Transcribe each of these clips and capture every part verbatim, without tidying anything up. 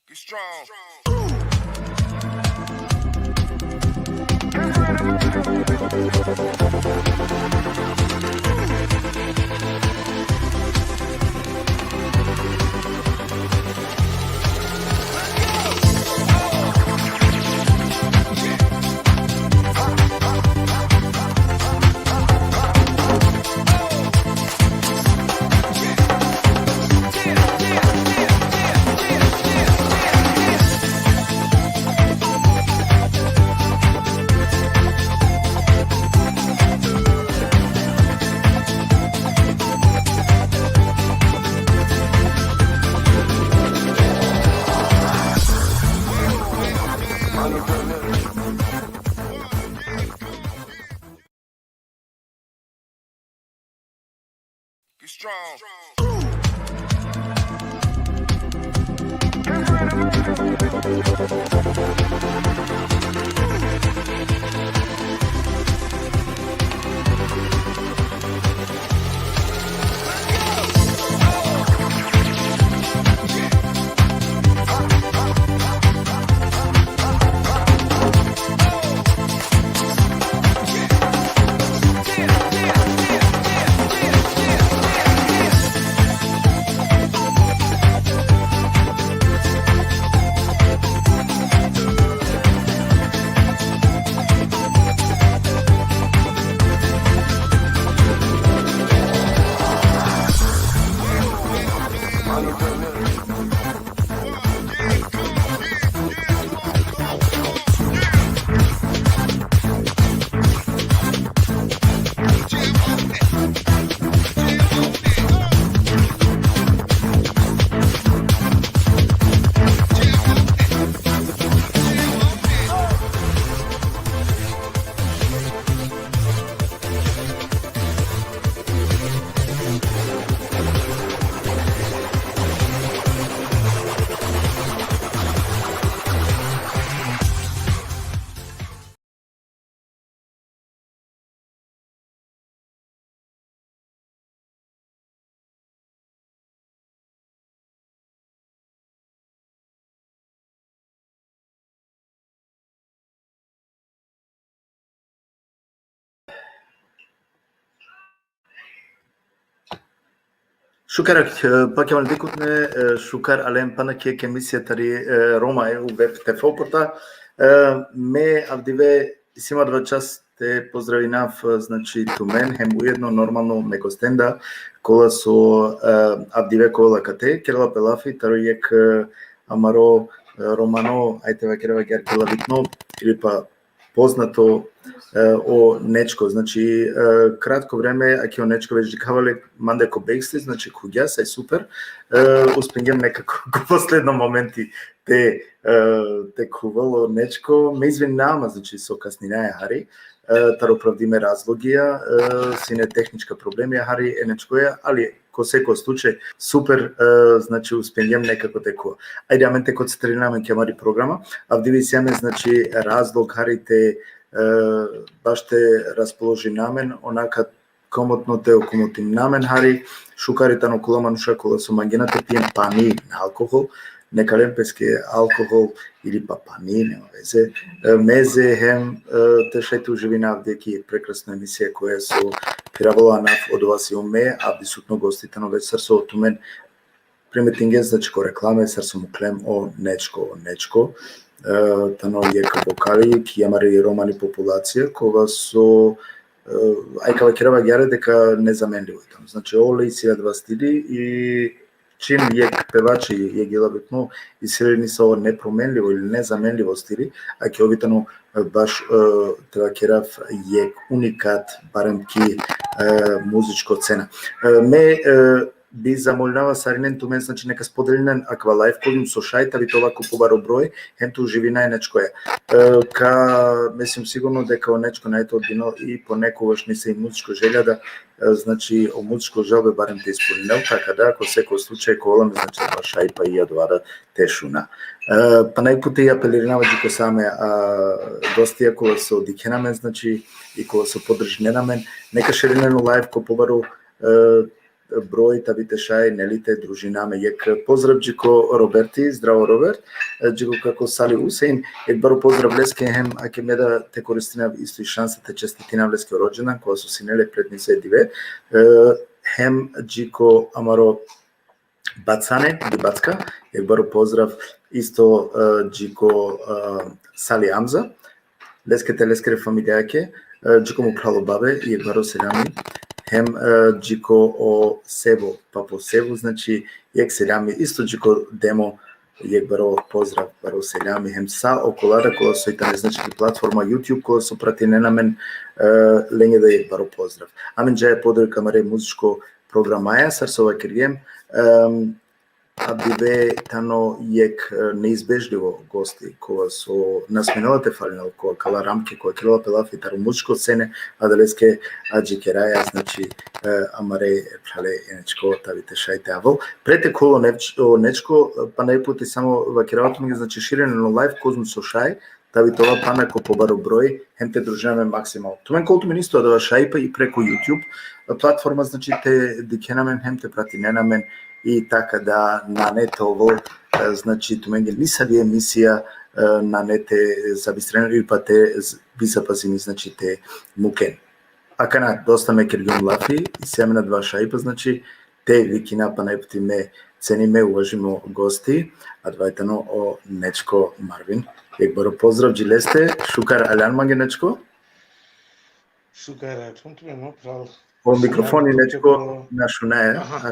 Be strong. Be strong. Šukar, e, pakjaman dikutne, e, šukar alen pana ki jekh emisija tari, e, Roma e u Web T V porta. E, me avdive isi ma adava čast te pozdravinav, e, znači, tumen, hem ujedno normalno me gostenda, kola so, e, avdive ka ovel akate, kerela pe lafi taro jekh, e, amaro, e, romano, ajde te vakerava agjaar, gelavitno, ili pa poznato, e, o Nečko. Znači, e, kratko vreme, ake o Nečko već dikhava le mande ko backstage, znači, khuvgja, sa i super. E, uspingjem nekako ko posledno momenti te, e, te khuvel o Nečko. Me izvinava ma, znači, so kasninaja hari, e, taro opravdime razlogija, e, sine tehnička problemija hari e Nečkoja, ali ko seko slučaj, super, e, znači, uspingjem nekako te khuva. Ajde, amen te koncentririna amen ki amari programa. Avdive isi amen, znači, razlog hari te, e, baš te raspoložina amen, onaka komotno te okomotimna amen hari, šukar i tano kola manuša kola so mangena te pijen pani, na alkohol, neka len peske alkohol ili pa pani, nema veze, e, meze, hem, e, te šaj te uživina avdive ki prekrasno emisija koja so phiravela anav, odova sium me, avdisutno gosti tano već, sar so tumen primetingjen, znači, ko reklame, sar so muklem, o Nečko, o Nečko, e, tano jekh vokali ki amari romani populacija, kova so, e, aj ka vakerava agjaar deka nezamenlivo i tano. Znači, ole isi adava stili i čim jekh pevači, jekh gelavitno isi le nesavo nepromenlivo ili nezamenlivo stili, ake ov i tano, e, baš, e, te vakerav, jekh unikat, barem ki, e, muzičko scena. E, me, e, bi zamolnava sarinen tumen, znači, neka spodelinen akava live, kozom so šaj, ta bi te ova ko pobaro broj, hem te uživina e Nečkoja. E, ka, mislim, sigurno deka o Nečko nane te odbinel i ponekogaš nisi i muzičko želja da, e, znači, o muzičko želbe barem te ispuninel, taka da, ko seko slučaj, ka ovel amen, znači, adava šaj, pa i adava da te šuna. E, pana jek puti apelirinava dži ko sa ame, a, gostija kola so dikhena amen, znači, i kola so podržinena amen, neka šerinen o live ko pobaro, e, broj, ta bi te šaj, neli, te družina amen. Jek pozdrav dži ko Roberti, zdravo Robert, e, dži ko kako Sali Husein, jek baro pozdrav leske, hem ake me da te koristinav isto i šansa te čestitinav leske o rodžendan, kova so sine le pred nesave dive, e, hem dži ko amaro Bacane, di Backa, jek baro pozdrav isto, e, dži ko, e, Sali Amza, leske te leskere familijake, e, dži ko mo phral o Babe, jek baro selami, hem, e, dži ko o Sebo, papo Sebo, znači, jek selami, isto dži ko Demo, jek baro pozdrav, baro selami, hem sa okola da kola so i tane, znači, ki platforma YouTube, kola so pratinena amen, e, lenge da jek baro pozdrav. Amen džaja podrek amare muzičko programaja, sar so vakergjem, em, avdive tano jek, e, neizbežlivo gosti, kova so na sminela te falinel ko akala ramke, kova kerela pe lafi taro muzičko scene, adaleske adžikeraja, znači, e, amare phrale e Nečko, ta bi te šaj te avel. Pre te khol o Nečko, pana jek puti samo vakerava tumenge, znači, širinen o live kozom so šaj, ta bi te ova pana ko pobaro broj, hem te družina amen maksimalno. Tumen kol tumen isto adava šaj, pa i preko YouTube platforma, znači, te dikhena amen, hem te pratinena amen, i taka da nane te ovel, e, znači, tumenge nisavi emisija, e, nane te zabistrena ili pa te z-, bi zapazini, znači, te muken. Akana dosta me kergjum lafi, isi amen adava šaj, pa, znači, te vikina pana jek puti me cenime, uvažimo gosti, adava tano o Nečko Marvin. Jek baro pozdrav dži leste, šukar aljan mange, Nečko. Šukar aljan tumen, mo phral. O mikrofoni, Nečko, na šunaja. Aha.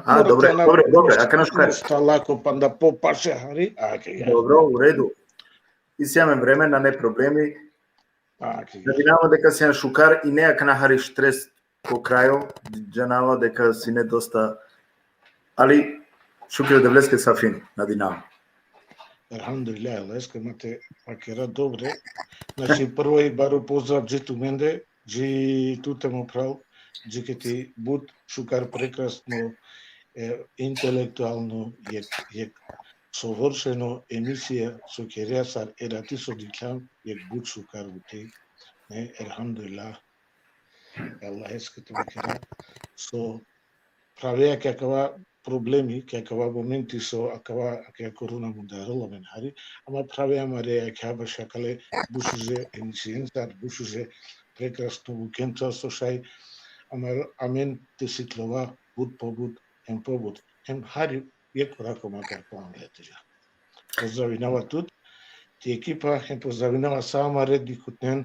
A, dobro, dobro, dobro, akana šukar. Sta lako, panda po paše hari, a, okej, ja. Dobro, u redu. Isi amen vreme, nane problemi. A, okej. Nadinava deka sian šukar i ne akana hari štres ko krajo, džanava deka sine dosta, ali šukri Devleske sa fino, nadinava. Elhamdulillah, Devleske, ma te vakera dobre. Znači, prvo i baro pozdrav dži tumende, dži tute, mo phral, dži keti but šukar, prekrasno, e, intelektualno, jek, jek sovršeno emisija so kerea sar erati so dikhljam, jek but šukar buti. Ne, elhamdulillah. Allaheske te vakera so phravea ki akava problemi, ki akava momenti so akava, ki korona mudarela amen hari, ama phravea amare, ki baš akale but šuže emisijencar, but šuže prekrasno bukencar so šaj amar, amen te sikljova but pobut, hem pobut, hem hari jek korako makar po amare te dža. Pozdravinava tut, ti ekipa, hem pozdravinava sa amare dikhutnen,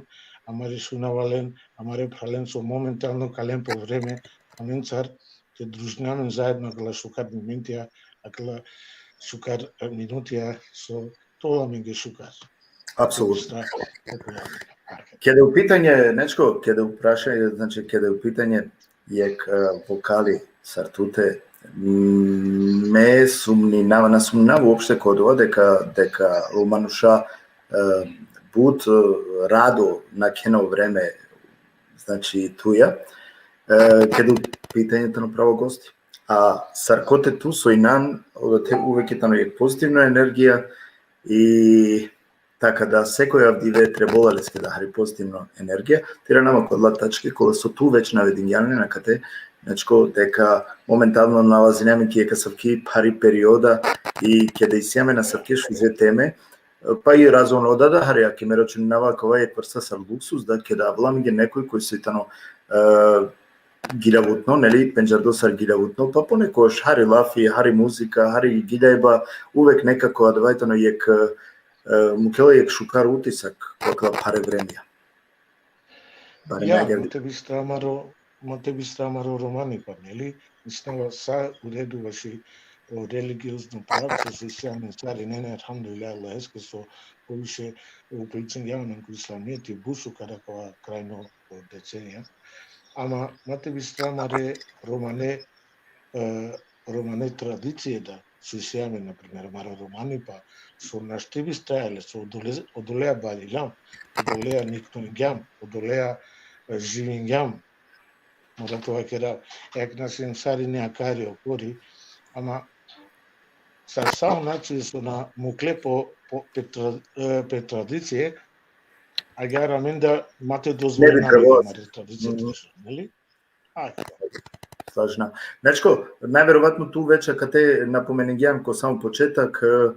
amare šunavalen, amare phralen so momentalno ka len po vreme amencar, te družina amen zaedno akala šukar momentija, akala šukar, e, minutija, so te ovel amenge šukar. Apsolutno. Keda u pitanje, Nečko, keda u prašanje, znači, keda u pitanje jek, e, vokali sar tute, m, me sumninava, na sumninava uopšte ko odova deka, deka o manuša, e, but, e, rado nakhena o vreme, znači, tuja, e, keda u pitanje tano pravo gosti. A sar kote tu so inan, odote uvek i tano jek pozitivna energija i Taka da, sekoj avdive trebola leske da hari pozitivno energija. Te irana amen ko adala tačke, kola so tu već navedingjan len akate, Nečko, deka momentalno nalazina amen ki jek asavki phari perioda i keda isi amen asavke šuže teme, pa i razon oda da hari, ake me računinava akava jek vrsta sar luksus, da keda avela amenge nekoj koj so i tano, e, giljavutno, neli, pendžardo sar giljavutno, pa ponekogaš hari lafi, hari muzika, hari giljajba, uvek nekako adava i tano jek, e, mukhela jek šukar utisak ko akala phare vremja. Barem ja, ja, ma te bistra amaro, ma te bistra amaro romani, pa neli, mislava sa u redu vaši, o religiozno pravco, so isi amen sarinen, elhamdulillah, Allaheske so poviše uključingjan amen ko islamijeti, but šukar akava krajno, o, decenija. Ama ma te bistra amare romane, e, romane tradicije da, so isi amen, na primer, amaro romani, pa so našti bi stajale, so odole-, odolea barilam, odolea niknuingjam, odolea, e, živingjam. Mora te vakerav, akana siem sarine akari okori, ama sar sa o nacije so na mukle po, po, pe tra-, e, pe tradicije, agjaar amen da ma te dozvolina amare tradicije, neli? Ajde. Slažna. Znači, najverovatno tu već akate napomeningjan ko samo početak, e,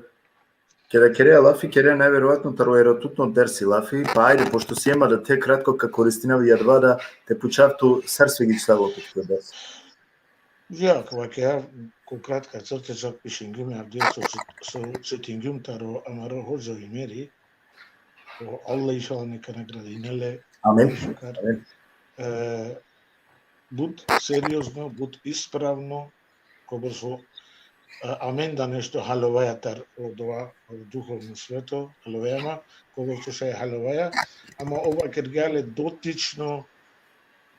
keda kerea lafi, kerea najverovatno taro eratutno dersi lafi, pa ajde, pošto siem adate, kratko ka koristinav i adava da te pučav tu sar svidičhava tut ko dersi. Ja, ko vakerav, ko kratka crte, čak pišingjum avdive so, so setingjum taro amaro hodža Imeri, o Allah inšallah neka nagradinel le. Amin. Šukar. Amin. E, but seriozno, but ispravno, kobor so, e, amen da nešto halovaja tar odova, o duhovno sveto, halovaja ma, kobor so šaj halovaja, ama ov vakergja le dotično,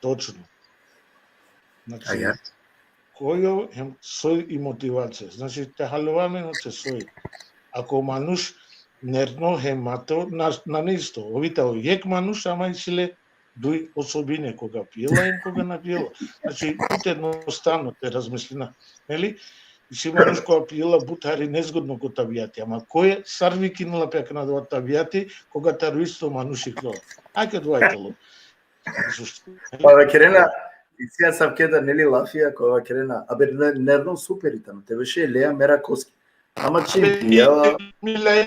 točno. Znači, kojo hem soj i motivacija. Znači, te halova amen ote soj. Ako manuš nerno hem mato, na, nane isto. Ov i tano jekh manuš, ama isi le duj osobine, koga piela hem koga na piela. Znači, but jednostavno te razmislina. Neli? Isi manuš koga piela but hari nezgodno ko tabiati, ama koj sar vikinela pe akana adava tabiati, koga taro isto manuš ikljola. Ake adava i tano. Pa vakerena, isi asavke da, neli, lafija, ko vakerena, abe, ne-, nerno super i tano, te beše lea mera koski. Ama čim pijela. Mi lea,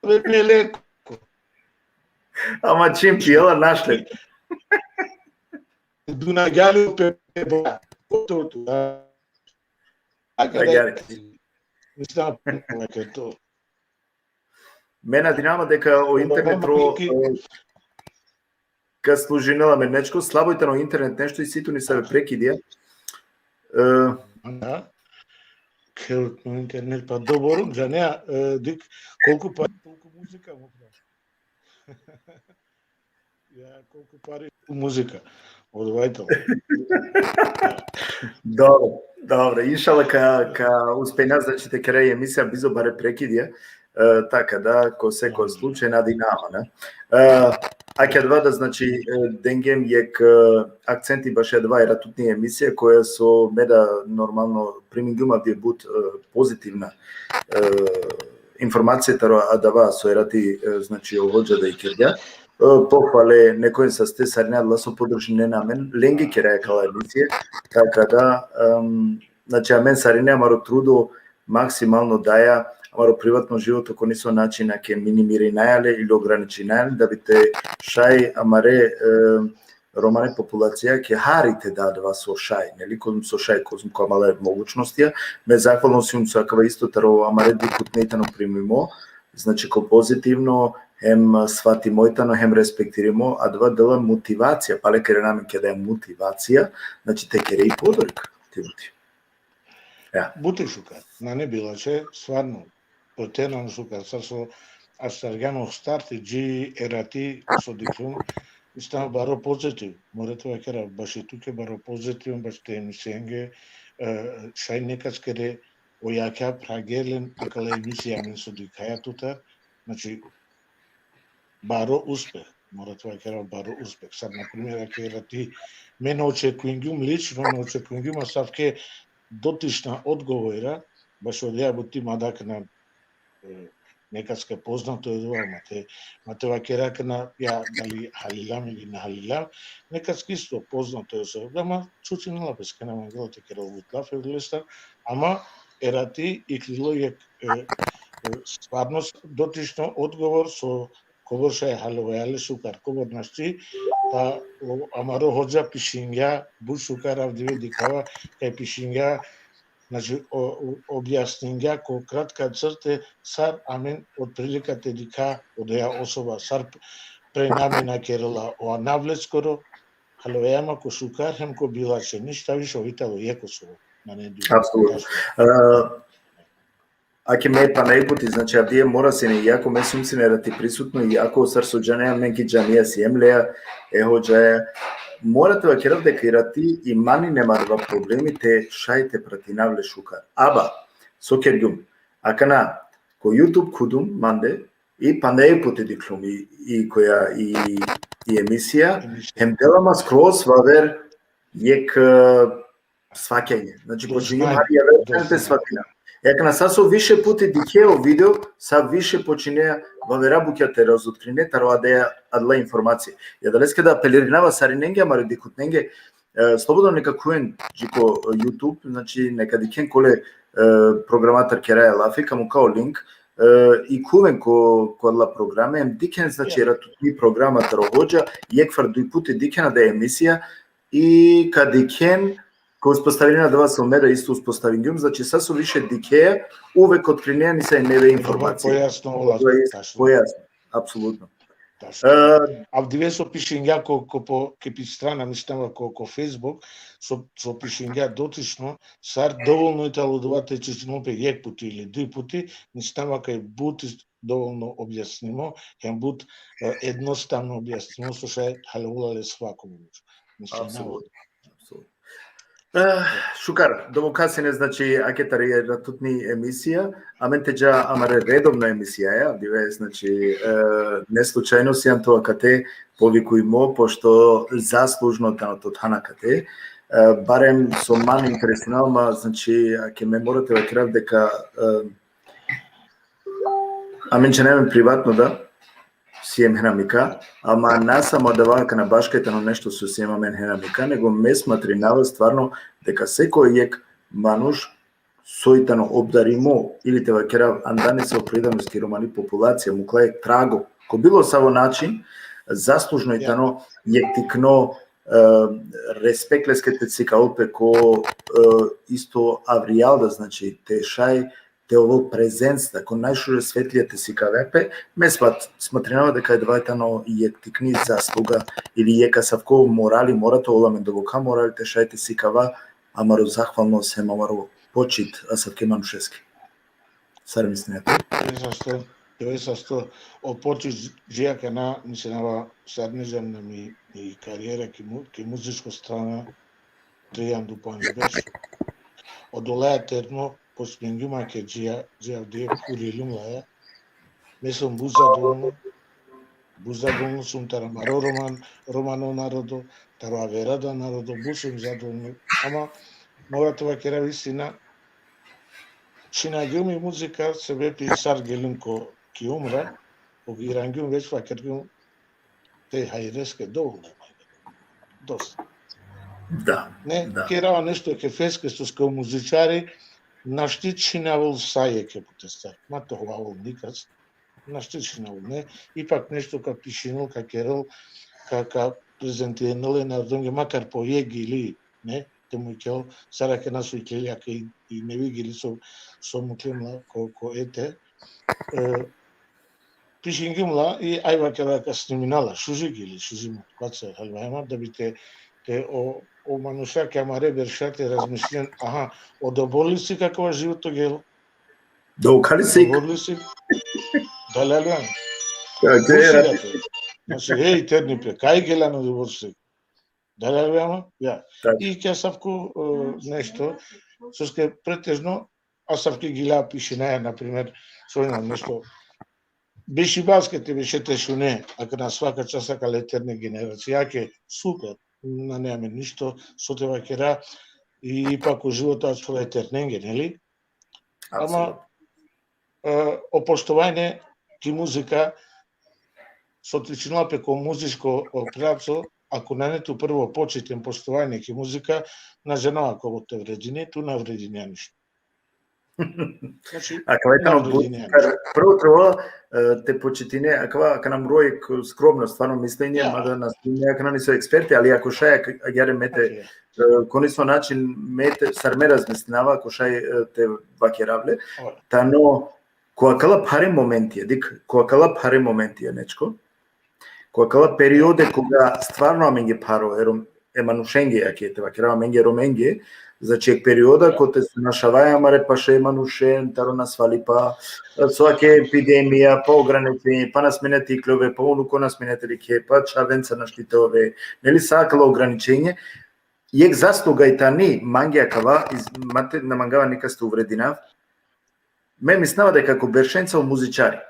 mi lea. Ama čim pijela našle. Duna gjali pe, pe ba. To, to, da. Agjaar. Mislim, to. Me nadinava deka o internet ro, e, ka služinela amen, nečko slabo i tano internet, nešto isi tu nisave prekidija. E, da. Keo internet, pa dobro, džanea, e, dik, koliko pa, koliko muzika mu. Ja, koliko pari muzika. Odova i tano. Dobro, dobro. Inšallah ka, ka uspejna, znači, te kera i emisija bizo bare prekidija. E, taka da, ko seko slučaj, nadinava, ne? E, ake adava da, znači, e, dengjem jekh, e, akcenti bašo adava eratutni emisija, koja so me da normalno primingjum avdive but, e, pozitivna, e, informacija taro adava so erati, e, znači, o hodža da ikergja. E, pohvale nekojen saste sarine adala so podržinena amen, lenge keraja akala emisije, taka da, em, znači, amen sarine amaro trudo maksimalno daja, amaro privatno životo ko niso način ake minimirinaja le ili ograničinaja le, da bi te šaj amare, e, romane populacija ke hari te da adava so šaj, neli, kozom so šaj, kozom ko amare mogućnostija. Me zahvalno sijum so akava isto taro amare dikutne i tano primimo, znači, ko pozitivno, hem svatimo i tano, hem respektirimo, adava dela motivacija, pale kerena amen keda i motivacija, znači, te kere i podorik, ti buti. Ja. But i šukar, nane bilače, stvarno, potenano šukar, sar so astargjan o starti, dži erati so dikhlum, isi tano baro pozitiv, mora te vakera, baši tuke baro pozitiv, baši te emisijenge, e, šaj nekaskere o jakha phrager len akala emisija amen so dikhaja tutar, znači, baro uspeh, mora te vakera baro uspeh. Sar, na primer, ake erati, me na očekuingjum lično, na očekuingjum asavke dotična odgovora, bašo odoja buti, mada akana, e, nekaske poznato i odova, ma te, ma te vakera akana, ja, dali halilam ili na halilam, nekaske isto poznato i odova, ma čučinela pe, kena mangela te kera but lafi odolestar, ama erati iklilo jekh, e, e, stvarno dotično odgovor so kobor šaj halovaja le šukar, kobor našti, pa o amaro hodža pišingja, but šukar avdive dikhava, kaj pišingja, znači, o, o, objasningja ko kratka crte sar amen otprilika te dikha odoja osoba, sar prenamena kerela, o anav leskoro, halovaja ma ko šukar hem ko bilače, ništa više, ov i tano jekh osoba, nane duj. Apsolutno. E, Ake me pana jekh puti, znači, avdive mora sine, iako me sijum sine erati prisutno, iako sar so džanea, amen ki džamija siem lea, e hodžaja, mora te vakerav deka irati i man ine ma adava problemi te šaj te pratinav le šukar. Aba, so kergjum, akana, ko YouTube khudum mande, i panda jek puti dikhlum i, i koja i, i emisija, Emisija. Hem dela ma skroz vaver jek, e, shvatanje. Znači, počingjum hari javer strana te shvatina. E akana sa so više puti dikhe o video, sa više počinea vavera bukja te razotkrine, taro adaja adala informacija. I adaleske da apelirinava sarinenge, amare dikhutnenge, e, slobodno neka khuven dži ko YouTube, znači, neka dikhen kole, e, programa taro keraja lafi, ka mukha o link, e, i khuven ko, ko adala programe, em dikhen, znači, Ja. Era tutni programa taro hodža, jekvar duj puti dikhen adaja emisija, i ka dikhen, ka uspostavinena adava so me da isto uspostavingjum, znači, sa so više dikhea, uvek otkrinea nisave neve informacije. Pojasno, ola, To jest, tačno. Pojasno, apsolutno. Tačno. E, Avdive so pišingja ko, ko po, ke pi strana, mislinava ko, ko Facebook, so, so pišingja dotično, sar dovolno i talo dova te čitinol pe jek puti ili duj puti, mislinava kaj but dovolno objasnimo, hem but, e, ednostavno objasnimo, so šaj haljovela le svako manuš. Mislinava. Apsolutno, apsolutno. E, šukar, doboka sine, znači, ake tari era tutni emisija, amen te dža amare redovno emisijaja, avdive, znači, e, ne slučajno sijam tu akate povikujmo, pošto zaslužno tano te than akate, e, barem so man interesinava ma, znači, ake me mora te vakerav deka, e, amen džanaja amen privatno da, siem henamika, ama na samo adava akana baške tano nešto so siem amen henamika, nego me smatrinava stvarno deka sekoj jek manuš soj tano obdarimo, ili te vakerav, anda nesave pripadnost ki romani populacija, mukla jek trago, ko bilo savo način, zaslužno i Ja. Tano jek tikno, e, respekt leske te sikavol pe ko, e, isto avrijal da, znači, te šaj te ovel prezenca, ko najšuže svetlija te sikave pe, me smat-, smatrinava deka adava tano jek tikni zasluga ili jek asavko morali, mora te ovel amen doboka morali te šaj te sikava amaro zahvalnost hem amaro počit asavke manušeske. Sar mislinea tu? Deve sasto, deve sasto, o počit dži akana, mislinava, sar ne džanav mi, mi karijera ki mu-, ki muzičko strana, trianda u pandž berš. Odola terno, počmingjum ake dži a-, dži avdive phureljum laja. Me sum but zadovoljno. But zadovoljno sum taro amaro roman-, romano narodo, taro avera da narodo, but sum zadovoljno. Ama mora te vakerav istina, čhinangjum i muzika, sebepi sar geljum ko ki umra, o irangjum već, vakergjum te hajreske dovoljno. Dosta. Da, ne, da. Kerava nešto e kefeske, soske o muzičari našti čhinavol sa jekhe putestar. Ma te hovavol nikas. Našti čhinavol, ne. Ipak nešto ka pišinol, ka kerol, ka, ka prezentirinol e narodonge, makar po jek gili, ne, te mukel, sar akana so iklilja, ka i, i nevi gili so, so muklem la ko, ko eter. E, pišingjum la, i ajva keda ka snimina la, šuži gili, šuži mutkaca, halvajma, da bi te, te o, o manuša ki amare berša te razmislinen, aha, odobor li si kakava životo gel? Da, okali si. Odobor li si? Dali aljan? Ja, gde je? Znači, hej, terni pe, kaj gelan odobor si? Dali aljan? Ja. Tak. I ki asavko, e, nešto, soske pretežno, asavke gila pišinaja, na primer, so na nešto. Bešibaske te beše te šune, akana svaka čast akale terne generacijake, super, nane amen ništo, so te vakera, i ipak o životo ačhola e ternenge, neli? Ama, apsolutno, e, o poštovanje ki muzika, so te činela pe ko muzičko, o, pravco, ako nane tu prvo počit hem poštovanje ki muzika, na džanava koga te vredini, tu na vredini ništo. Znači, akava i tano na vredini ništo. Prvo trebela, e, te počitine, akava, akana mro jek skromno, stvarno mislenje, ja, mada na sine, akana niso eksperti, ali ako šaj, ak-, agjaar me te, znači, e, ko niso način me te, sar me razmislinava, ako šaj, e, te vakerav le, oj, tano, ko akala phare momentija, dik, ko akala phare momentija, nečko, ko akala periode koga stvarno amenge pharo, e Rom-, e manušenge, ake te vakerav amenge Romenge, Znači, jek perioda kote so našavaja amare paše manušen, taro nasvalipa, svake epidemija, pa ograničenje, pa na smejna te iklove, pa unuko na smejna te dikhe, pa čhavenca našti te ove, neli, sa akala ograničenje. Jek zasluga i tani, mange akava, iz-, ma te, na mangava nikas te uvredinav. Me mislinava deka ko beršenca o muzičari,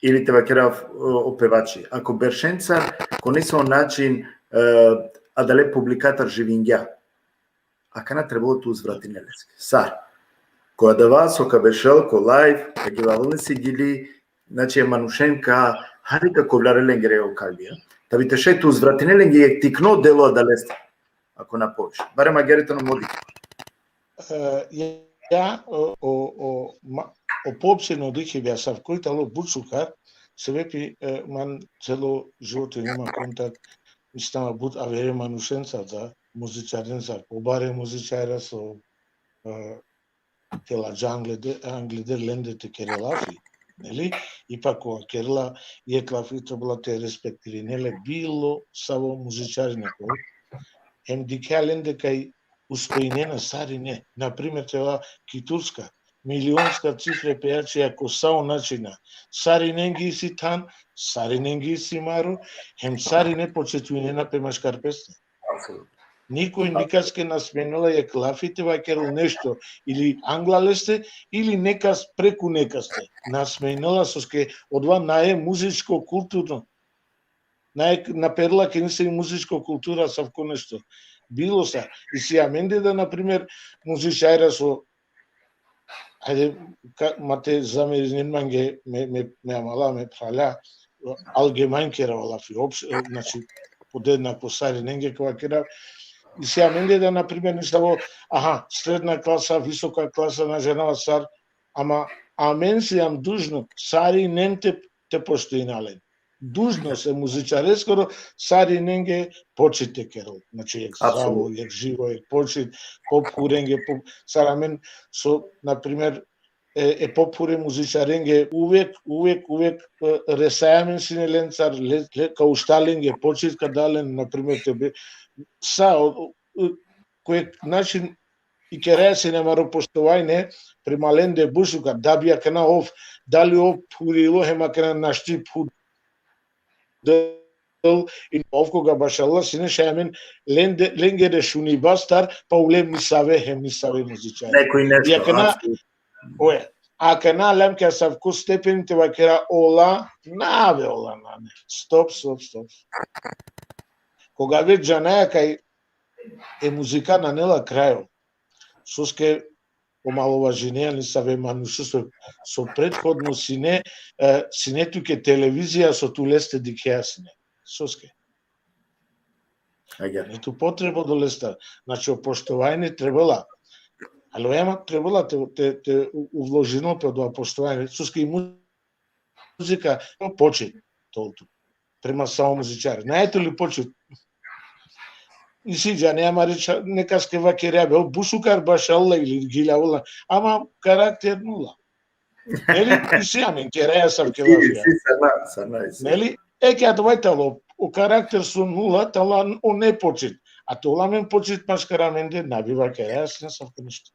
ili te vakerav, o, o pevači, ako beršenca ko nesavo način, e, adale publikatar živingja, akana trebela te uzvratine leske. Sar? Ko adava so ka bešel ko live, ka gelavel nesi gili, znači, e manušen ka, hari ka kovljarel lengere o kalbija. Tabi te šaj te uzvratine lenge jek tikno delo adaleste, ako na poviše. Barem agjaar tano mo dikhiba. E, ja, o, o, o, ma, o poopšteno dikhibe asavko tano but šukar, sebepi, e, man celo životo imam kontakt, mislinava, but avere manušenca da, muzičarenca, pobare muzičarja so, e, te ladža angleder, angleder lende te kere lafi, neli? Ipak kova kerela jek lafi trebela te respektirine le bilo savo muzičari nekoj. Hem dikhea lende kaj uspejnena sarine. Na primer, te ova ki Turska, milionska cifre pejačija ko sa o načina. Sarinenge isi than, sarinenge isi maro, hem sarine počitujnena pe maškar peste. Nikoj nikaske na smejnela jek lafi te vakerel nešto, ili angla leste, ili nekas preku nekaste. Na smejnela, soske odova nae muzičko kulturno. Nae, na perela ke nese i muzičko kultura, asavko nešto. Bilo sa. Isi amende da, na primer, muzičarja so, ajde, ka, ma te zamerinen mange, me, me, me amala, me phralja, algemajn kerava lafi, opš-, e, znači, podednako sarinenge ka vakerav. Isi amende da, na primer, nesavo, aha, sredna klasa, visoka klasa, na džanava sar, ama amen sijam dužno sarinen te, te poštujina len. Dužnost e muzičareskoro sarinenge počit te kerel. Znači, jek zdravo, jek živo, jek počit, pophurenge, po-, sar amen so, na primer, e, e pophure muzičarenge uvek, uvek, uvek, e, resaja amen sine lencar, le, le, ka ušta lenge počit, ka da len, na primer, te be-, sa, o, o, ko jek način i keraja sine amaro poštovanje prema lende but šukar, da bi akana ov, dali ov phurilo, hem akana našti phur-, del, i ov koga bašalila sine, šaj amen lende, lengere šunibastar, pa ule misave hem misave muzičari. Nekoj nešto, i akana, apsolutno. Oe, akana aljam ke asavko stepen te vakera ola, na be ola, nane. Stop, stop, stop. Koga već džanaja kaj e muzika nane la krajo, soske omalovažinea nesave manuša so, so prethodno sine, e, sine tuke televizija so tu leste dikhea sine. Soske? Agjaar. Nane tu potreba odolestar. Znači, o poštovanje trebela. Ali ema trebela te, te, te u-, uvložinel pe odova poštovanje. Soske i muzika, počit, toltu. Prema samo muzičari. Nae tuli počit. Isi džane, ama reč, nekaske vakerea be, o but šukar bašalila ili giljavela, ama karakter nula. Neli, isi amen, keraja asavke lafija. Isi, isi, sarina, sarina, isi. Neli, e, ke adava tano, o karakter so nula, tano o nepočit. A te ola amen počit maškar amende, na bi vakeraja sine asavko nešto.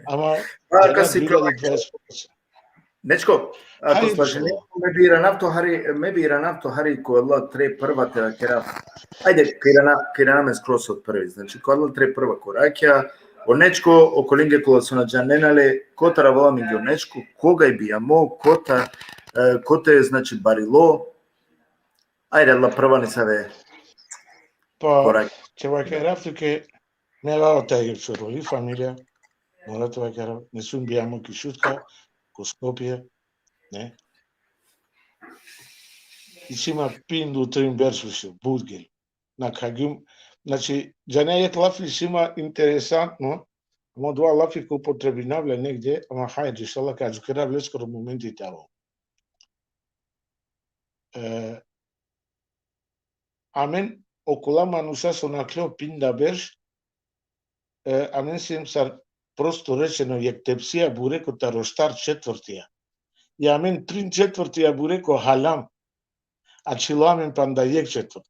Ama, pa, džana, ka si dujhilja dvadeset. Nečko, ako slažine, me bi iranav tu hari, me bi iranav tu hari ko adala tre prva te vakerav. Ajde, ka irana, ka irana amen skroz od prvi. Znači, ko adala tre prva korakja, o Nečko, okolinge kola so na džanena le, kotar avela amenge o Nečko, koga i bijamo, kotar, e, kote, znači, barilo. Ajde, adala prva nesave korakja. Pa, te vakerav tuke, me avava tajge čoroli, familija, mora te vakerav, nesum bijamo ki Šutka, ko Skopje, ne? Isi ma pinda u trin berš više, but gel. Na khagjum, znači, džane jek lafi isi ma interesantno, ama odova lafi ka upotrebinav le negde, ama hajde, inšallah, ka džukerav leskoro momenti te ava. E, amen, okola manuša so nakhle o pinda berš, e, amen siem sar, prosto rečeno, jek tepsija bure kotar o štar četvrtija. I amen trin četvrtija bure ko haljam, a čhilo amen panda jek četvrt.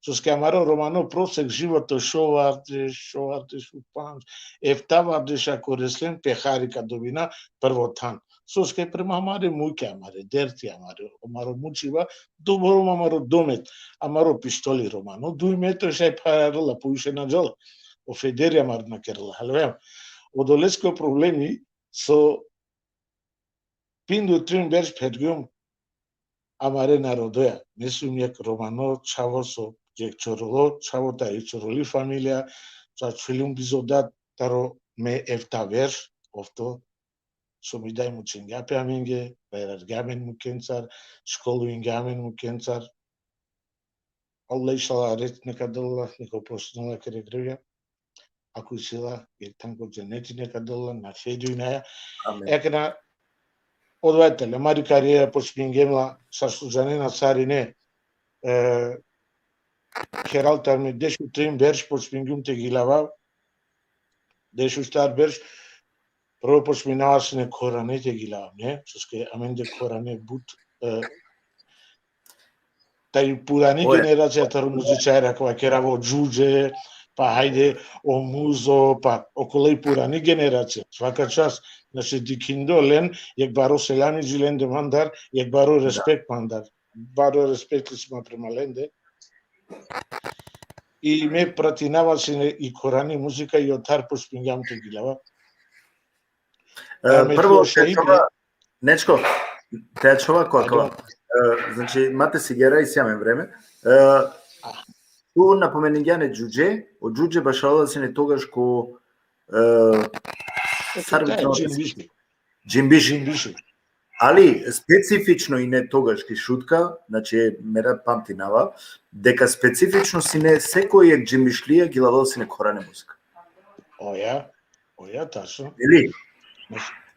Soske amaro romano prosek životo šovardeš, šovardeš u pandž, eftavardeš ako reslen pe hari ka dobina prvo than. Soske prema amare muke, amare derti, amare, amaro mučiba, dobor amaro domet, amaro pištoli romano, duj metro šaj pharela, poviše na džala. O federi amaro na kerela, halvem. Odoleske o problemi so pindu trin berš phergjum amare narodoja. Me sum jekh romano čhavo so, jekh čorolo čhavo tari čoroli familija, so ačhulum bizo dad taro me efta berš, ofto, so mi daj mučingja pe amenge, bajrargja amen mukencar, školuingja amen mukencar. Allah inšallah ret neka del la, neka oprostinel la kere grevja. Ako isi la jekh than ko dženeti, neka del la, na fedujnaja. Amin. Ekna, odova tale, amari karijera počmingjem la, sar so džanena sarine, e, keral taro me dešutrin berš počmingjum te gilava, dešuštar berš, prvo počminava sine korane te gilava, ne? Soske amende korane but, e, taj purani Oje. Generacija taro muzičarja, kova kerava o Džudže, pa hajde o Muzo, pa okola i purani generacija. Svaka čast, znači, dikhindo len, jekh baro selami dži lende mandar, jekh baro respekt mandar. Baro respekt isi ma prema lende. I me pratinava sine i korani muzika i otar počmingjam te gilava. E, prvo, te ačhova, Nečko, te ačhova ko akava. E, znači, ma te sigera, isi amen vreme. E, tu napomeningjan e Džudže, o Džudže bašalela sine togaš ko, e, sar vičinela pe? Džimbiši. Džimbiši. Ali specifično ine togaš ki Šutka, znači, me na pamtinava, deka specifično sine sekoj jekh džimbišlija gilavela sine korani muzika. Oja, oja, tačno. Ili?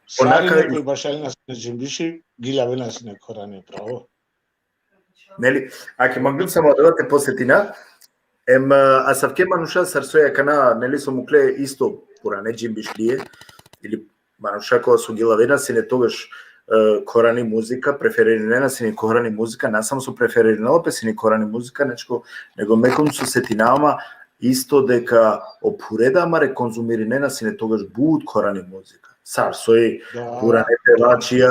Sarine koj bašalena sine džimbiši, gilavena sine korani, pravo. Neli, ake mangum samo adava te potsetina, em, e, asavke manuša sar soj akana, neli, so mukle isto purane džimbišlije, ili manuša kova so gilavena sine togaš, e, korani muzika, preferirinena sine korani muzika, na samo so preferirinela pe sine korani muzika, nečko, nego me kom so setinava ma isto deka o phure da amare konzumirinena sine togaš but korani muzika. Sar soj purane pevačija,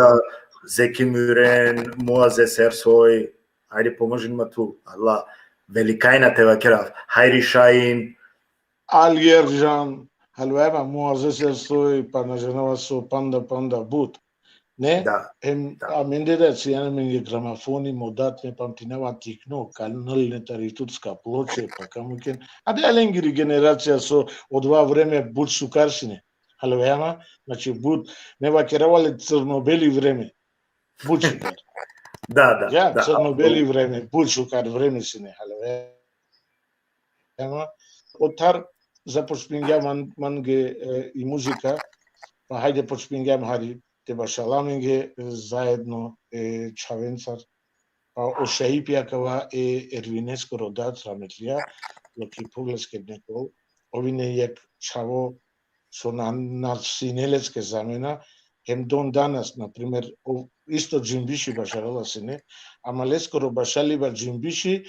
Zeki Müren, Muazzez Ersoy, ajde pomožin ma tu, Allah, velikajna te vakerav, Hayri Şahin. Ali Ercan, halvema, Muazzez Ersoy, pa na džanava so, panda, panda but. Ne? Da. Em, da. Amende da, sijana amenge gramofoni, mo dad, me pamtinava tikno, kanal ne tari turska ploče, pa kamuken. Ade alengiri generacija so odova vreme but šukar sine. Halvema, znači but, me vakerava le crno-beli vreme. But šukar. Da, da, ja, da. Crno-beli vreme, but šukar vreme sine, halvema. Otar započmingjam man-, mange, e, i muzika, pa hajde počmingjam hari te bašala amenge, e, zaedno, e, čhavencar, pa o Šaipi akava e Ervineskoro dad rahmetlija, loki pugleske nekol, ov ine jekh čhavo so na, na sine leske zamena, hem don danas, na primer, o, isto džimbiši bašalela sine, ama leskoro bašaliba džimbiši,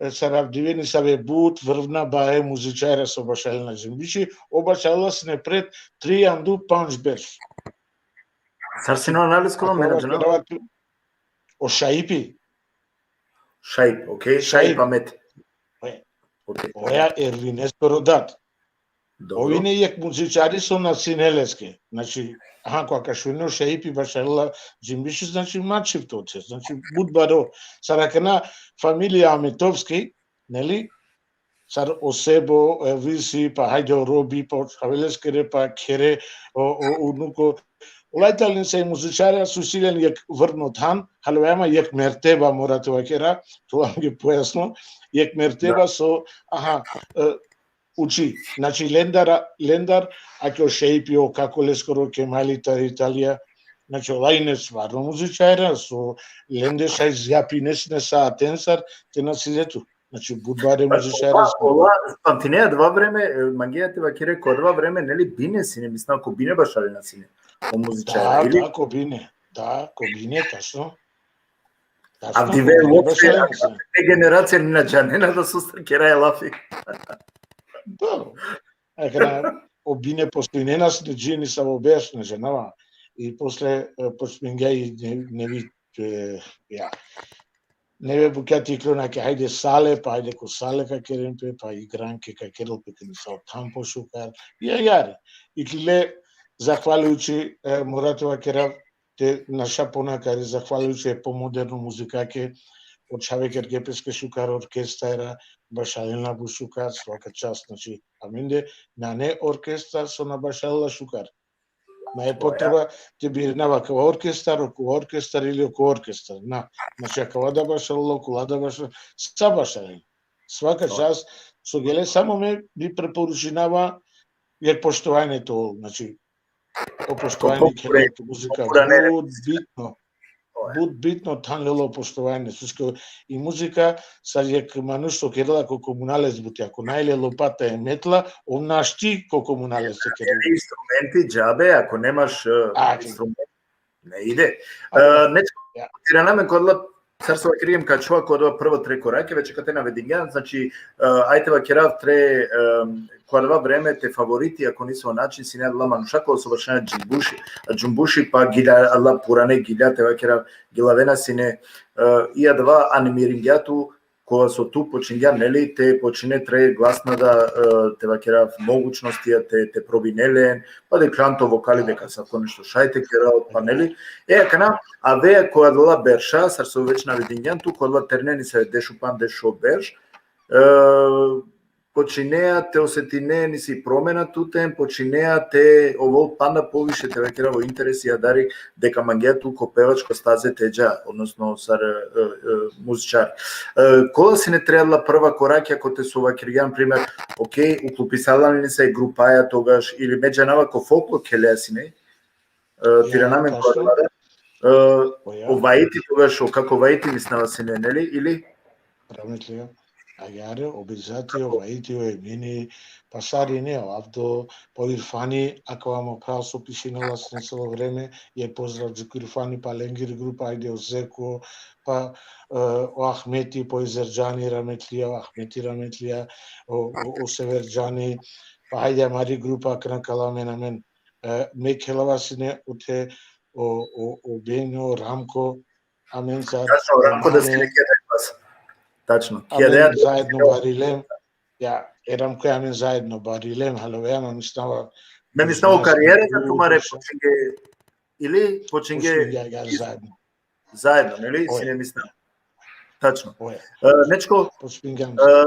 e, sar avdive nisave but vrvna bae muzičarja so bašalena džimbiši, o bašalela sine pred trianda u pandž berš. Sar sine o anav leskoro, me na džanav. O Šaipi. Šaip, okej, Šaip Ahmet. E, okej. Oja Ervineskoro dad. Dobro. Ov ine jekh muzičari so na sine leske. Znači, aha, koga ka šune o Šaipi bašalela džimbiši, znači, ma čhivto te. Znači, but baro, sar akana familija Ahmetovski, neli? Sar o Sebo, e, Visi, pa hajde o Robi, pa o čhaveleskere, pa khere, o, o, unuko. Ola tane sa i muzičarja so isi len jekh vrvno than, halvema jekh merteba mora te vakera, tu amenge pojasno, jekh merteba so, aha, e, uči. Znači, lendar, lendar, ake o Šaipi, o kako leskoro, Kemali tari Italija, znači, ola ine stvarno muzičarja, so lende šaj zjapine sine sa atensar, te na sine tu. Znači, but bare muzičarja. Ola, ola, pamtine adava vreme, e, mangea te vakere, ko adava vreme, neli, bine sine, mislam, ko bine bašalena sine o muzičarja, ili? Da, da, ko bine, da, ko bine, tačno. Tačno, avdive uopšte, te generacija ni na džanena da so sar keraja lafi. Dobro. Akana, o bine postojnena sine džini savo berš, na džanava. I posle, e, počmingja i ne-, nevi, e, ja. Neve bukja te iklona ke hajde sale, pa hajde ko sale ka keren pe, pa igranke ka kerel pe kani sa o than pošukar. Ja, jari. Iklile, zahvaljujući, e, mora te vakerav, te naša ponakari, zahvaljujući e pomoderno muzikake, o čhave kerge peske šukar orkestara, bašalena bu šukar, svaka čast, znači, amende nane orkestar so na bašalela šukar. Nae potreba te birina akava orkestar, okova orkestar ili okova orkestar. Na, znači, akava da bašalel, okola da bašalel, sa bašalel. Svaka čast, so gele, samo me bi preporučinava, jer poštovanje to, znači, o poštovanje, ko po-, khelel tu muzika, purane, but bitno. But bitno than lelo poštovanje. Soske i muzika, sar jekh manuš so kerela ko komunales buti, ako naj le lopata e metla, ov našti ko komunales te kerel. Instrumenti džabe, ako nemaš, e, instrument, ne ide. E, nečko, ja, irana amen ko adala, sar so vakergjem, ka ačhova ko adava prvo tre korake, veće kate navedingjan, znači, e, ajde vakerav tre, e, ko adava vreme te favoriti, ako nisi o način, sine adala manuša kola so bašalena džumbuši, džumbuši, pa gilja, adala purane gilja, te vakerav, gilavena sine, e, i adava animiringja tu, kola so tu počingjan, neli, te počine tre glasna da, e, te vakerav, mogućnostija te, te probine len, pa dikhljan to vokali deka asavko nešto šaj te kerel, pa, neli. E, akana, avea ko adala berša, sar so veće navedingjan tu, ko adala terne nisave dešupanč, dešušov berš, e, počinea te osetine nisi promena tuten, počinea te ovel panda poviše, te vakerav, o interesi adari, deka mangea tu ko pevačko staze te dža, odnosno sar, e, e, muzičar. E, kola sine tre adala prva korakija kote so vakergjan, primer, okej, uklupisaljan li sa e grupaja togaš, ili me džanava ko folklor khelea sine, e, te irana amen ko adava, e, o vaiti togaš, o, kako vaiti mislinava sine, neli, ili? Rahmetlija. Agjaar, o Birzati, o vaiti, o Emini, pa sarine, o Avdo, pa o Irfani, akava mo phral so pišinela sine celo vreme, jekh pozdrav dži ko Irfani, pa lengiri grupa, ajde, o Zeko, pa, e, o Ahmeti, pa o Izerdžani, rahmetlija, o Ahmeti, rahmetlija, o, o, o Severdžani, pa ajde amari grupa, akana kala amen, amen, e, me khelava sine ote, o, o, o Benjo, Ramko, amencar. Tačno, Ramko da sine keda pas. Tačno. Amen zaedno barilem. Ja, e Ramko, amen zaedno barilem, halo, ja, me mislinava, me mislinava o karijera da tumare počinge, ili počinge, počinge agjaar zaedno. Zaedno, neli? Sine, mislinava. Tačno. E, nečko, počinge, e,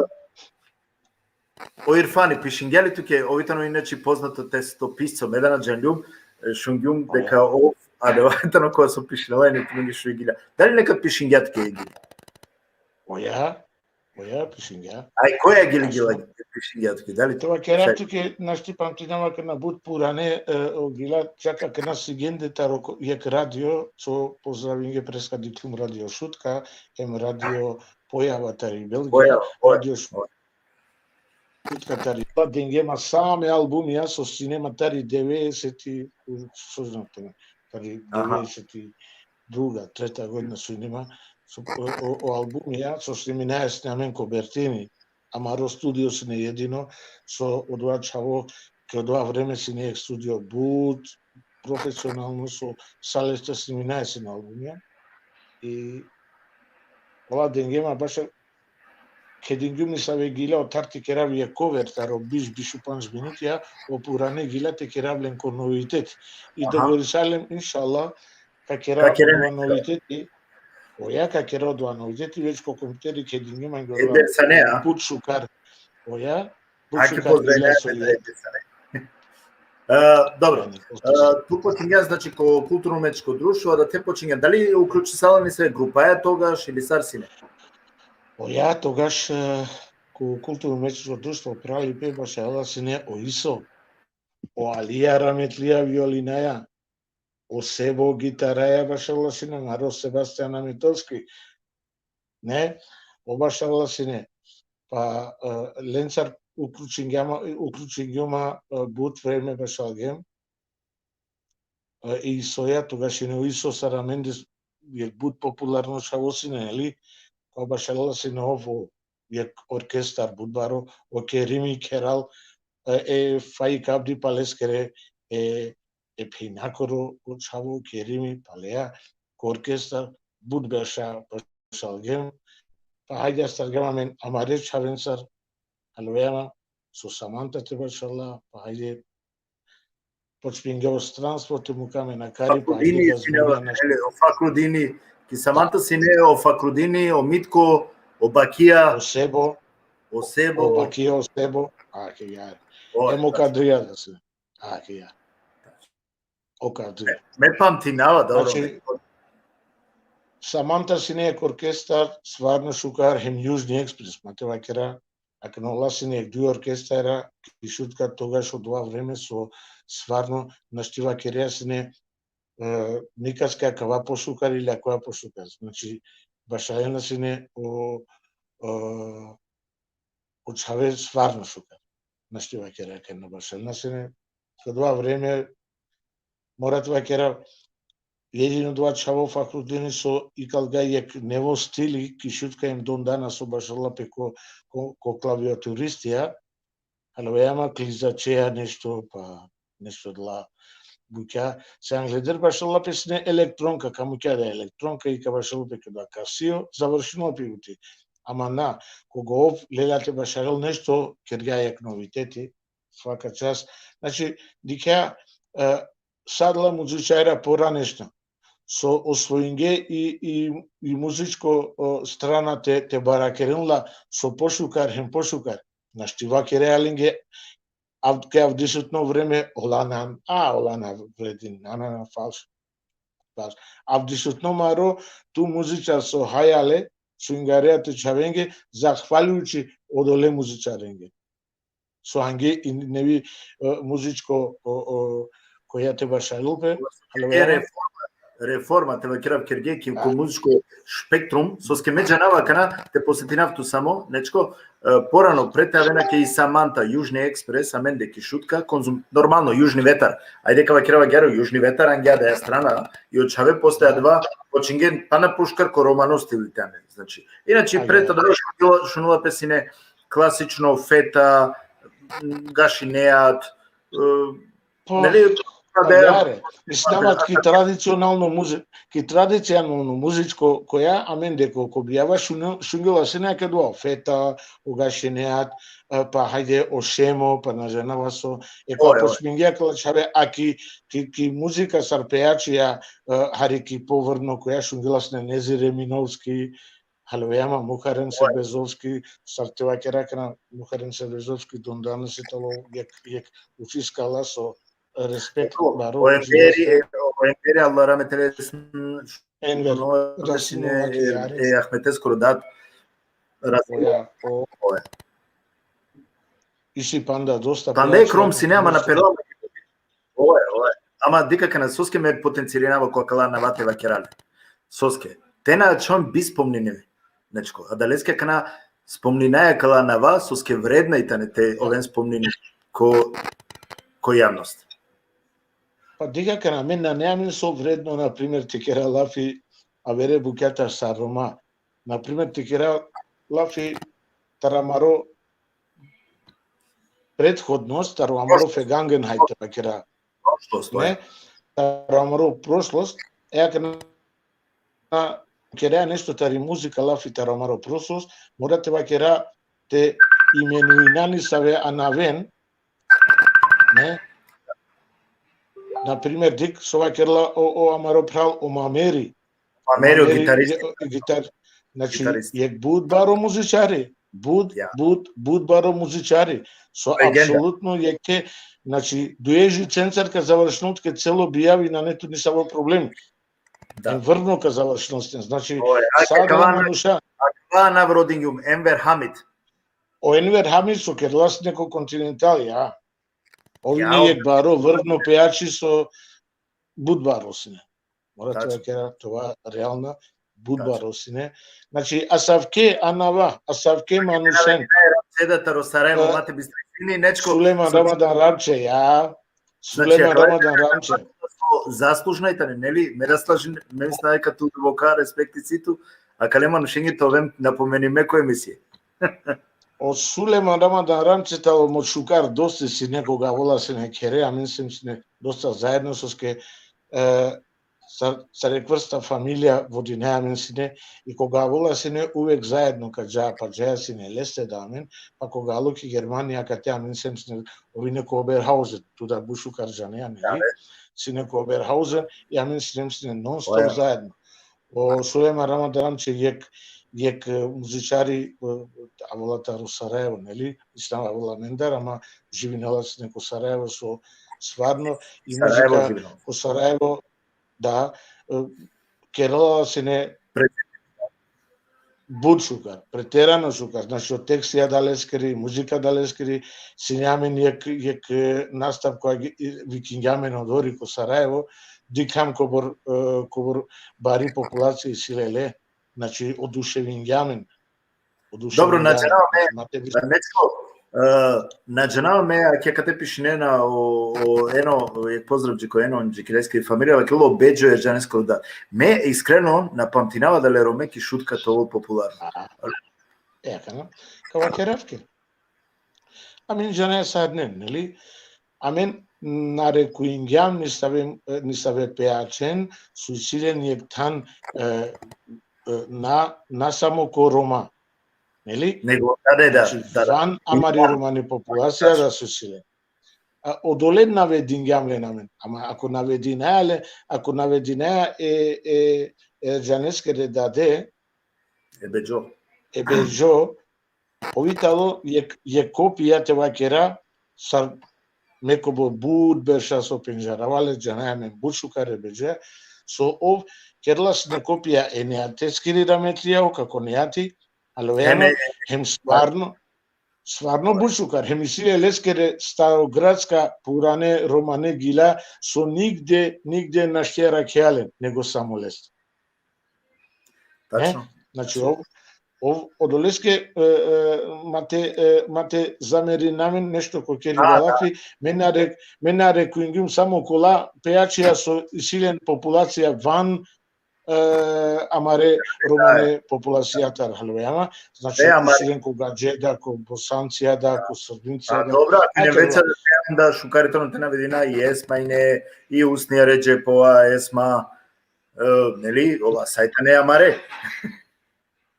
o Irfani, pišingja li tuke, ov i tano inače poznato testo pisco, me da na džanljum, e, šungjum deka ov, adava tano kova so pišinela, ine tumengi šuj gilja. Dali nekad pišingja tuke e gilja? Oja, oja, pišingja. Aj, koja gilja, gilja pišingja tuke, dali? Te vakerav tuke, našti pamtinava, akana but purane, e, o gilja, čak akana sigende taro ko-, jekh radio, so pozdravingje preska, dikhlum Radio Šutka, hem Radio Pojava tari Belgija, Pojava, Pojava, Radio Šutka. Pojava. Tutka tari, pa dengje ma sa me albumija so sine ma tari devedeset i, so znam te, tari devedeset i druga, treta godina so sine ma, so, o, o, o albumija so sniminaja sine amen ko Bertini, amaro studio sine jedino, so odova čhavo, ke odova vreme sine jekh studio but profesionalno, so sa leste sniminaja sine albumija. I ola dengje ma baš, kedingjum nisave gilja, otar te kerav jekh kover taro biš, biš u pandž minutija, o purane gilja te kerav len ko novitet. I dogovorisajlem, inšallah, ka kerav odova noviteti. Oja, ka kerav odova noviteti, već ko kompjuteri kedingjum, enge odova but šukar. Oja, but šukar gilja so. E, dobro. E, tu počingjan, znači, ko kulturno-umetničko društvo, a da te počingjan, dali uključisala nisave grupaja togaš ili sar sine? Oja, togaš, e, ko kulturno-umetničko društvo Pralipe bašalena sine o Iso, o Alija, rahmetlija, violinaja, o Sebo, gitaraja, bašalena sine, amaro Sebastian Amitovski, ne, ov bašalena sine. Pa, e, lencar uključingjum ma, uključingjum ma, e, but vreme bašalgjem. E, Isoja, togaš sine o Iso sar amende jekh but popularno čhavo sine, neli, kova bašalila sine ov o jekh orkestar but baro, o Kerimi Keral, e, e Faik Avdi paleskere, e, e phenjakoro o čhavo Kerimi palea, ko orkestar but baša, bašalgjem, pa hajde astargjem amen amare čhavencar, haljovea ma, so Samanta te bašala, pa hajde, počmingja o stranstvo, te muka amen akari, pa hajde Fakrudini, da sine, zbunja naš- ele, o Fakrudini, ki Samanta sine, o Fakrudini, o Mitko, o Bakija, O Sebo, o Sebo, o Bakija, o Sebo, a, ke ja. O, em o Kadrija da sine. A, ke ja. O Kadrija. Me pamtinava, dobro. Znači, Samanta sine jekh orkestar, stvarno šukar, hem Južni Ekspres, ma te vakera, akana ola sine jekh duj orkestara ki Šutka togaš, odova vreme so stvarno našti vakerea sine, e, nikaske akava pošukar ili akava pošukar. Znači, bašalena sine o, e, o čhave stvarno šukar. Našti vakerea akana, bašalena sine, ko odova vreme, mora te vakera, jedino odova čhavo Fakrudini so ikalga jekh nevo stili ki Šutka em don danas so bašalila pe ko, ko, ko klaviaturistija, haljovea ma klizačeja nešto, pa nešto dla bukja. Se angleder bašalila pe sine elektronka, ka mukja da elektronka i ka bašalil pe ko da Casio, završinela pe buti. Ama na, koga ov lela te bašalel nešto, kergja jekh noviteti, svaka čast. Znači, dikhea, e, sa adala muzičarja poranešna so osvojinge i, i, i muzičko, o, strana te, te barakeren la, so pošukar hem pošukar. Našti vakerea lenge, av-, ke avdisutno vreme ola na, a, ola na vredin, na, na, na, falš. Falš. Avdisutno maro, tu muzičar so hajale, so ingarea te čhavenge, zahvaljujući odole muzičarenge. So ange i nevi, e, muzičko, o, o, koja te bašalil pe, E, haljovea ma, reforma, reforma, te vakerav, kerge ki, ko muzičko spektrum, soske me džanava akana, te posetinav tu samo, Nečko, e, porano, pred te avena ke i Samanta, Južni Ekspres, amende ki Šutka, konzum-, normalno, Južni Vetar, ajde ka vakerav agjaar, Južni Vetar, angja daja strana, i o čhave posle adava, počingen pana puškar ko romano stili te anen, znači. Inače, pred adava šunela, šunela pe sine klasično, Feta, Gašineat, e, Pa, neli, pa da, agjaar e. Mislinava ki tradicionalno muzi-, ki tradicionalno muzičko koja, amende ko, ko bijava šunge-, šungela sine akadva, o Feta, o Gašineat, e, pa hajde o Šemo, pa na džanava so, e, ko počmingja akala čhave, a ki, ki, ki muzika sar pejačija, e, hari ki povrno koja šungela sine Nezir Eminovski, haljovea ma, Muharem Serbezovski, sar te vakera akana, Muharem Serbezovski don danas i tano jekh, jekh uči skala so, respekt, baro, o Enveri, o Enveri, Allah rahmet eylesin, Enver, no, Rasim sine, e, Ahmeteskoro dat, Rasim. Isi panda dosta. Panda e krom sine, ama na pero. Oj, oj. Ama dikh akana, soske me potencirinava ko akala anava te vakera le. Soske. Te na ačhon bi spomnine. Nečko. Adaleske akana spomninaja akala anava, soske vredna i tane te oven spomnine ko, ko javnost. Pa dikh akana, amen nane amen so vredno, na primer, te kera lafi avere bukjatar sar Roma. Na primer, te kera lafi taro amaro prethodnost, taro amaro Vergangenheit, te vakera. Prošlost, ne? Taro amaro prošlost, e akana kera nešto tari muzika lafi taro amaro prošlost, mora te vakera te imenuina nisave anaven, ne? Na primer, dikh so vakerla o, o amaro phral, o Mameri. Mameri, o gitarist. Gitar-, znači, jekh but baro muzičari. But, but, but baro muzičari. So apsolutno jekhe, znači, duje žicencar ka završinel tuke celo bijavi, nane tu nisavo problem. Da. Em vrvno ka završinel sine. Znači, sa adala manuša. Akava na vrodingjum, Enver Hamid. O Enver Hamid so kerela sine ko Continental, ja. Ov ine jekh baro vrvno pejači so but baro sine. Mora te vakera, tova realna, but baro sine. Znači, asavke anava, asavke manušen. Seda taro Sarajevo, mate bistresini, Nečko. Sulejman Ramadan Ramče, ja. Sulejman Ramadan Ramče. zaslužna i tane, neli? Me da slažin, me misla ka tu duboka respekti si tu, a kale manušenge te oven napomenime ko emisije. O Sulejman Ramadan Ramči talo mo šukar dosti sine, koga avela sine khere, amen sem sine dosta zaedno, soske, e, sar, sar jekh vrsta familija vodinaja amen sine, i koga avela sine uvek zaedno ka dža, pa džaja sine leste da amen, pa koga alo ki Germanija kate amen sem sine, ovine ko Oberhausen, tu da but šukar džanea, neli? Sine ko Oberhausen, i amen sine, sine non stop zaedno. O Sulejman Ramadan Ramči jekh, jekh, e, muzičari, e, avela taro Sarajevo, neli? Islam avela mendar, ama živinela sine ko Sarajevo, so stvarno i muzika ko Sarajevo, da, e, kerela sine but šukar, preterano šukar, znači o tekstija da leskiri, muzika da leskiri, sine amen jekh, jekh, e, nastav koja gi-, i-, vikingja amen odori ko Sarajevo, dikham kobor, e, kobor bari populacija isi le, znači oduševingja amen. Dobro, na džanava me, Nečko, e, na džanava me, a kja kate pišinena o, o Eno, e, pozdrav dži ko Eno, dži ki leski familija, vakerela o Bedžo e džanesko da. Me iskreno na pamtinava da le Rome ki Šutka te ovel popularno. E, akana, ka vakerav ke. Amen džane sa adnen, neli? Amen narekuingjam nisave, e, nisave pejačen, so isi len jekh than, e, e, na, na samo ko Roma, neli? Nego, da, da, da. Znači, van amari romani populacija da so isi len. A, odolen navedingjam len amen. Ama ako navedinaja le, ako navedinaja e, e, e džaneskere dade, e Bedžo. E Bedžo, ov i talo jekh, jekh kopija te vakera, sar me kobor but berša so pendžarava le, džanaja amen but šukar e Bedžo, so ov kerela sine kopija e nejateskiri rametlija, o kako nejati, alo, hem, hem stvarno, stvarno but šukar, hem isi le leskere starogradska purane romane gila, so nigde, nigde našti arakhea len, nego samo leste. Tačno. Znači, ov, ov, odoleske, e, e, ma te, e, ma te zamerina amen nešto ko keriba lafi, me nare-, me narekuingjum samo kola pejačija so isi len populacija van, e, amare romane populacijatar, halo, ama, znači, isi len ko gadžeda, ko bosancija da, ko srbincija da. Dobro, ako ne veca da šukar tano te navedina, i Esma ine, i Usnija Redžepova, Esma, e, neli, ola sa i tane amare.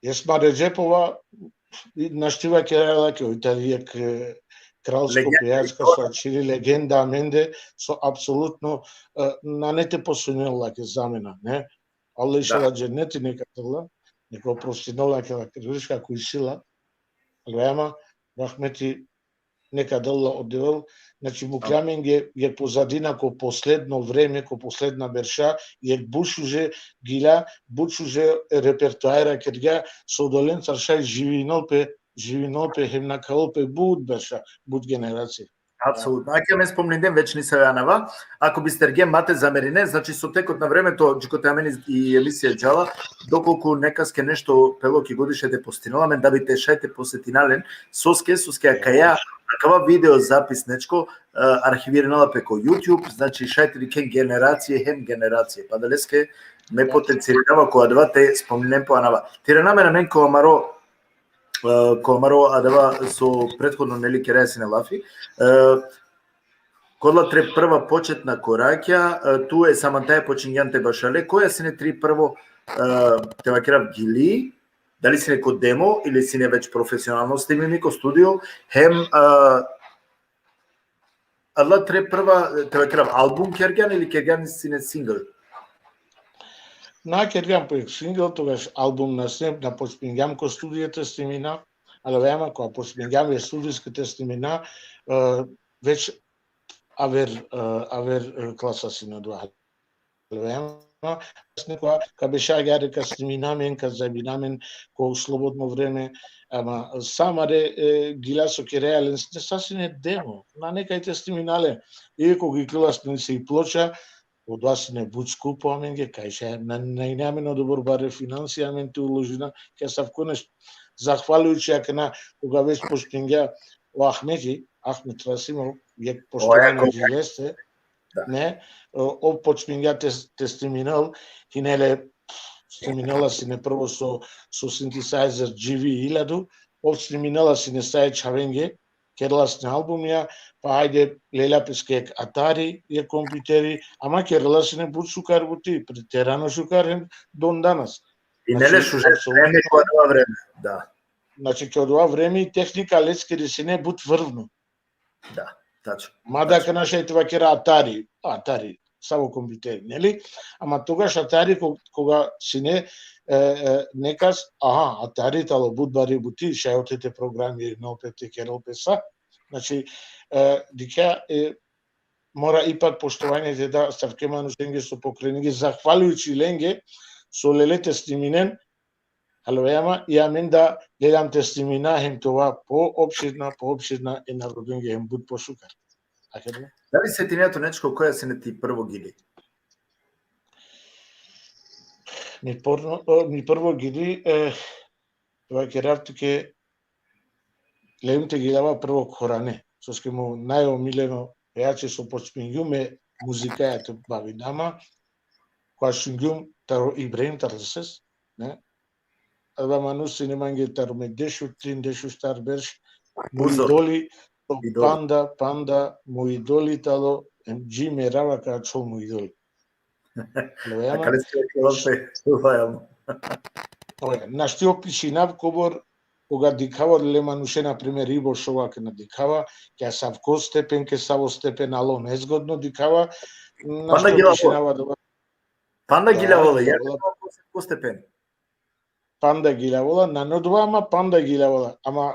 Esma Redžepova, našti vakeraja lake, oj tali jekh, e, kralsko pejačka so ačhili legenda amende, so apsolutno, e, nane te postojnel lake zamena, ne? Allah inšala dženeti neka dela, neka oprostinel lake la greška koju isi la. Alo, ama, rahmeti neka dela o Devel, znači, mukhlja amenge jekh pozadina ko posledno vreme, ko posledna berša, jekh but šuže gila, but šuže repertuara kergja, so odolencar šaj živinel pe, živinel pe, hem nakhalel pe but berša, but generacija. Apsolutno. Ake me spomnindem već nisave anava, ako bistergjem ma te zamerinen, znači, so tekot na vreme to, dži kote amen i emisija džala, dokolku nekaske nešto pelo ki godi šaj te postinela amen, da bi te šaj te posetina len, soske, soske akaja, akava video zapis, Nečko, e, arhivirinela pe ko YouTube, znači, šaj te dikhen generacije hem generacije. Pa adaleske me potencirinava ko adava te spomninem po anava. Te irana amen amen ko amaro, e, ko amaro adava so prethodno, neli, keraja sine lafi. E, kola tre prva početna korakja, e, tu e Samantaja počingjan te bašale, koja sine tri prvo, e, te vakerav, gili, dali sine ko demo ili sine već profesionalno snimimi ko studio, hem, e, adala tre prva, te vakerav, album kergjan ili kergjan sine single? Na kergjam po jekh single, togaš album na snem, na počmingjam ko studio te snimina, ali vema, ko počmingjam e studijske te snimina, e, već aver, e, aver, e, klasa sine odova. Vema, sine ko, ka beša agjaar, ka snimina amen, ka zajebina amen ko slobodno vreme, ama sa amare, e, gila so keraja len, sa sine demo, nane kaj te snimina len, i ko giklila sine si ploča, odova sine but skupo amenge, kaj šaj, na, na ine amen odobor bare financija amen te uložina, kaj asavko nešto. Zahvaljujući akana, koga već počmingja o Ahmeti, Ahmet Rasimov, jekh poštovanje dži leste, Da. Ne? O, ov počmingja te, te sniminel, hine le, sniminela sine prvo so, so synthesizer G V iljadu, ov sniminela sine sa e čhavenge, kerela sine albumja, pa ajde, lela peske jekh atari e kompjuteri, ama kerela sine but šukar buti, preterano šukar hem don danas. Hine le, znači, šuže apsolutno. Vreme, ko adava vreme, da. Znači, ko adava vreme i tehnika leskiri sine but vrvno. Da, tačno. Mada, tačno, akana šaj te vakera atari, atari, savo kompjuteri, neli? Ama togaš atari ko-, koga sine, e, e, nekas, aha, atari tano but bari buti, šaj ote te programirel pe, te kerel pe sa. Znači, e, dikha, e, mora ipak poštovanje te da asavke manušenge so pokrajnenge, zahvaljujući lenge, so lele te sniminen, alo, ama, i amen da leljam te snimina hem te ova poopširna, poopširna e narodenge hem but pošukar. Akana? Dali setinea tu, Nečko, koja sine ti prvo gili? Mi porno-, o, mi prvo gili, e, vakerav tuke, lelum te giljava prvo khorane, soske mo najomiljeno pejači so počmingjum me muzikaja te bavinama, koga šungjum taro Ibrahim Tatlises, ne? Adava manuš sine mange taro me dešutrin, dešuštar berš, mo idoli, to idoli. Panda, panda, mo idoli tano, em dži merava ka ačhol mo idoli. Lojalno. Akale si lojalno. Oja, našti opišinav kobor, koga dikhava le manuše, na primer, Ivo Šova, ke na dikhava, ke asavko stepen, ke savo stepen alo nezgodno dikhava, našti opišinava adava. Panda giljavela, ja, ko stepen. Panda giljavela, nane odova, ama panda giljavela, ama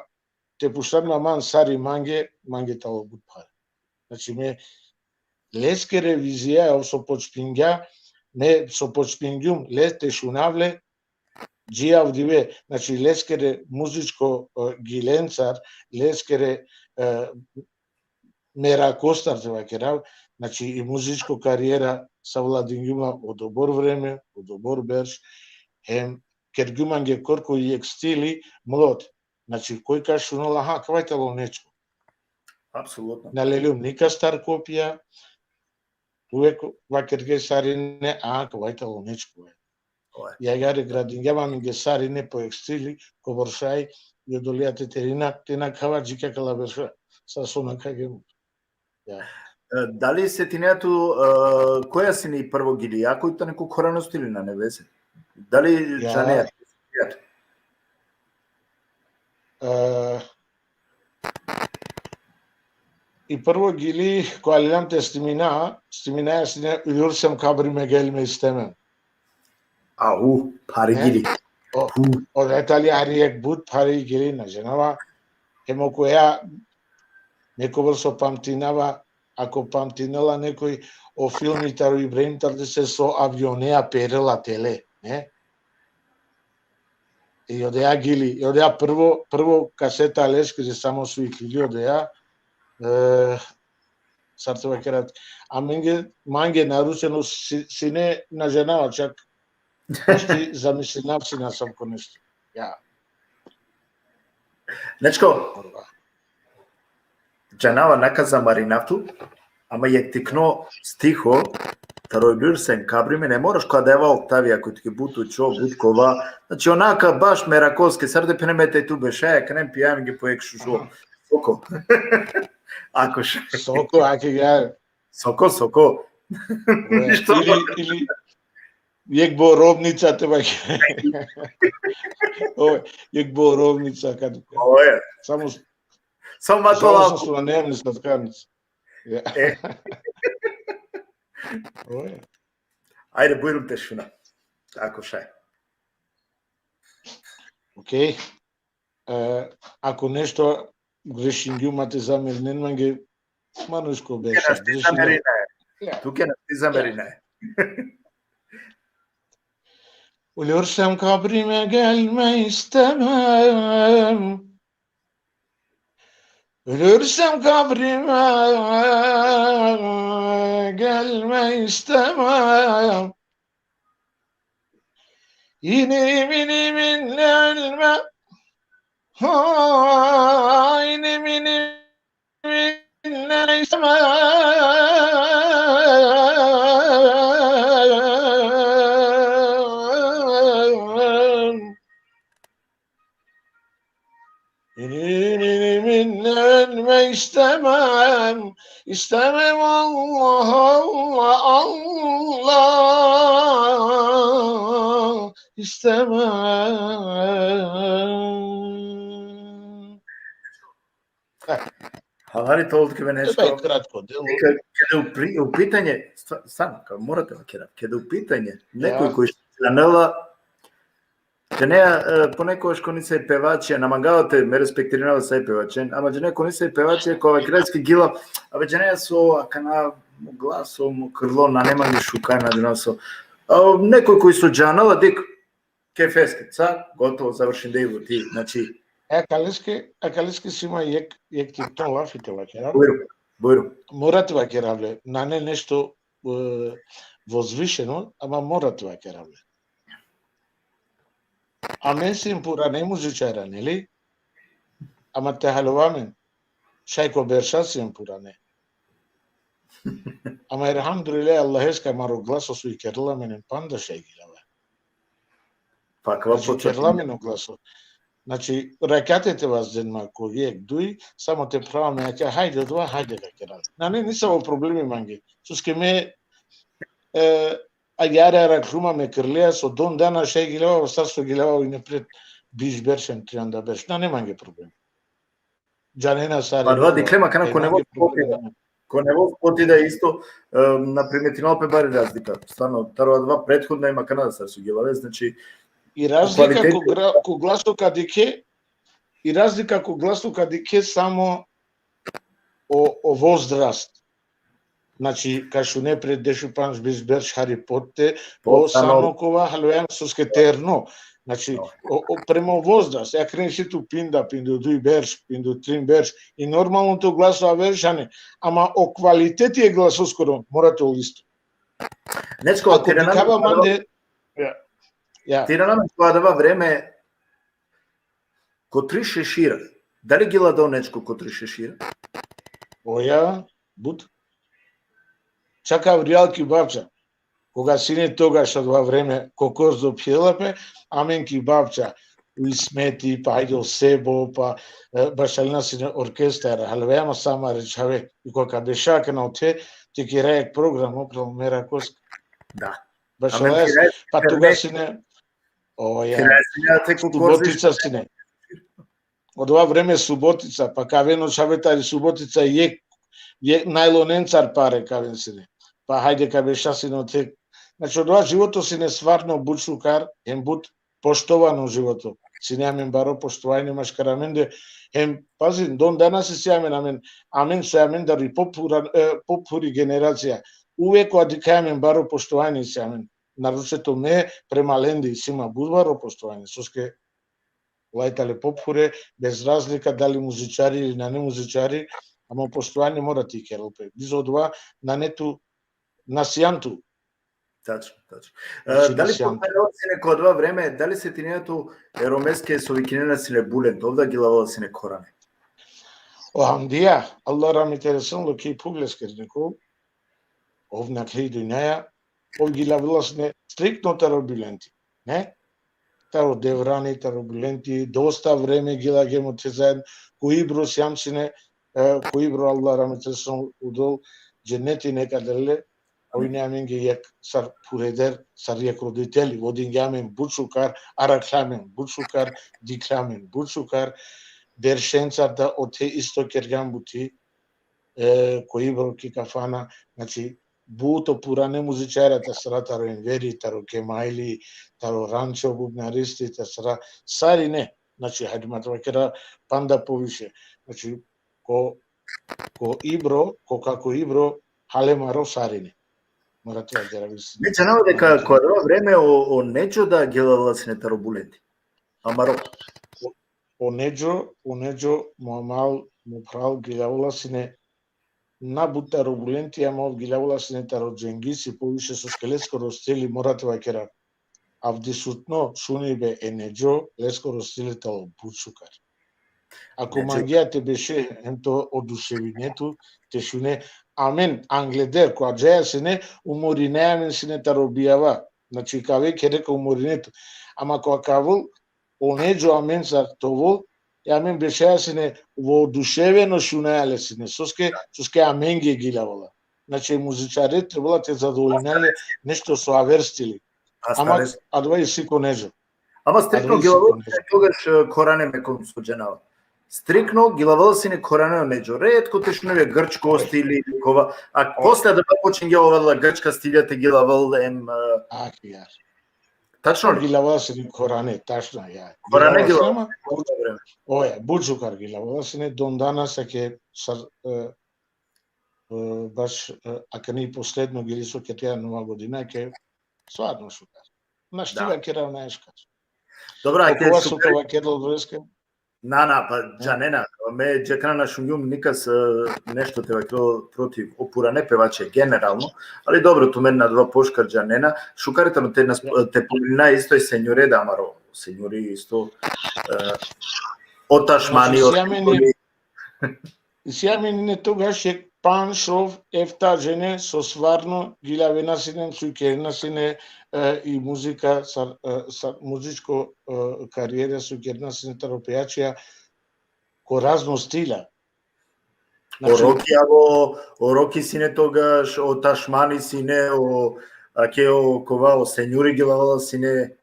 te pučan man sar i mange, mange tano but phare. Znači, me leskere vizija, ov so počmingja, me so počmingjum le te šunav le, dži avdive, znači, leskere muzičko, e, gilencar, leskere, e, merakostar te vakerav, znači, i muzičko karijera savladingjum la odobor vreme, odobor berš, hem kergjum mange korkori jekh stili mlod. Znači, koj ka šunel, aha, kava tano Nečko. Apsolutno. Na leljum nikastar kopija, uvek vakerge sarine, aha, kava tano Nečko. Oja. I agjaar gradingjam amenge sarine po jekh stili, kobor šaj i odoleja te terina, te nakhava dži akala berša, sar so nakhagjem. Ja. E, dali setinea tu, e, koja sine i prvo gili, ako i tani ko khorano stili, nane veze? Dali džanea? E, i prvo gili, koga leljam te snimina, sniminaja sine Ölürsem kabrime gelme istemem. Au, phari gili. O, o, e, tali hari jekh but phari gili, na džanava. Hem okoja, nekobor so pamtinava, ako pamtinela nekoj, o filmi taro Ibrahim Tatlises so avionea perela tele, ne? I odeja gili, i odeja prvo, prvo kaseta leskiri samo so iklili odeja, e, sar te vakerav, amenge, mange naručeno si-, sine, na džanava čak, našti zamislinav sine asavko nešto. Ja. Nečko, džanava, na ka zamarinav tu, ama jekh tikno stiho, taro Ölürsem kabrime, ne moraš ko adava oktavi, ako tuke but učo, but kova, znači, onaka baš merakoske, sar te phene, me te tu bešaja, akana pijaja amenge po jekh šužo. Soko. Ako š- Soko, ake ga. Soko, soko. Oja, ništo. Ili, ili jekh borovnica te bak. O, jekh borovnica kad. Oja. Samo s-, samo ma to žalosno lako. Su na dnevni sladkarnica. Ja. E. Oja. Ajde, bujrum te šuna. Ako šaj. Okej. E, ako nešto grešingjum, ma te zamerinen mange, manuš ko beša, grešingjum. Ja. Tuke našti zamerinaja. Ölürsem kabrime gelme istemem. Ölürsem kabrime gelme istemem. İnim inim inlenme. Ha, inim inim inlenme istemem. istemem, istemem Allah, Allah, istemem. Havari to oldu ki ben Nešto nešto... kratko delo. Kada, kada je u, pri, u pitanje, sta- stano, kao morate vakerat, kada je u pitanje neko Ja. Koji što džanela, džanea, e, po neko što nisaj pevače, na mangava te, me respektirinava saj pevačen, ama džanea ko nisaj pevače, ko vakereske gila, a već džanea so, akana mo glaso, mo krlo, na nema ni šukar, na džanea so. A, neko koji so džanela, dik, kefeske, ca, gotovo, završin da idu ti, znači, E, akaleske, akaleske si ma jek, jek tikno lafi te vakerav. Bujrum, bujrum. Mora te vakerav le, nane nešto e, vozvišeno, ama mora te vakerav le. Amen siem purane muzičara, neli? Ama te haljova amen, šaj ko berša siem purane. Ama elhamdulillah, Allaheske, amaro glaso so ikerela amen, panda šaj giljava. Pa kava Znači, ikerela amen o glaso. Znači, rakjate te vazden ma ko jek, duj, samo te prava me akja, hajde odova, hajde ka kera. Nane nisavo problemi mange. Soske me, e, agjaar arakhlum ma me krlea so don dana šaj giljava, sar so giljava ine pred biš berš em trianda berš. Nane mange problemi. Džanena sar... Pa da, dikhlem, akana ko nevo spoti da, ko nevo spoti da isto, e, na primetinela pe bari razlika. Stvarno, taro adava prethodna i akana sar so gilave, znači, I razlika kvaliteti. Ko, gra, ko glaso ka dikhe, i razlika ko glaso ka dikhe samo o, o vozrast. Znači, ka šune pred dešupandž biš berš hari pote, o Po sano- sano kova haljovea amen soske terno. Znači, No. o, o, prema o vozrast, akana si tu pinda, pinda duj berš, pinda trin berš, i normalno to glaso aver šane, ama o kvaliteti e glasoskoro mora te ol isto. Nečko, Ako ti irana, dikhava mande, ja, ja. Ti irana ko adava vreme ko tri šešira. Dali gila do nečko ko tri šešira? Oja, but. Čak avrijal ki bavča. Koga sine togaš adava vreme, ko korzo phela pe, amen ki bavča. U Ismeti, pa hajde o Sebo, pa, e, bašalina sine orkestar, haljovea ma sa amare čhave, i koga beša akana ote, te kera jek program, upral merakos. Da. Bašalina, Amen kera pa internet. Togaš sine, oja, Kera sine te ko korzo- Subotica sine. Odova vreme Subotica, pa ka aven o čhave tari Subotica jek, jek najlonencar pare ka aven sine. Pa hajde ka beša sine ote. Znači, odova životo sine stvarno but šukar, hem but poštovano životo. Sine amen baro poštovanje maškar amende, hem, pazin, don danas isi amen, amen, amen so amen dari pophura, e, pophuri generacija. Uvek ko adikha amen baro poštovanje isi amen. Naročito me, prema lende isi ma but baro poštovanje. Soske laj tale pophure, bez razlika dali muzičari ili nane muzičari, ama poštovanje mora te ikerel pe. Bizo odova nane tu, na sian tu. Tačno, tačno. Znači, E, dali na sian tu. Poznavela sine ko adava vreme, dali setinea tu e Romeske so vikinena sine Bulent, ov da gilavela sine korane? O hamdija, Allah rahmet eylesin, lo ki Phugleskerniko, ov nakhle i dunjaja, ov gilavela sine striktno taro Bulenti, ne? Taro Devrani, taro Bulenti, dosta vreme gilagjem ote zaedno, ko Ibro sijam sine, e, ko Ibro, Allah rahmet eylesin, udol, dženneti neka del le, ov ine amenge jek sar phueder, sar jek roditeli, vodingja amen but šukar, arakhle amen but šukar, dikhle amen but šukar, beršencar da ote isto kergjam buti, e, ko Ibro ki kafana, znači, but o purane muzičarja, ta sara taro Enveri, taro Kemajli, taro Rančo bubnaristi, ta sara sarine, znači, hajde ma te vakera panda poviše, znači, ko, ko Ibro, ko kako Ibro, hale maro sarine. Mora te vakera. Me džanava deka ko adava vreme o, o Nedžo da gilavela sine taro Bulenti. Amaro. O Nedžo, o Nedžo, mo amal, mo phral, gilavela sine, na but taro Bulenti, ama ov gilavela sine taro Džengisi, poviše soske leskoro stili, mora te vakera, avdisutno šunibe e Nedžo, leskoro stili tano but šukar. Ako mangea te beše, hem te oduševine tu, te šune, amen, angleder, ko adžaja sine, umorinea amen sine taro bijava. Znači, ka ave khere ka umorine tu. Ama ko akava, o Nedžo amencar te ovel, e amen bešaja sine voduševeno šunaja le sine. Soske, soske amenge giljavela. Znači, e muzičare trebela te zadovoljinel le nešto so aver stili. Ama adava isi ko Nedžo. Ama striktno giljavela sine togaš, e, korane, me koliko so džanava. Striktno giljavela sine korane o Nedžo. Retko te šunel e grčko stili, kova. A posle da počingja ova grčka stilja te giljavel em, e, Ah, ja. Tačno li? Giljavela sine korane, tačno, ja. Korane Giljavela giljavela. sine, oja, but šukar giljavela sine, don danas ake sar, e, e, baš, e, akana i posledno gili so ke te Nova godina, ke stvarno šukar. Našti te vakerav, nae šukar. Dobro, a ke Okova so šukar te vakerel vreske. Na, na, pa džanena, me džekana na šungjum nikas, e, nešto te vakerel protiv o purane pevače generalno, ali dobro, tumen adava pošukar džanena, šukar tano te nas, te pomena isto e senjure da amaro, senjuri isto, e, o Tašmani, Znači, o isi amen, isi amen ine togaš jek panč, šov, efta džene so stvarno giljavena sine, so kerena sine, e, i muzika, sar, e, sar muzičko, e, karijera so kerena sine taro pejačija, ko razno stila. O Roki, avo, o Roki sine togaš, o Tašmani sine, o, ake okova, o senjuri giljavela sine,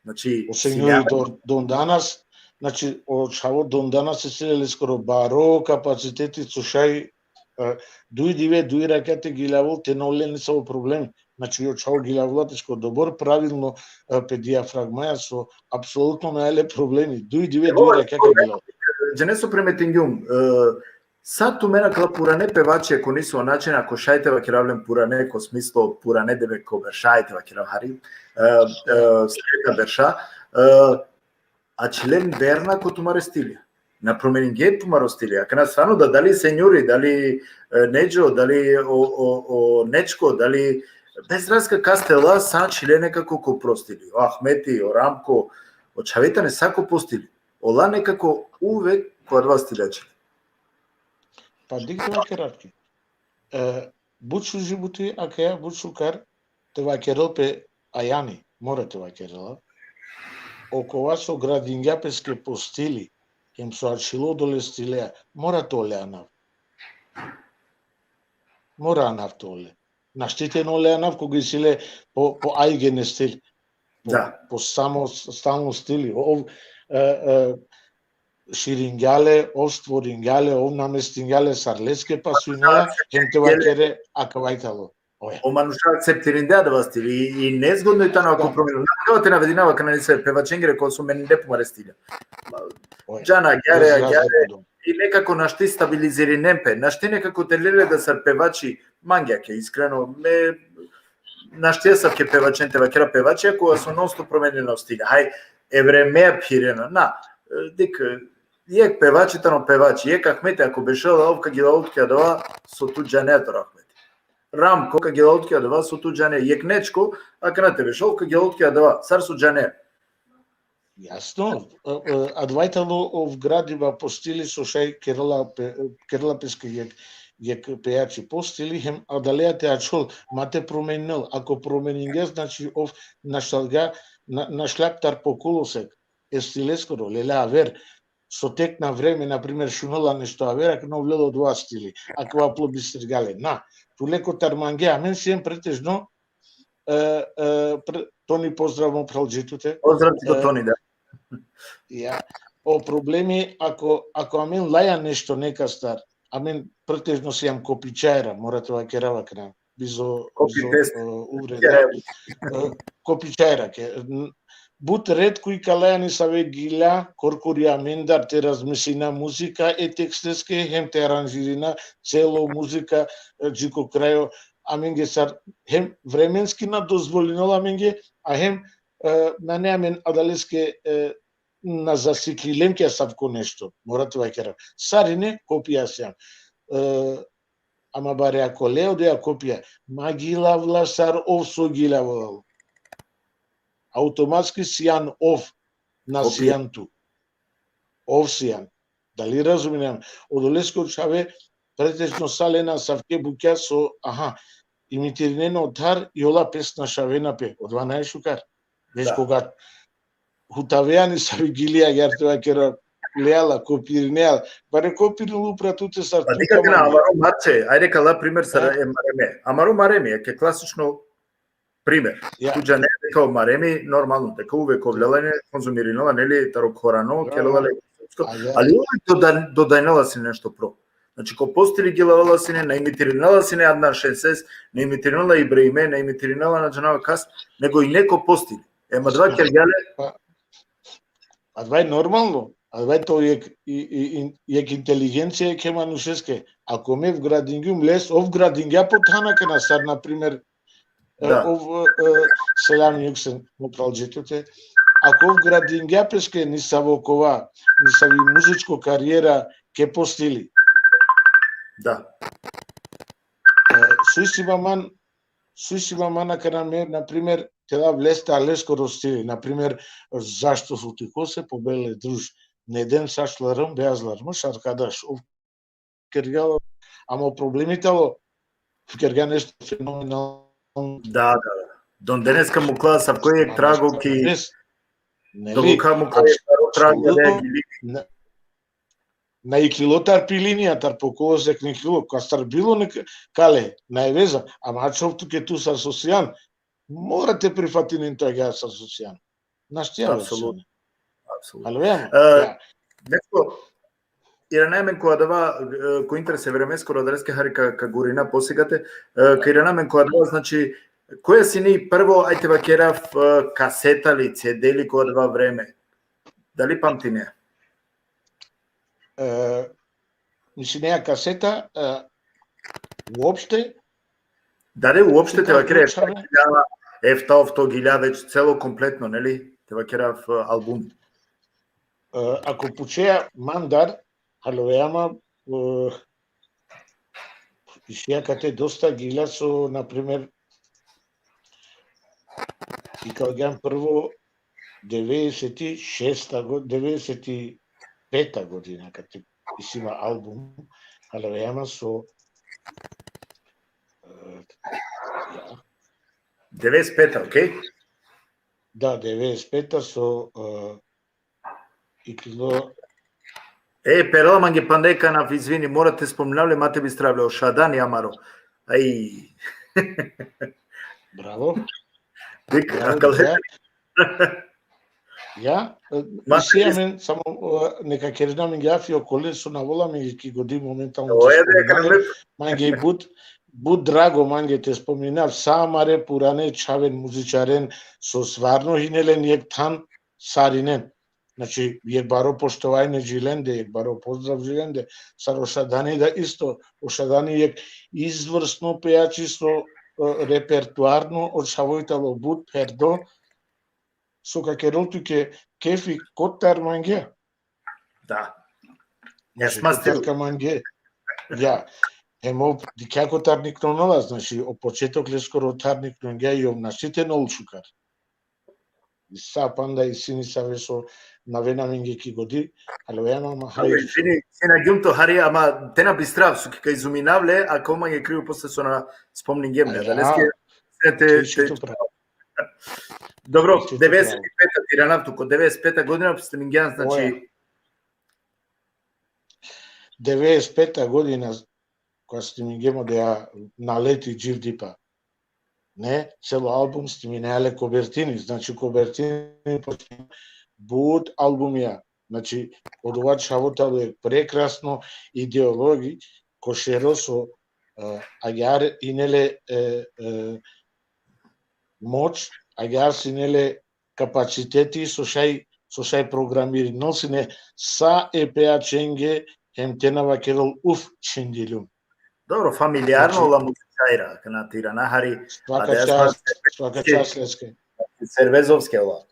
znači, O senjuri do, don danas, znači, o čhavo don danas isi le leskoro baro kapaciteti, so šaj, e, duj dive, duj rakja te giljavel, te na ole nisavo problem. Znači, o čhavo giljavela teško dobro, pravilno, e, pe dijafragmaja, so apsolutno nane le problemi. Duj dive, duj rakja te giljavel. Džane so primetingjum, e, sa tumen akala purane pevače, koni so, način, ako šaj te vakerav len purane, ko smislo purane, deve ko berša, šaj te vakerav hari, e, e, sredna berša, e, ačhilen verna ko tumare stilja. Na promeningje tumaro stilja. Akana stvarno da, dali senjuri, dali, e, Nedžo, dali o, o, o Nečko, dali bez razlika kas te la, sa ačhile nekako ko pro stili. O Ahmeti, o Ramko, o čhave tane sa ko po stili. Ola nekako uvek ko adava stilja ačhile. Pa dikh te vakerav ki. E, but šuži buti akaja, but šukar te vakerel pe Ajani, mora te vakerela. Okova so gradingja peske po stili, hem so ačhilo odole stilea, mora te ole anav. Mora anav te ole. Našti te na ole anav koga isi le po, po eigene stil. Po, Da. Po samo stalno stili. Ov, e, e, širingja le, ov stvoringja le, ov namestingja le sar leske pasujnela, hem te vakere akava i tano. Oja. O manuša akceptirinde adava stili i, i nezgodno i tano ako promenil. Na, te navedinava akana nesave pevačengere, kova so meninde pumare stilja. Oja. Džana, gjare, Bez razlika gjare. do- I nekako našti stabilizirinen pe, našti nekako te le le da sar pevači, mangja ke, iskreno, me, našti asavke pevačen te vakera pevači, kova so non stop promenina o stilja. Haj, e vremea phirena, na, e, dikh, e, jek pevači tano pevači, jek Ahmeti ako bešela, ov ka giljavol tuke adava so tu džane taro Ahmeti. Ramko ka giljavol tuke adava so tu džane, jek Nečko, akana te bešel, ov ka giljavol tuke adava, sar so džane. Jasno, e, e, adava i tano ov gradiba po stili so šaj kerela pe-, kerela peske jek, jek pejači po stili, hem adalea te ačhol, ma te promeninel. Ako promeningja, znači ov našalga, na, našlja aktar po kolosek e stileskoro, lela aver, so tek na vreme, na primer, šunela nešto aver, akana ov lela odova stili, akava plo bistergja le. Na, tu le kotar mangea, amen siem pretežno, e, e, pre-, Toni, pozdrav mo phralđi tute. Pozdrav ti ko E, Toni, da. Ja. O problemi, ako, ako amen laja nešto nekastar, amen pretežno sijam kopičajra, mora te vakerav akana, bizo, Copy bizo, paste. E, uvreda. E, kopičajra ke, n-, but retko ikalaja nesave gilja, korkori amendar te razmislina muzika e teksteske, hem te aranžirina celo muzika, e, dži ko krajo, amenge sar, hem vremenski na dozvolinela amenge, a hem, e, nane amen adaleske, e, na zasiklilem ki asavko nešto, mora te vakerav. Sarine kopija sijam. E, ama bare ako le odoja kopija, ma gilavla sar ov so gilavla. Automatski sijan ov, na Kopija. Sijan tu. Ov sijan. Dali razuminen? Odoleske o čhave pretežno sa lena asavke bukja so, aha, imitirinena otar i ola pes našavena pe. Odova naj šukar. Već Da. Koga hutavea nesave gilija, agjaar te vakera, leala, kopirinela. Bare kopirinela upra tute sar Pa tu dikha te na, tamam. amaro marče, ajde ka la primer sar Da. e mareme. Amaro mareme, jekh klasiko primer. Ja. Tu džane deka o maremi, normalno, deka uvek ovlela ne, konzumirinela, neli, taro korano, Ja, kelela ja. le. A, ja. Ali uvek doda-, dodajnela sine nešto pro. Znači, ko postili gilavela sine, na imitirinela sine Adnan Šenses, na imitirinela Ibrahime, na imitirinela na džanava kas, nego i neko postili. Ema adava kergja le. Adava i normalno, adava i to jekh, i, i, in-, jekh inteligencija jekhe manušeske. Ako me vgradingjum les, ov vgradingja po than akana sar, na primer, e, Da. ov, e, selam Juksen, mo pralđe tute. Ako ov vgradingja peske nisavo kova, nisavi muzičko karijera, ke postili. Da. E, so isi man, so isi man akana me, na primer, te dav leste leskoro stili, na primer, zašto su ti kose pobele druž, neden sačlarım beyazlarmış arkadaş. Ov kergja, ama o problemi tano, kergja nešto fenomenalno. Da, da, da. Don deneska mukla asavko jekh trago ki, Yes. Neli? doluka mukla jekh trago, da, gili. Na, na iklilo tar pilinija, tar pokolo se iklilo, kastar bilo nek kale, na e veza, ama ačhov tuke tu sar so sian, mora te prifatinen tu agjaar sar so sian. Našti alo Apsolutno. sian. Apsolutno. Alo, ja, E, ja. Dečko, irana amen ko adava, e, ko interes e vremeskoro, adaleske hari ka, ka gurina posigate, e, ka irana amen ko adava, znači, koja sine prvo, ajde vakerav, e, kaseta li, C D li ko adava vreme? Dali pamtine? E, mislim, ja kaseta, e, uopšte, Dali uopšte te Kako vakerav, čhave? efta, ofto gilja već celo kompletno, neli? Te vakerav, e, album. E, ako pučea mandar, alo, ama, e, isi akate dosta gilja so, na primer, ikalgjam prvo devedeset i šesta go-, devedeset i peta godina, kate isi ma album, alo, ama so, e, ja, Devedeset peta, okej? Da, devedeset peta so, e, iklilo. E, perela mange panda akana, izvini, mora te spomninav le, ma te bistrav le, o Šadani amaro. Aj. Bravo. Dik, Bravo, akale. Da. Ja, e, Ma, isi is- amen, samo, e, neka kerena amenge afi okole so na avela amenge ki godi momentalno. O, e, Spomninav akale. le, mange but, but drago mange te spomninav sa amare purane čhaven muzičaren so stvarno hine len jekh than sarinen. Znači, jekh baro poštovanje dži lende, jekh baro pozdrav dži lende, sar o Šadani da isto, o Šadani jekh izvrsno pejači so, e, repertuarno o čhavo i tano but pherdo, so ka kerel tuke kefi kotar mange. Da. Znači, Esma stil. kotar ka mange. Ja. Hem ov dikha kotar niknonela, znači, o početok leskoro tar niknongja i ov našti te nol šukar. I sa panda isi nisave so na avena amenge ki godi, alo, ama, ama, Alo, hajde. izvini, sine agjum to hari, ama te na bistrav, so ki ka izuminav le, ako mange krivo posle so na spomningjem le, Aj, adaleske, ja. te, te, Ti si te, tu pravo. dobro, Ti si tu devedeset peta, iranav tu, ko devedeset peta godina, snimingjan, znači, Oja. Devedeset peta godina, koga snimingjem odeja Na leti dživdipa. Ne, celo album sniminea le ko Bertini, znači ko Bertini but albumija, znači, odova čhavo tano jekh prekrasno ideologi, ko šero so, e, agjaar ine le, e, e, moć, agjaar sine le kapaciteti so šaj, so šaj programirinel sine sa e pejačenge, hem te na vakerel uf čhindiljum. Dobro, familijarno. Znači, ola muzičarja, kana te irana hari, Svaka adea čast, sar-, svaka čast leske. Servezovske ola.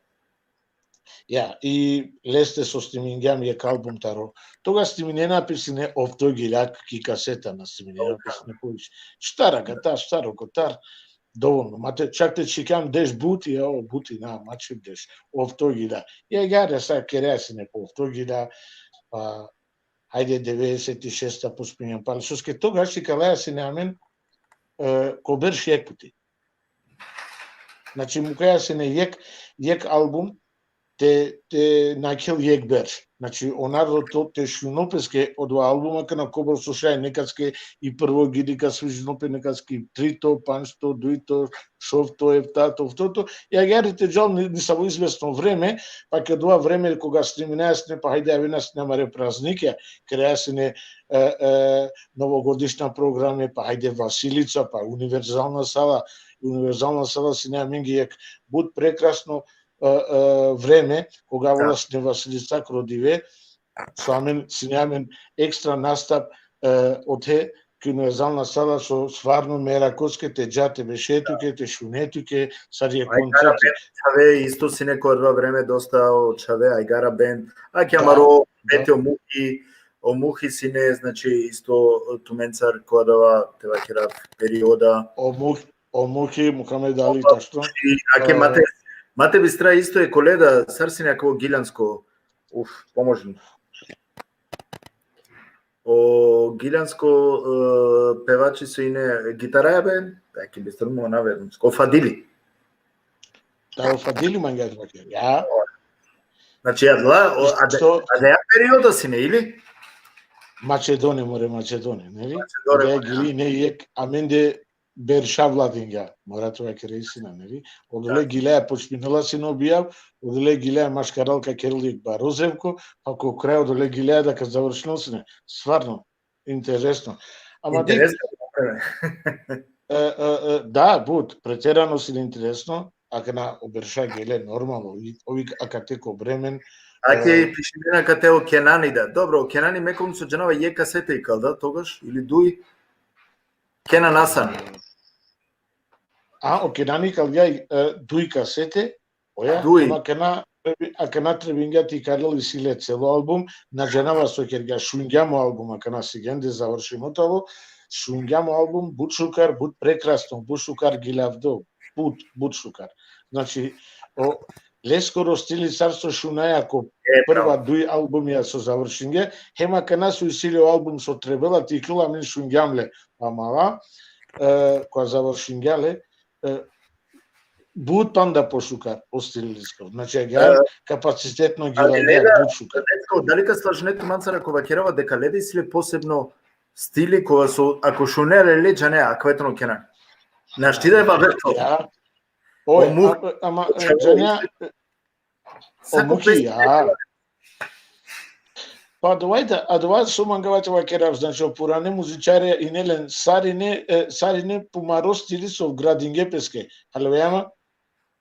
Ja, i leste so snimingjam jekh album taro. Toga sniminena pe sine ofto gilja ki kaseta, na sniminena pe sine poviše. Štar akatar, štar okotar, dovolno. Ma te, čak te čhikjam deš buti, ja, o buti, na, ma čhiv deš, ofto gilja. Ja, agjaar sa kerea sine po ofto gilja, pa, hajde, devedeset i šesta pospinjam pale. Soske togaš ikalaja sine amen, e, ko berš jekh puti. Znači, mukaja sine jekh, jekh album, te, te nakhel jekh berš. Znači, o narodo te šunel peske odova albuma, kana kobor so šaj, nekaske i prvo gili ka svižinel pe, nekaske i trito, pandžto, dujto, šovto, eftato, oftoto. I agjaar te džal ni-, nisavo izvesno vreme, pa ke odova vreme koga sniminaja sine, pa hajde avena sine amare praznikija, keraja sine, e, e, novogodišna programe, pa hajde Vasilica, pa Univerzalna sala, Univerzalna sala sine amenge jekh but prekrasno, e, e, vreme, koga avela sine Vasilica ko dive, so amen, sine amen ekstra nastap, e, othe, ki Univerzalna sala, so stvarno merakoske te dža te beše tuke, te šune tuke, sar jekh koncerti. Ajgara band, čhave, isto sine ko adava vreme dosta o čhave, Ajgara band, a ki amaro, da, Bete o Muhi, o Muhi sine, znači, isto tumencar ko adava, te vakerav, perioda. O Muh-, o Muhi, Muhamed Ali, tačno. I, a ke, e, ma te, ma te bistra isto e koleda, sar sine akava o giljansko, uf, pomožni. O giljansko, e, pevači so ine gitaraja be, aki bistar mo na verno. O Fadili. Da, o Fadili mangea te vaker. Ja. Znači, adala, o, ade, isto, adea periodo sine, ili? Makedone, more, Makedone, neli? Makedone, adea, more, gili, ja. Ne, jekh, amende berša vladingja, mora te vakera istina, neli? Odole, da, gilaja počminela sine o bijav, odole gilaja maškaral ka kerel jekh baro zevko, pa ko kraj odole gilaja da ka završinel sine. Stvarno, interesno. Ama dik, interesno, e, e, e, da, but, preterano sine interesno, akana o berša gele normalno, i, ov i akate ko Bremen, ake, e, pišinena akate o Kenani da. Dobro, o Kenani me kom so džanava jekh kasete ikal da, togaš, ili duj, Kenan Hasan. A, o Kenani ikal da, e, duj kasete, oja, duj. Ama akana, akana trebingja te ikalel isi le celo album, na džanava so kergja, šungjam o album, akana sigende završimo tano, šungjam o album, but šukar, but prekrasno, but šukar gilavdo, but, but šukar. Znači, o, leskoro stili sar so šunaja ko, e, prva, bravo, duj albumija so završinge, hem akana so isi le o album so trebela te iklol, amen šungjam le, amala, e, koga završingja le, e, but panda pošukar o stili leskoro. Znači, agjaar, e, kapacitetno, ali gilavdo, le da, but šukar. Dali ka slažine tumancar ako vakerava deka le da isi le posebno stili, kova so, ako šune le, le džane, akava tano Kenan. Našti da e babe to. Ja. Oj, o Muh-, a, ama, e, džanja, e, o Muhi, ja. Pa adava da, adava so mangava te vakerav, znači, o purane muzičarja ine len, sarine, e, sarine pumaro stili so gradinge peske. Haljovea ma?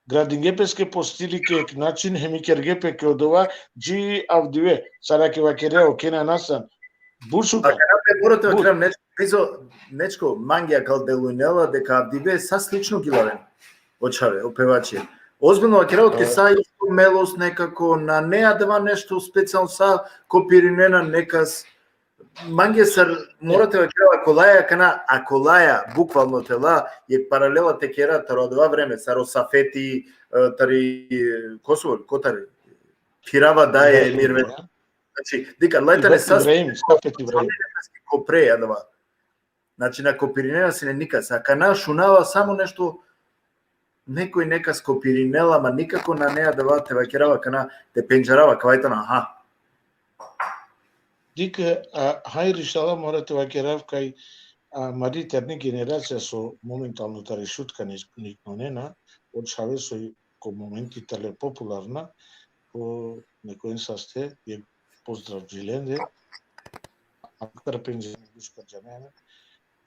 Gradinge peske po stili ki jekh način, hem ikerge pe ki odova, dži avdive, sar ake vakerea o Kenan Hasan. But šukar. Akana pe mora te vakerav, Nečko, Nečko, mange akal delujnela deka avdive sa slično gilaven o čhave, o pevači. Ozbiljno vakerava, ke sa isto melos nekako, nane adava nešto specijalno, sa kopirinena nekas, mange sar, mora te vakerav, akolaja akana, akolaja, bukvalno te la, jekh paralela te kera taro adava vreme, sar o Safeti, e, tari, e, Kosovo, ko tari, Firava Daje, Ibrahim, Emir Ve-, ja. Znači, dikh, adala tane sa Ibrahim, Safet Ibrahim. Ko pre adava. Znači, na kopirinena sine nikas. Akana šunava samo nešto, nekoj nekas kopirinela, ma nikako nane adava te vakerava, akana te pendžarava, akava tano, aha. Dikh, a, hajri, inšallah, mora te vakerav kaj, a, amari terne generacija so momentalno tari Šutka ni-, niknonena, o čhave so ko momenti tale popularna, po nekojen saste, jekh pozdrav dži lende, ankar pendžarena, but šukar džanena,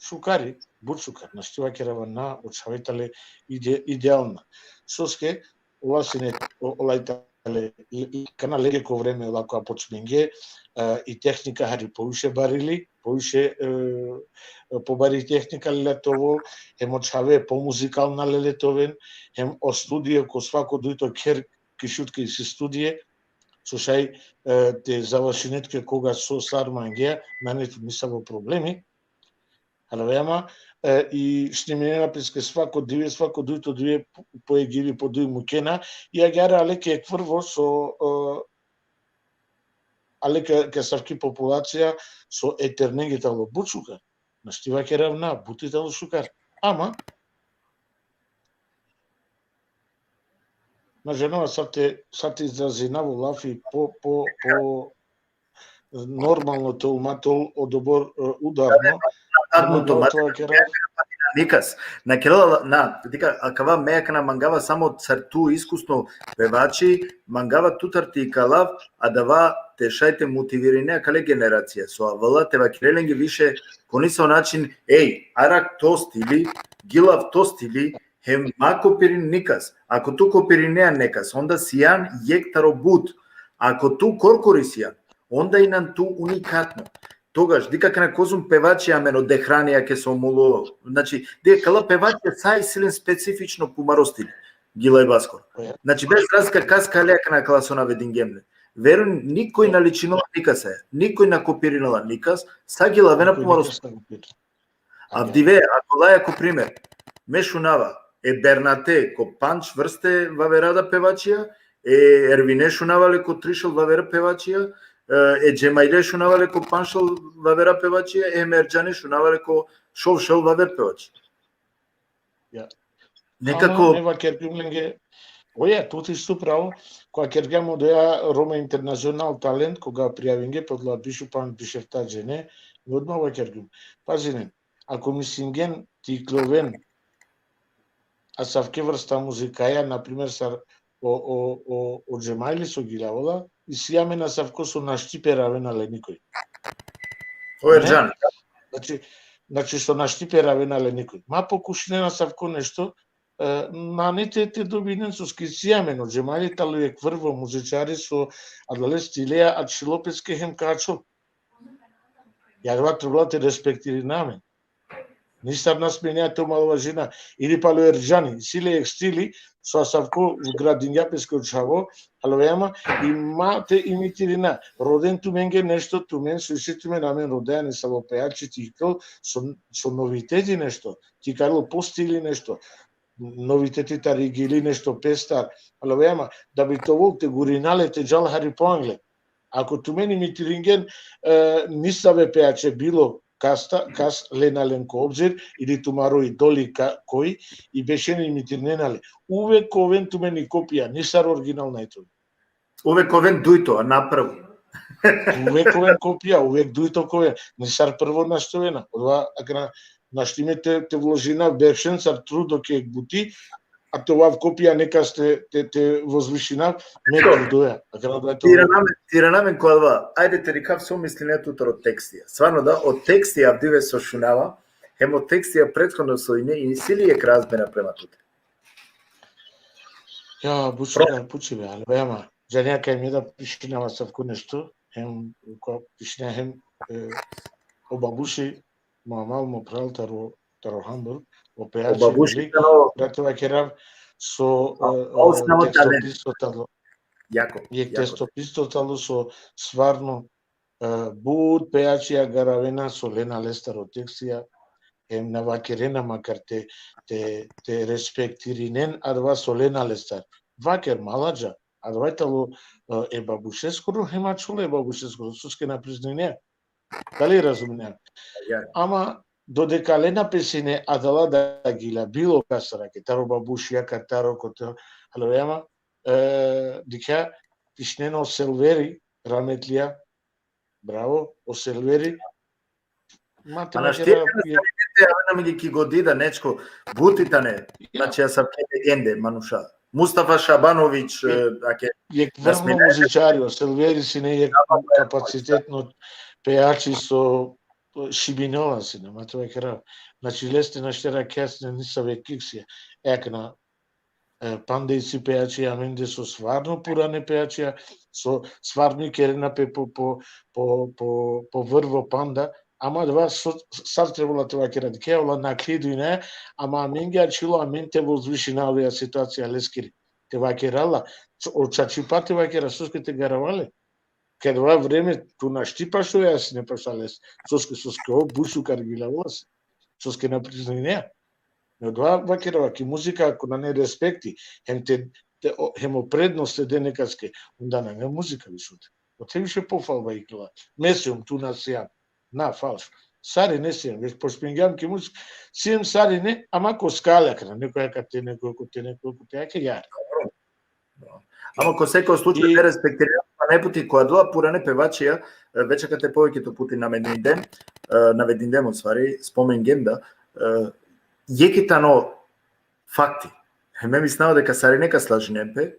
šukari, but šukar, našti vakerava na, o čhave tale ide-, idealna. Soske, ola sine, o-, ola i tale, i-, i-, akana lenge ko vreme ola koga počminge, e, i tehnika hari poviše barili, poviše, e, pobari tehnika lele te ovel, hem o čhave pomuzikalna lele te oven, hem o studio ko svako dujto kher ki Šutka isi studie, so šaj, e, te završine tuke koga so sar mangea, nane tu nisavo problemi. Haljovea ma, e, i šniminena peske svako dive, svako dujto dive po, po jekh gili, po duj mukena, i agjaar ale ki jekh vrvo so, e, ale ki, ki asavki populacija so e ternenge tano but šukar. Našti vakerav na, but i tano šukar. Ama, Ma džanava, sar te, sar te izrazinav o lafi po, po, po normalno te ol ma te ol odobor, e, udarno. Adno to Ama mat- to kera Nikas. Na kerela, na, dikha, akava me akana mangava samo sar tu iskusno pevači, mangava tutar te ikalav, adava te šaj te motivirine akale generacija. So avela te vakere lenge više ko niso način, ej, arak to stili, gilav to stili, hem ma kopirin nikas. Ako tu kopirinea nekas, onda sijan jekh taro but. Ako tu korkori sijan, onda inan tu unikatno. Togaš, dikha akana kozom pevači amen o Dehrani ake so mulo. Znači, dikha akala pevači sa isi len specifično pumaro stili. Gilajbaskoro. Znači, bez razlika kas kale akana akala so navedingjem le. Verujin, nikoj na ličinela nikase, nikoj na kopirinela nikas, sa gilavena pumaro stili. Avdive, ako laja ko primer, me šunava, e Bernate ko pandž vrste vavera da pevačija, e Ervine šunava le ko trišel vavera pevačija, e, e Džemajle šunava le ko pandžšel vavera pevačija, e Erdžane šunava le ko šovšel vaver pevačija. Ja. Nekako Ama me vakergjum lenge, oja, tu si isto pravo, koga kergjam odoja Roma Internacional Talent, koga prijavinge pe odola biš u pandž, biš efta džene, me odma vakergjum. Pazinen, ako mislingen te ikloven asavke vrsta muzikaja, na primer, sar o, o, o, o Džemajli so gilavela, isi amen asavko so našti peravena le nikoj. O Erdžan. Znači, znači, so našti peravena le nikoj. Ma pokušinen asavko nešto, e, nane te, te dobinen, soske isi amen, o Džemajli tano jekh vrvo muzičari so adale stileja ačhilo peske hem ka ačhol. Adava trebela te respektirina amen. Nisar na smenea te omalovažina. Ili palo Erdžani, isi le jekh stili, so asavko gradingja peske o čhavo, alo ama, i ma te imitirina. Roden tumenge nešto, tumen, so isi tumen, amen rodaja nesavo pejači te iklol, so, so noviteti nešto, te ikalol po stili nešto, noviteti tari gili nešto pestar, alo ama, da bi te ovol te gurina le te džal hari po angle. Ako tumen imitiringen, e, nisave pejače bilo kasta, kas lena len ko obzir, ili tumaro idoli ka, koj, i bešen imitirinena le. Uvek ka oven tumen i kopija, nisar original naj te oven. Uvek ka oven dujto, a na prvo. Uvek ka oven kopija, uvek dujto ka oven. Nisar prvo našti te ovena. Odova, akana, našti me te, te vložinav bešen sar trudo ke jekh buti, a te ovav kopija nekas te, te, te vozvišinav, me trudoja. Akana da te Te irana amen, te irana amen ko adava. Ajde te dikhav so mislinea tu taro tekstija. Stvarno da, o tekstija avdive so šunava, hem o tekstija prethodno so ine, isi li jekh razmena prema tute? Ja, bučo ka pučibe, ali ama, džanea kaj me da pišinav asavko nešto, hem, ko pišina hem, e, o Babuši, mo amal, mo phral taro, taro Hamburg, o pejači, Babuši ili, tano- da te vakerav, so, A, e, a, osnova tekstopis talent. so tano, Jako, jekh jako. Tekstopis so tano so stvarno, e, but pejačija garavena so lena lestar o tekstija, hem na vakerena makar te, te, te respektirinen adava so lena lestar. Vaker, ma ladža, adava tano, e, e Babušeskoro, hem ačhol e Babušeskoro, soske na priznajnea. Dali razumea? Ja. Ama dodeka lena pe sine adala da gila, bilo kasara, ke taro Babušija, ka taro kote, alo ama, e, dikha, pišinena o Selveri, rahmetlija, bravo, o Selveri. Ma te A našti vakera, te avena mi ki godi da nečko buti tane, znači, asavke legende manuša. Mustafa Šabanović, e, ake, jekh da vrlo smine- muzičari, o Selveri sine jekh kapacitetno pejači so šibinela sine, ma te vakera. Znači, leste našti te rakja sine nisave kiksija. Akana, e, panda isi pejači amende so stvarno purane pejačija, so stvarno ikerena pe po, po, po, po, po vrvo panda, ama adava so, sar trebela te vakera, dikhe, ola nakli dujne, ama amenge ačhilo amen te vozvišina ola situacija leskiri. Te vakera la, o čačipa te vakera, soske te garava le. Ked adava vreme tu našti pašoja sine pašale, soske, soske o but šukar gilavela sine. Soske na priznajnea. Me odova vakerava, ki muzika ako nane respekti, hem te, te, o, hem o prednost te de nekaske, onda nane muzika više. Ote više pofalba ikla. Me sijum, tu na sijan. Na, falš. Sarine sijum, već pošmingjam ki muzika. Sijum sarine, ama ko skala, akana, nekoj akate, nekoj kote, nekoj kote, ake jar. Ama ko seko slučaj, I- te respektira, pa ne puti ko adla purane pevačija, e, već akate poveketo puti navedindem, e, navedindem, u stvari, spomingem da, e, jekh i tano fakti. Hem me mislinava deka sarine ka slažinen pe,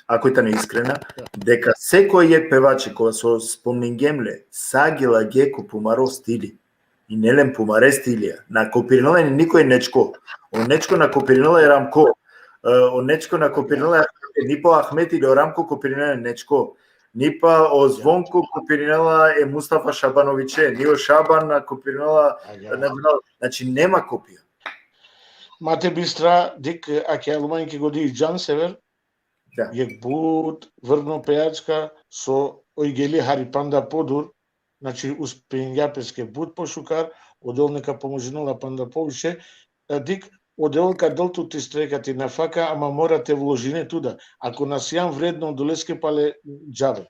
ako i tane iskrena, deka seko jekh pevači kova so spomningem le, sa gilage ko pumaro stili. Ine len pumare stilija. Na kopirinela nikoj nečko. O nečko na kopirinela e Ramko. E, o nečko na kopirinela ni po Ahmet ili o Ramko kopirinela nečko. Ni pa o Zvonko kopirinela e Mustafa Šabanoviće, ni o Šaban na kopirinela, A, ja. Ne znam, znači nema kopija. Ma te bistra, dik, ake alumani ke godi Džansever, Da. Jekh but vrvno pejačka so oj geli hari panda podur, znači uspingja peske but pošukar, o Del neka pomožinela panda poviše, e, dik, o Del ka del tut i streka ti nafaka, ama mora te vložine tu da. Ako na sijan vredno, odoleske pale džabe.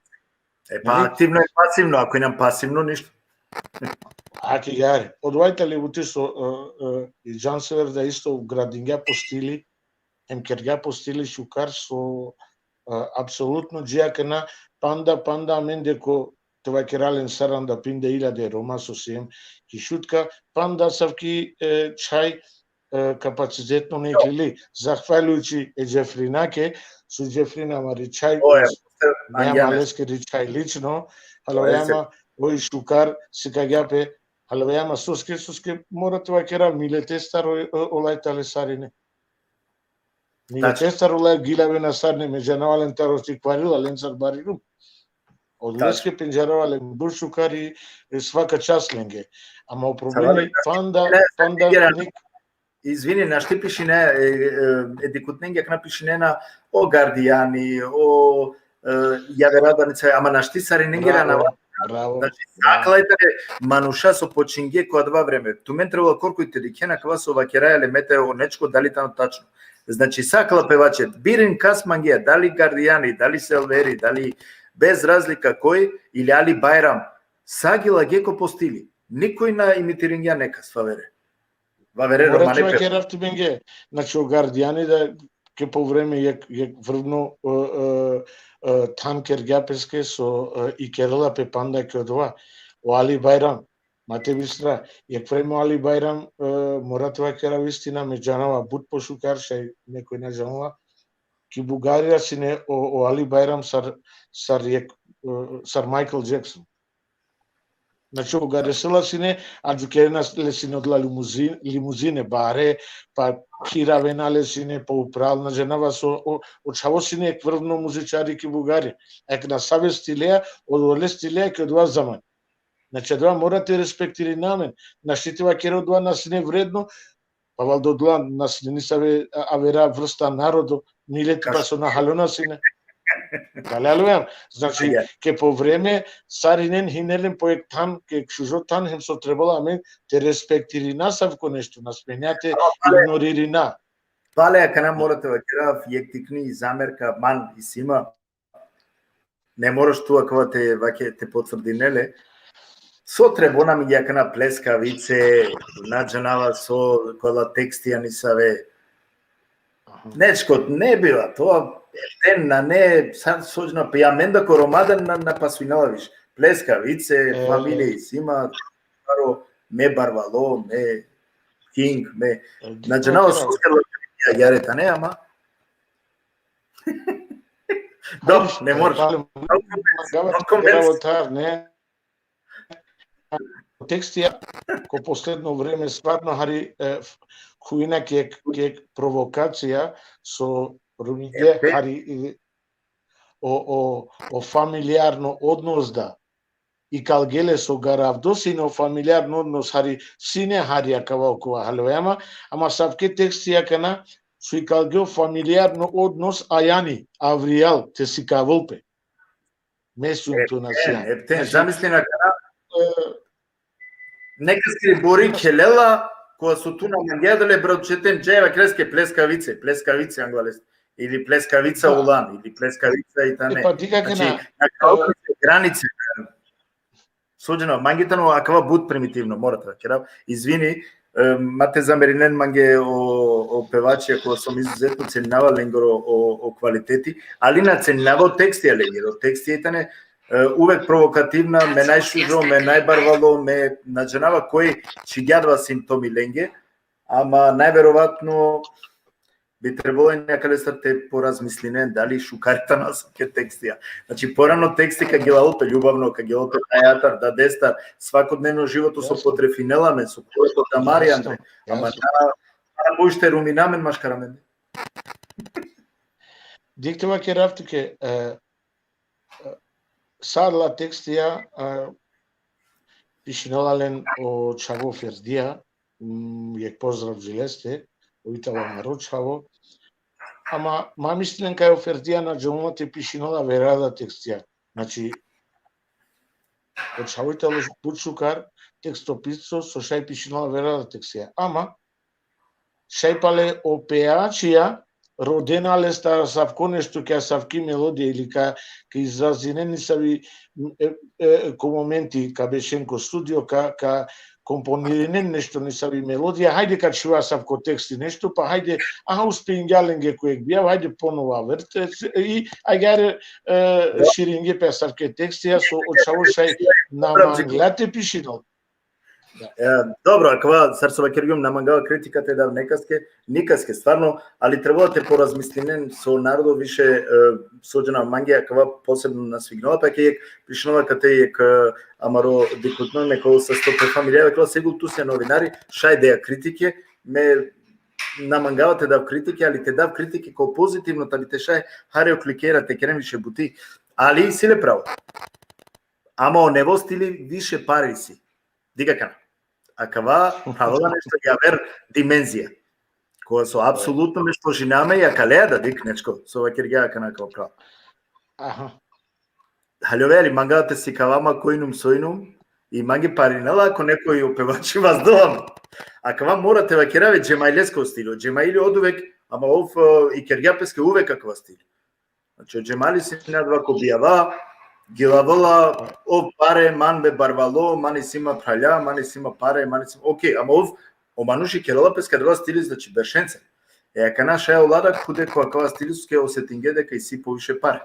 E, pa aktivno i pasivno, ako injan pasivno, ništo. Ake gari. Odova i tali buti so, e, e, i Džansever da isto gradingja po stili, em kergja po stili šukar so, e, apsolutno dži akana panda, panda amende ko te vakera len saranda pinda iljade Roma so siem ki Šutka, panda asavki, e, čhaj, e, kapacitetno na iklili, zahvaljujući e Džefrinake, so Džefrina amari čhaj, O, e, ne angja, ama ne. Leskeri čhaj lično, halo, oj, se- ama, oj šukar sikagja pe, halo, ama soske, soske mora te vakera miletestar o, o, olaj tale sarine. Tačno. Miletestar olaj gilavena sarine, me džanava len taro si kvarila, len sar barirum. Odoleske pendžarava len but šukar i, e, svaka čast lenge. Ama o problemi Savali, panda, ne, panda ne, nek- Izvini, našti pišine, e, e, e, dikhutnenge akana pišinena o gardijani, o, e, javera danica, ama našti sarinengere anava. Bravo, bravo. Znači, sa akala i tane manuša so počinge ko adava vreme. Tumen trebela korkori te dikhena akava so vakeraja le me te o nečko dali tano tačno. Znači, sa akala pevače, birin kas mangea, dali gardijani, dali selveri, dali bez razlika koj, ili Ali Bajram, sa gilage ko po stili. Nikoj na imitiringja nekas, favere. Vavere Romane pe. Mora te vakerav tumenge. Znači, o gardijani da ke po vreme jekh, jekh vrvno, e, e, e, than kergja peske so, e, i kerela pe panda ke odova. O Ali Bajram, ma te bistra, jekh vreme o Ali Bajram, e, mora te vakerav istina, me džanava but pošukar, šaj nekoj na džanela. Ki Bugarija sine o, o Ali Bajram sar, sar jekh, e, sar Michael Jackson. Znači, ogaresela sine, adžukerena le sine odola limuzin-, limuzine bare, pa phiravena le sine, pa upral, na džanava so, o, o čhavo sine jekh vrvno muzičari ki Bugari. Akana save stileja, odole stileja ki odova zaman. Znači, odova mora te respektirina amen. Našti te vakera odova na sine vredno, pa valjda odola na sine nisave, a, avera vrsta narodo, mileti pa so na halona sine. Dali halujam? Znači, ke po vreme, sarinen hine len po jekh than, ke šužo than, hem so trebela amen te respektirina asavko nešto, na smenja te ignoririna. Pale, akana mora te vakerav, jekh tikni zamerka man isi ma, ne moraš tu akava te vake-, te potvrdine le. So trebona mi akana pleskavice, na džanava so, kola tekstija nisave. Aha. Nečko, ne bila, to, ten na ne, sad sođna, pa ja menda ko Roma da na, na pasujnava više. Pleskavice, e, familija isi ma, paro, me barvalo, me king, me, na džanava so, ja, jare tane, ama. Dobro, ne moraš. No comments. No comments. Tekstija, ko posledno vreme stvarno hari, e, f-, huina ke, ke provokacija so rumige hari, e, o, o, o familijarno odnos da. Ikalgele so garavdo sine o familijarno odnos hari, sine hari akava okova halujam, ama asavke tekstija akana so ikalge o familijarno odnos ajani, avrijal te sikavel pe. Me sum tu na sijan. Epten, zamislin akana, e, nekaskiri bori khelela, kova so tu na mangea da le, brat, četen džajva kreske pleskavice, pleskavice angla leste. Ili pleskavica ulan, ili pleskavica i tane. E, pa dikh akana, znači, na kraju, e, granice. Sođno, mange tano akava but primitivno, mora te vakerav. Izvini, e, E, ma te zamerinen mange o, o pevačija, kola so izuzetno ceninava lengoro o, o kvaliteti, ali na ceninava o tekstija lengoro. Tekstija tane, e, uvek provokativna, me najšužo, me najbarvalo, me na džanava koj čhigja adava simptomi lenge, ama najverovatno bi trebalo akalestar te porazmislinen dali šukar tane asavke tekstija. Znači, porano teksti ka gilal pe ljubavno, ka gilal pe tajatar, dadestar, svakodnevno životo so potrefinela amen, so kova damari andre, ama na, na možda rumina amen maškar amende. Dikh, te vakerav tuke, e, e, sa adala tekstija, e, pišinela len o čhavo Ferdija, m, jekh pozdrav dži leste, ov i tano amaro čhavo. Ama ma mislinen kaj o Ferdija na džanela te pišinela avera da tekstija. Znači, o čhavo i tano but šukar tekstopisco, so šaj pišinela avera da tekstija. Ama šaj pale o pejačija rodena lestar asavko nešto, ki asavki melodija ili ka, ka izrazinen nisavi, e, e, ko momenti ka bešen ko studio, ka, ka komponirinen nešto nisavi melodija, hajde ka čhiva asavko teksti nešto, pa hajde, aha, uspingja lenge ko jekh bijav, hajde ponovo aver te, i agjaar, e, širinge pe asavke tekstija, so o čhavo šaj na mangla te pišinel. E, dobro, akava, sar so vakergjum, na mangava kritika te dav nekaske, nikaske, stvarno, ali trebela te porazmislinen so narodo više, e, so džanav, mange akava posebno na svignela, pa ke jekh pišinela kate jekh, e, amaro dikhutno, neko sa sto pe familija, vakerela: Segul, tu si novinari, šaj dea kritike, me na mangava te dav kritike, ali te dav kritike ko pozitivno, ta bi te šaj hari oklikera, te keren više buti, ali isi le pravo. Ama o nevo stili više pare isi. Dikh akana. Akava pravela nešto javer dimenzija. Kova so apsolutno me složinava me, i akaleja da dikh nečko, so vakergja akana akava pravo. Aha. Haljove, ali manga te sikava ma koj inum, so inum, i mange parinela ako nekoj o pevači vazdela ma. Akava mora te vakerav e Džemailesko stilo. Džemaili oduvek, ama ov, e, i kergja peske uvek akava stilo. Znači, o Džemali sine adava ko bijava, gilavela, ov pare, man me barvalo, man isi ma phralja, man isi ma pare, man isi ma, okej, ama ov, o manuš i kerela peske adava stili, znači, beršenca. E, akana šaj ola da khude ko akava stili, soske osetinge deka isi poviše pare.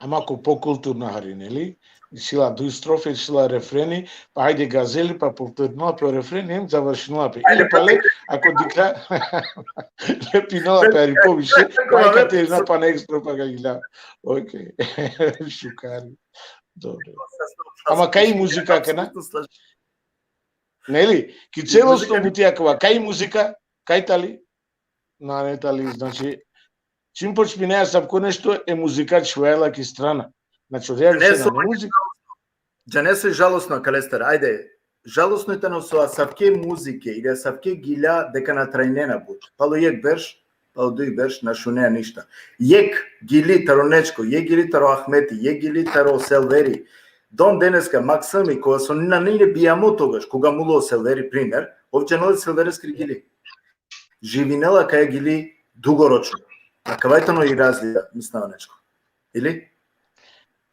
Ama ko pokulturno hari, neli? Isi la duj strofe, isi la refreni, pa hajde gazeli, pa povtorinela pe o refreni, em završinela pe. Ili pale, ako dikha, lepinela pe hari poviše, pa i Katerina pana ek strofa ka gilja. Okej. Šukari. Dobro. Ama kaj i muzika akana? Neli? Ki celosno buti akava, kaj i muzika? Kaj tali? Nane tali, znači, čim počminaja asavko nešto, e muzika čhuvaja la ki strana. Znači, odeja više nane muzika. Džane so i žalosno, Kalestar, ajde, žalosno i tano so asavke muzike ili asavke gilja deka na trajnena but. Palo jekh berš, palo duj berš, na šunea ništa. Jekh gili taro Nečko, jekh gili taro Ahmeti, jekh gili taro Selveri. Don deneska, maksimi, koga so nane bijamo togaš, koga mulo Selveri, primer, ov džanela Selvereskiri gili. Živinela kaja gili dugoročno. Akava i tano i razlika, mislinava, Nečko. Ili?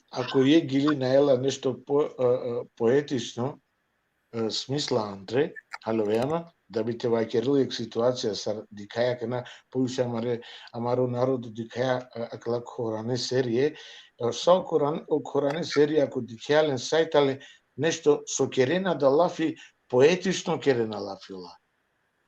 Ako jekh gili nae la nešto po-, e, e, poetično, e, smisla andre, haljovea ma, da bi te vakerel jekh situacija, sar dikhaja akana poviše amare, amaro narodo dikhaja, e, akala khorane serije, e, sa o khoran-, o khorane serije, ako dikhaja len, sa i tale nešto so kerena da lafi, poetično kerena lafi ola.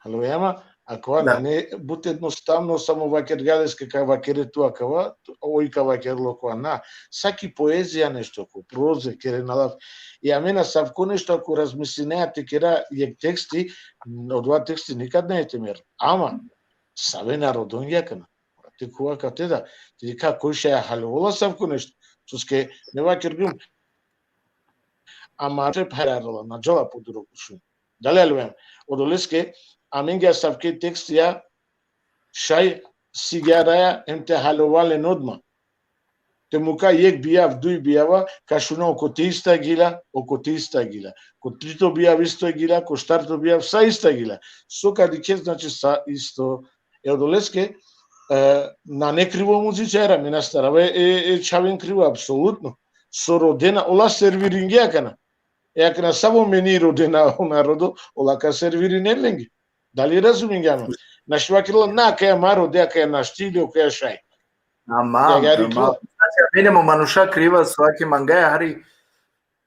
Haljovea ma, akava nane but ednostavno samo vakergja leske kaj vakere tu akava, oj ka vakerel okova, na. Sa ki poezija nešto, ko proze, kerena lafi. I amen asavko nešto ako razmislinea te kera jekh teksti, odova teksti nikad nae te merel. Ama, save narodonge akana. Te khuva kate da, te dikha koj šaj haljovola asavko nešto. Soske, me vakergjum, ama te phararela, na džala po duro ko šun. Dali haljovea ma? Odoleske, amenge asavke tekstija šaj sigjaraja em te haljova len odma. Te muka jekh bijav, duj bijava, ka šuna okote ista gila, okote ista gila. Ko trito bijav isto gila, ko štarto bijav sa ista gila. So ka dikhe, znači, sa isto. E odoleske, e, nane krivo muzičara, me na starava e, e čhaven krivo, apsolutno. So rodena, ola serviringje akana. E akana savo meni rodena o narodo, ola ka servirinen lenge. Dali razumingjan me? Našti vakerela na, akaja ma rode, akaja našti ili akaja šaj. Tamam, Ja, ja, tamam. Znači, a menemo manuša kriva so ake mangaja hari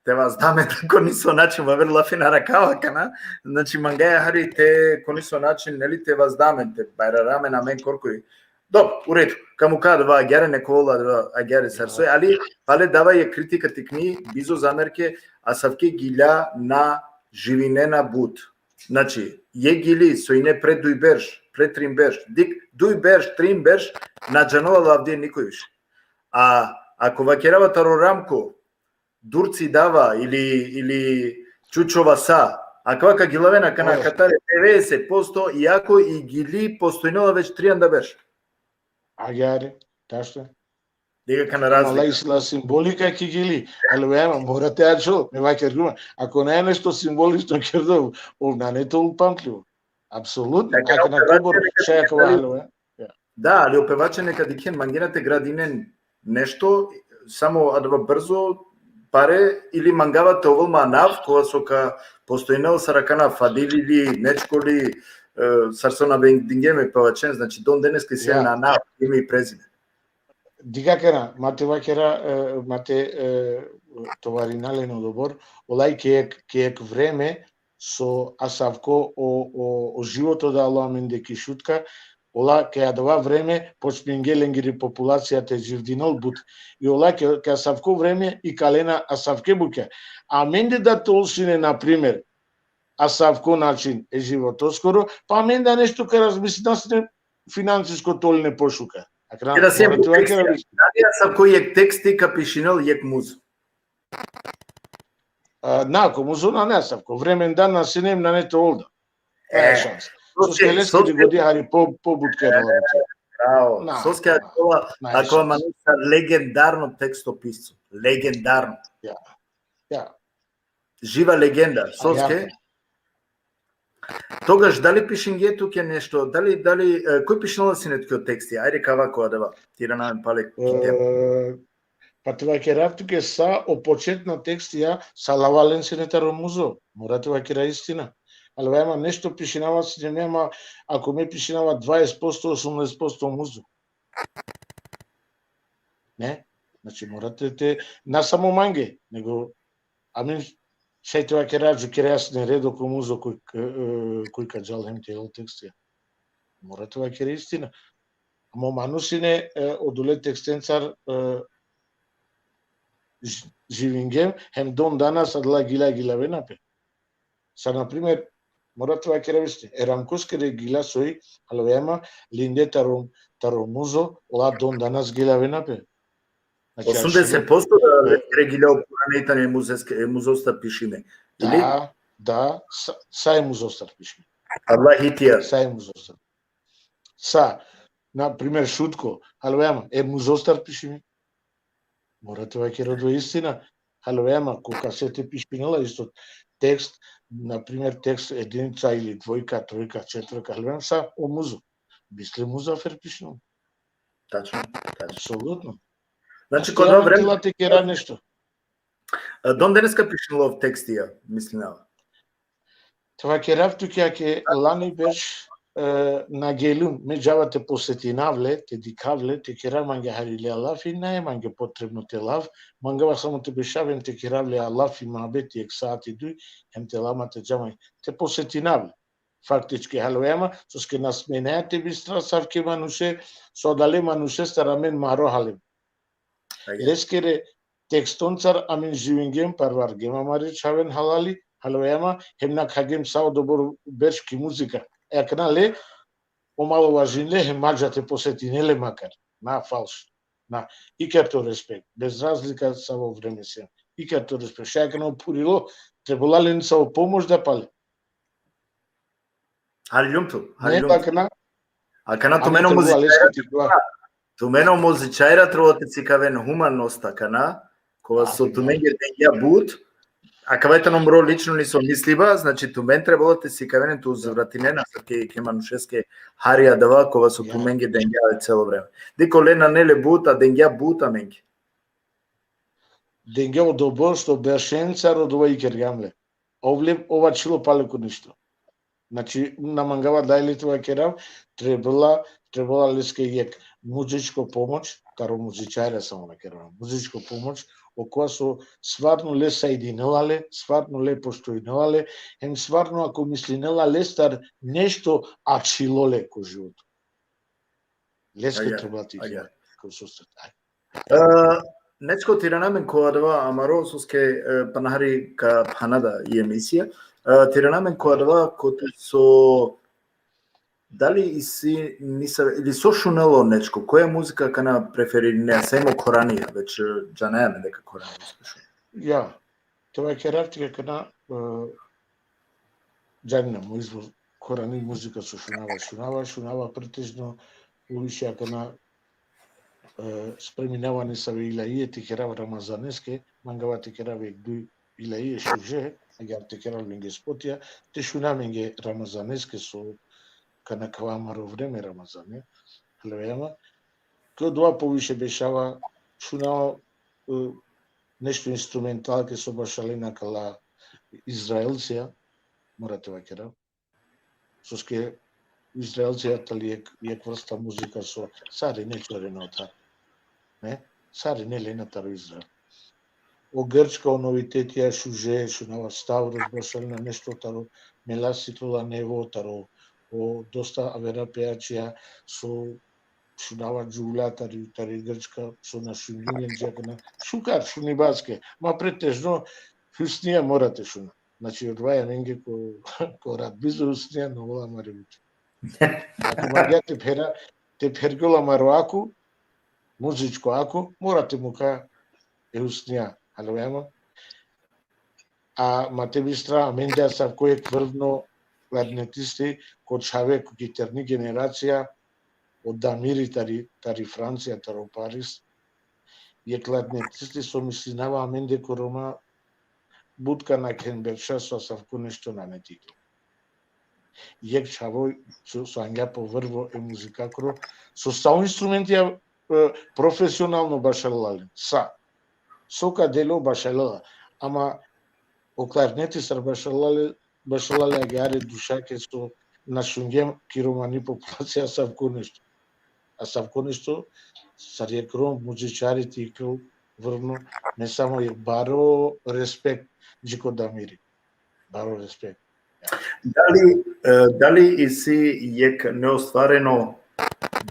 te vazda amen ko niso način, vaver lafi na rakava akana, znači mangaja hari te ko niso način, neli, te vazda amen, te bajrara amen amen korkori. Dobro, u redu, ka mukha adava agjaar, neka ovel adava agjaar sar soj, ali pale dava jekh kritika tikni, bizo zamerke, asavke gilja na živinena but. Znači, jekh gili so ine pre duj berš, pre trin berš, dikh, duj berš, trin berš, na džanola avdive nikoj više. A ako vakerava taro Ramko, Durci Dava ili, ili Čučo Vasa, akava ka gilaven akana, akatar devedeset posto, iako i gili postojnela već trianda berš. Agjaar, tačno. Dikh akana razlika. Ala isi la simbolika ki gili. Ali, vaver ma, mora te ačhol, me vakergjum. Ako nane nešto simbolično kerdo, ov nane te ovel pamtljivo. Apsolutno. Dakle, Akana opet kobor, vaker šaj neka akava, dikhen, ali, ja. Da, ali o pevača neka dikhen, mangena te gradinen nešto, samo adava brzo pare, ili mangava te ovel ma anav, kova so ka postojnel sar akana Fadili li, Nečko li, e, sar so navedingjem e pevačen, znači, don deneske si, ja, na anav, ime i prezime. Dikh akana, ma te vakera, e, ma te, e, tovarina len odobor, ola i ki jekh, ki jekh vreme, so asavko o, o, o životo dalo amende ki Šutka, ola ki adava vreme počmingje lengiri populacija te dživdinol but. I ola ki, ki asavko vreme ikalena asavke bukja. Amende da te ol sine, na primer, asavko način e životoskoro, pa amende nešto ka razmislina sine finansisko te ol ine pošukar. Akana, e, da se mora te vakera, dali asavko jekh teksti ka pišinel jekh muzo? A, na, ko muzo nane asavko. Vremenda na sine, nane te ol da. E, šansa. Soske, soske leske godi hari po, pobut kerela. Bravo. Na, soske na, akava, na, akava manuš sar legendarno tekstopisco. Legendarno. Ja. Ja. Živa legenda. Soske? Ja. Togaš, dali pišingje tuke nešto, dali, dali, e, koj pišinela sine tuke o teksti? Ajde, kava ko adava. Te irana amen pale ki tema. E, pa te vakerav tuke sa o početna tekstija, sa lava len sine taro muzo. Mora te vakera istina. Ali, vaver ma, nešto pišinava sine me, ama ako me pišinava dvadeset posto, osamnaeset posto muzo. Ne? Znači, mora te, te, na samo mange, nego, amen, šaj te vakera, džukeraja sine redo ko muzo koj, e, koj ka džal hem te ol tekstija. Mora te vakera istina. Ama o manuš sine, e, odole tekstencar, e, ž-, živingjem, hem don danas adala gila gilavena pe. Sa, na primer, mora te vakerav istina, e Ramkoskere gila soj, haljovea ma, linde taro, taro muzo, ola don danas gilavena pe. Znači, osamdeset posto da, e, leskere gila o purane tane e muzeske, e muzostar pišime. Ili? Da, da, sa, sa e muzostar pišime. Adala hitija. Sa e muzostar. Sa, na primer, Šutko, haljovea ma, e muzostar pišime. Mora te vakera odova istina. Haljovea ma, ko kasete pišinela isto tekst, na primer, tekst edinica ili dvojka, trojka, četvorka, haljovea ma, sa o muzo. Misle Muzaffer pišinela. Tačno, tačno. Apsolutno. Znači, ko to vreme te kera nešto. E, don deneska pišinela ov tekstija, mislinava. Te vakerav tuke, ake lani berš, e, na geljum, me džava te posetinav le, te dikhav le, te kerav mange hari leja lafi, nae mange potrebno te lav, mangava samo te bešav hem te kerav leja lafi, muhabeti jekh saati duj, hem te lav ma te džav mange, te posetinav le. Faktički, haljovea ma, soske na smenaja te bistra asavke manuše, so adale manušestar amen maro halem. Leskere tekstoncar amen živingjem, parvargjem amare čhaven halali, haljovea ma, hem nakhagjem sa odobor berš ki muzika. E akana le omalovažinle, hem ma dža te posetine le makar. Na falš. Na, ikar to respekt. Bez razlika savo vreme sien. Ikar to respekt. Šaj akana o purilo, trebela len savo pomoš da pale. Haljum tu, haljum tu. Akana, akana tumen o muzičarja, tumen o muzičarja trebela te sikaven humanost akana, kova so tumenge dengja but, akava tano mro lično niso misliba, znači tumen trebela te sikaven, te uzvratinen asavke, ke manušeske hari adava, kova so tumenge dengja celo vreme. Dikh, ole nane le but, a dengja but amenge. denge odobor što beršencar odova i kergjam le. Ov le, ov ačhilo pale ko ništo. Znači, na mangava dajle te vakerav, trebela, trebela leske jek muzičko pomoć, taro muzičarja samo na kerav, muzičko pomoć, okova so stvarno le sajdinela le, stvarno le poštujnela le, hem stvarno ako mislinela lestar nešto ačhilo le ko životo. Leske Agjaar, trebela te agjaar. Ko susret. Aj. E, Nečko, te irana amen ko adava amaro, soske, e, pana hari ka phana da i emisija. E, te irana amen ko adava kote so, dali isi nisave, ili so šunela o Nečko, koja muzika kana preferirine, sem o khoranija, već, e, džanaja amen deka khorani muzika šunela. Ja, te vakerav tuke kana, e, džanena mo izvor, khorani muzika so šunava, šunava, šunava pretežno, poviše akana, e, spreminava nesave ilahije, te kerav Ramazaneske, mangava te kerav jek duj ilahije šuže, agjaar te kerav lenge spotija, te šuna amenge Ramazaneske so kana kava amaro vreme Ramazane, halvejama, ko dova poviše bešava, šunava, e, nešto instrumentalke so bašalena kala Izraelcija, mora te vakerav. Soske Izraelcija tali jek, jek vrsta muzika so sarine čorena otar. Ne? Sarine lena taro Izrael. O grčka, o novitetija šuže, šunava Stavros bašalena nešto taro Mela Sitola Nevo, taro o dosta avera pejačija so šunava džuvlja tari, tari Grčka, so na šungjum len dži akana. Šukar šunibaske, ma pretežno Husnija mora te šuna. Znači, odova amenge ko, ko rat bizo Husnija na ola amari buti. Ako mangea te phera, te phergjol amaro ako, muzičko ako, mora te mukha e Husnija, halvejama. A ma te bistra, amende asavko jek vrvno klarnetisti, ko čhave, ko ki terni generacija, o Damiri tari, tari Francija, taro Paris, jek klarnetisti so mislinava amende ko Roma, but ka nakhen berša so asavko nešto nane te iklol. Jek čhavo so, so angja po vrvo e muzikakoro, so sa o instrumentija, e, profesionalno bašalala len. Sa. So ka delo bašalala. Ama o klarneti sar bašalala le, bašalala le agjaar e dušake so na šungjem ki romani populacija asavko nešto. Asavko nešto, sar jek Rom muzičari te iklol vrvno, me samo jek baro respekt dži ko Damiri. Baro respekt. Dali, e, dali isi jek neostvareno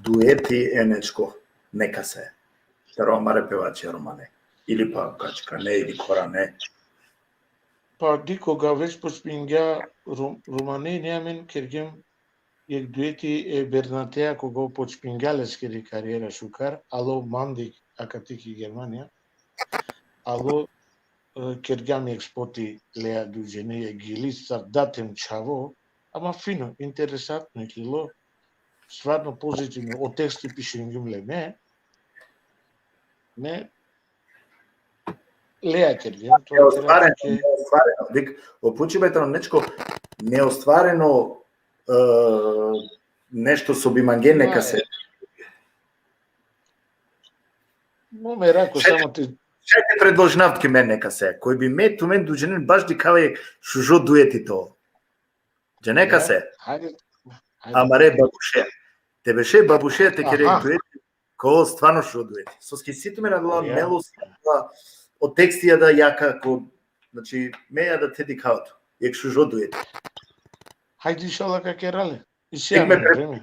dueti e Nečko, nekase? Taro amare pevačija romane. Ili pa kačkane, ili khorane. Pa dikh, koga već počmingja rom-, romane, ine amen kergjum jek dueti e Bernatea, koga počmingja leskiri karijera šukar, alo mande akate ki Germanija, alo, e, kergjam jek spoti lea duj džene, jek gili, sar dat hem čhavo, ama fino, interesantno iklilo, stvarno pozitivno, o teksti pišingjum le me, me lea kergjum, to Neostvareno, tera tuke neostvareno. Dikh, o pučibe tano Nečko, neostvareno, e, nešto so bi mange nekase. Mo merako, šaj, samo te šaj te predložinav tuke me nekase, koj bi me tumen duj dženen baš dikhava jek šužo dueti to. Džane kase? Hajde, hajde. Amare babuše. Te beše babuše te kere jek dueti, ko stvarno šužo dueti. Soske isi tumen adala melodija, o tekstija da jaka ko, znači, me ja da te dikhav tu jek šužo dueti. Hajde, inšala, ka kera le. Isi amen vreme.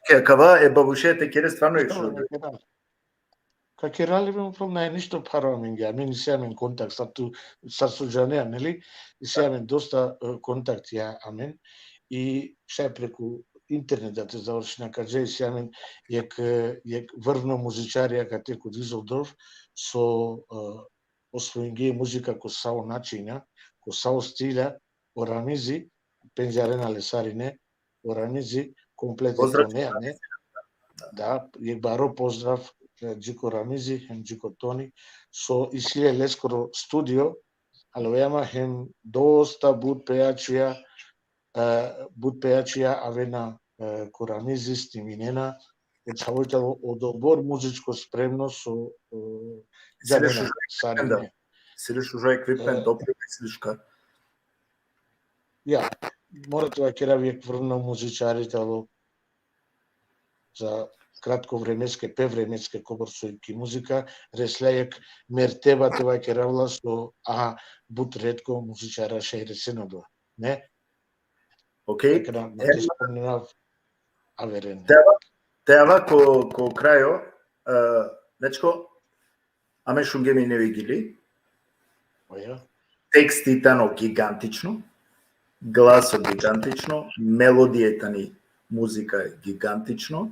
Ke akava e babuše te kere stvarno jek šužo dueti. Ka kera le, me upral, nane ništo pharo amenge, amen isi amen kontakt, sar tu, sar so džanea, neli, isi amen dosta, e, kontaktija amen, i šaj preku interneta te završina, ka dža, isi amen jek, e, jek vrvno muzičari akate ko Düsseldorf, so, e, osvojinge muzika ko sa o načinja, ko sa o stilja, o Ramizi, pendžarena le sarine, o Ramizi, komplet e tonea, ne? Da, jek baro pozdrav, e, dži ko Ramizi, hem dži ko Toni, so isi le leskoro studio, halvejama, hem dosta but pejačija, e, but pejačija avena, e, ko Ramizi, sniminena, o čhavo tano odobor muzičko spremno so, e, džanena sarine. Isi li šužo equipment, oprema, isi li šukar? Ja, mora te vakerav jekh vrhno muzičari tano za kratko vremeske, pe vremeske kobor so ki muzika, resla jekh merteba te vakerav la so, aha, but retko muzičara šaj resen odova. Ne? Okej. Akana, ma te spomninav averen. Te ava, te ava ko, ko krajo, e, Nečko, amen šungjem i nevi gili. Oja. Teksti tano gigantično, glaso gigantično, melodija tani, muzika gigantično.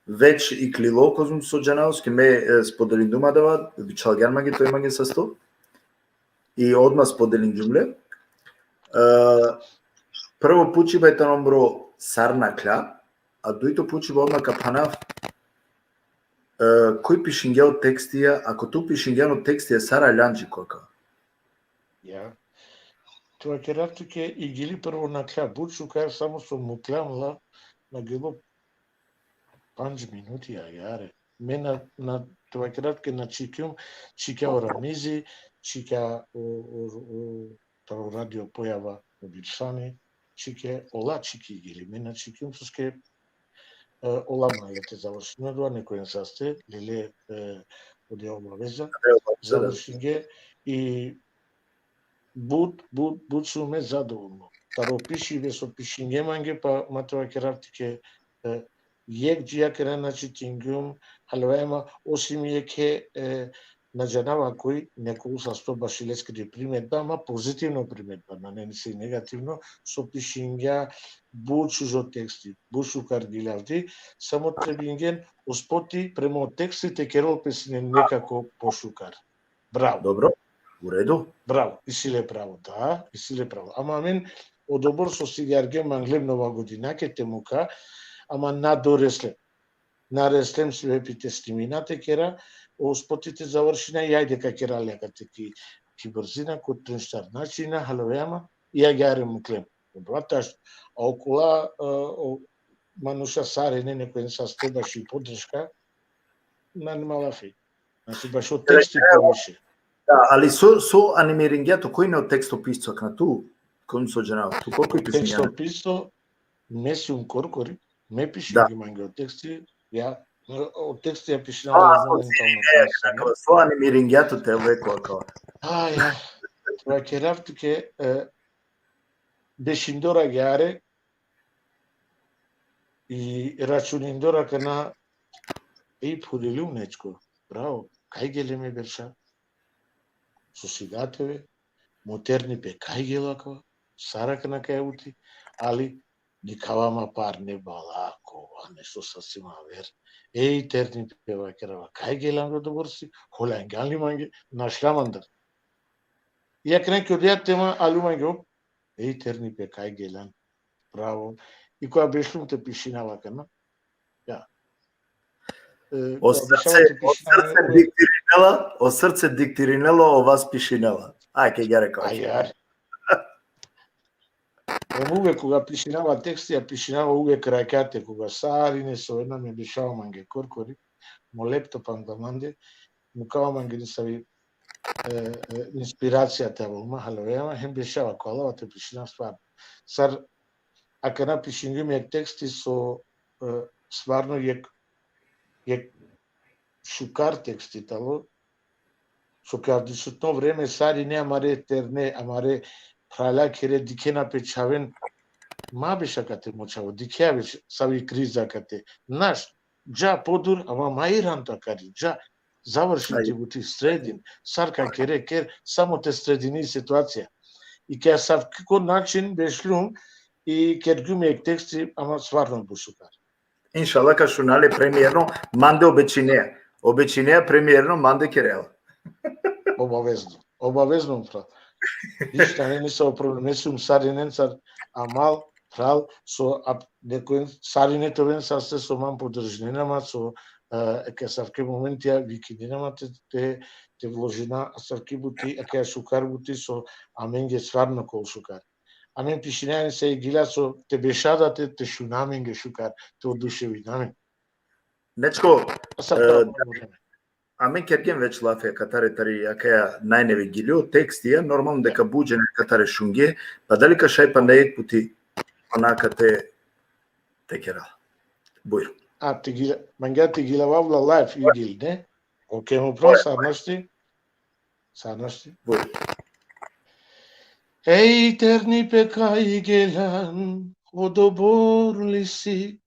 Već iklilo, kozom so džanav, soske me, e, spodelindum adava, bičhalgjan mange, toj mange sasto. I odma spodelindum le. E, prvo pučibe tano mro sar nakhla, a dujto pučibe odma ka phanav, e, koj pišingja o tekstija, ako tu pišingjan o tekstija, sar aljan dži koka? Ja. Te vakerav tuke, i gili prvo nakhla but šukar, samo so mukljam la, na gelo pandž minuti, agjaar. Me na, na, te vakerav tuke, na čikim, čikja o Ramizi, čikja o, o, o, taro radio pojava o Birsani, čikja, ola čiki gili, me na čikim, soske, e, ola ma te završinge odova, nekojen saste, lele, e, odija obaveza, završinge i but, but, but sum me zadovoljno. Taro pišibe so pišinge mange, pa ma te vakerav tuke, e, jekh dži akana na čitingjum, haljovea ma, osim jekhe, e, na džanava koj, nekoj sasto baši leskiri primetba, ama pozitivno primetba, nane nisi negativno, so pišingja but šužo teksti, but šukar gilavdi, samo trebingen uspoti prema o teksti te kerol pe sine nekako pošukar. Bravo. Dobro, u redu. Bravo, isi le pravo, da, isi le pravo. Ama amen odobor so sigjargjem, manglem Nova godinake te muka, ama na doreslem. Na reslem, sebepi te snimina te kera, o spoti te završina, i ajde ka kera le akate ki, ki brzina, ko trin štar načina, haljovea ma, i agjaar muklem. Odova tačno. A okola, e, o manuša sarine, nekojen saste baši podrška, nane ma lafi. Znači, bašo teksti poviše. Da, ali so, so animiringja tu, koj ine o tekstopisco akana tu, koj so džanav, tu korkori pišingjan? Tekstopisco, me sijum korkori, me pišingjum mange o teksti, ja, o teksti ja pišinava. A, so animiringja tu te veko ako. A, ja, te vakerav tuke, e, bešindor agjaar, i računindor akana, i phuriljum, Nečko, bravo, kaj gele me berša? So sigate ve, modernipe kaj gelo akava, sar akana kaj buti, ali dikhava ma parne bala, akava, nešto sasvim aver. Ej, ternipe, vakerava, kaj gelan odobor si, holjangjan li mange, našla mandar. I akana ki odija tema aljum mange, ej, ternipe, kaj gelan. Bravo. I koga bešlum te pišinav akana. Ja. E, O srce, o srce diktirinela, o srce diktirinela, o vas pišinela. Aj, ke gere kao. Ajar. Em uvek koga pišinava teksti, ja pišinava uvek rakjate, koga sarine so ena me bešava mange korkori, mo laptop anda mande, mukava mange nesavi, e, e, inspiracija te avol ma, haljovea ma, hem bešava kola te pišinav stvarno. Sar akana pišingjum jek teksti so, e, stvarno jek, jek šukar teksti tano, so ki avdisutno vreme sarine amare terne, amare phralja khere dikhena pe čhaven, ma beš akate mo čhavo, dikhea beš savi kriza akate. Naš, dža podur, ama ma iran tu akari, dža, završin ti buti, sredin, sar ka kere, ker, samo te sredini situacija. I ki asavko način bešlum i kergjum jek teksti, ama stvarno but šukar. Inšala ka šuna le premierno, mande obećinea. Obećinea premierno, mande kerela. Obavezno, obavezno, phral. Ništa, ne, nisavo problem, ne sum sarinencar, amal, phral, so, a, nekojen, sarine te oven saste so man podržinena ma, so, e, ki asavke momentija vikinena ma te, te, te vložina asavki buti, akaja šukar buti, so amenge stvarno ka ol šukar. Amen pišinena se i gila so te beša da te, te šuna amenge šukar, te oduševina amen. Nečko, Asavka, e, probleme. amen kergjem već lafi akatare tari akaja najnevi giljo tekstija, normalno deka but džene akatare šunge, pa dali ka šaj panda jekh puti onaka te, te kera. Bujrum. A, te gila-, mangea te gilavav la live, Igil, ne? Okej, mo pro, sar našti? Sar našti? Bujrum. Ej, terni pe kaj gelan, odobor li si,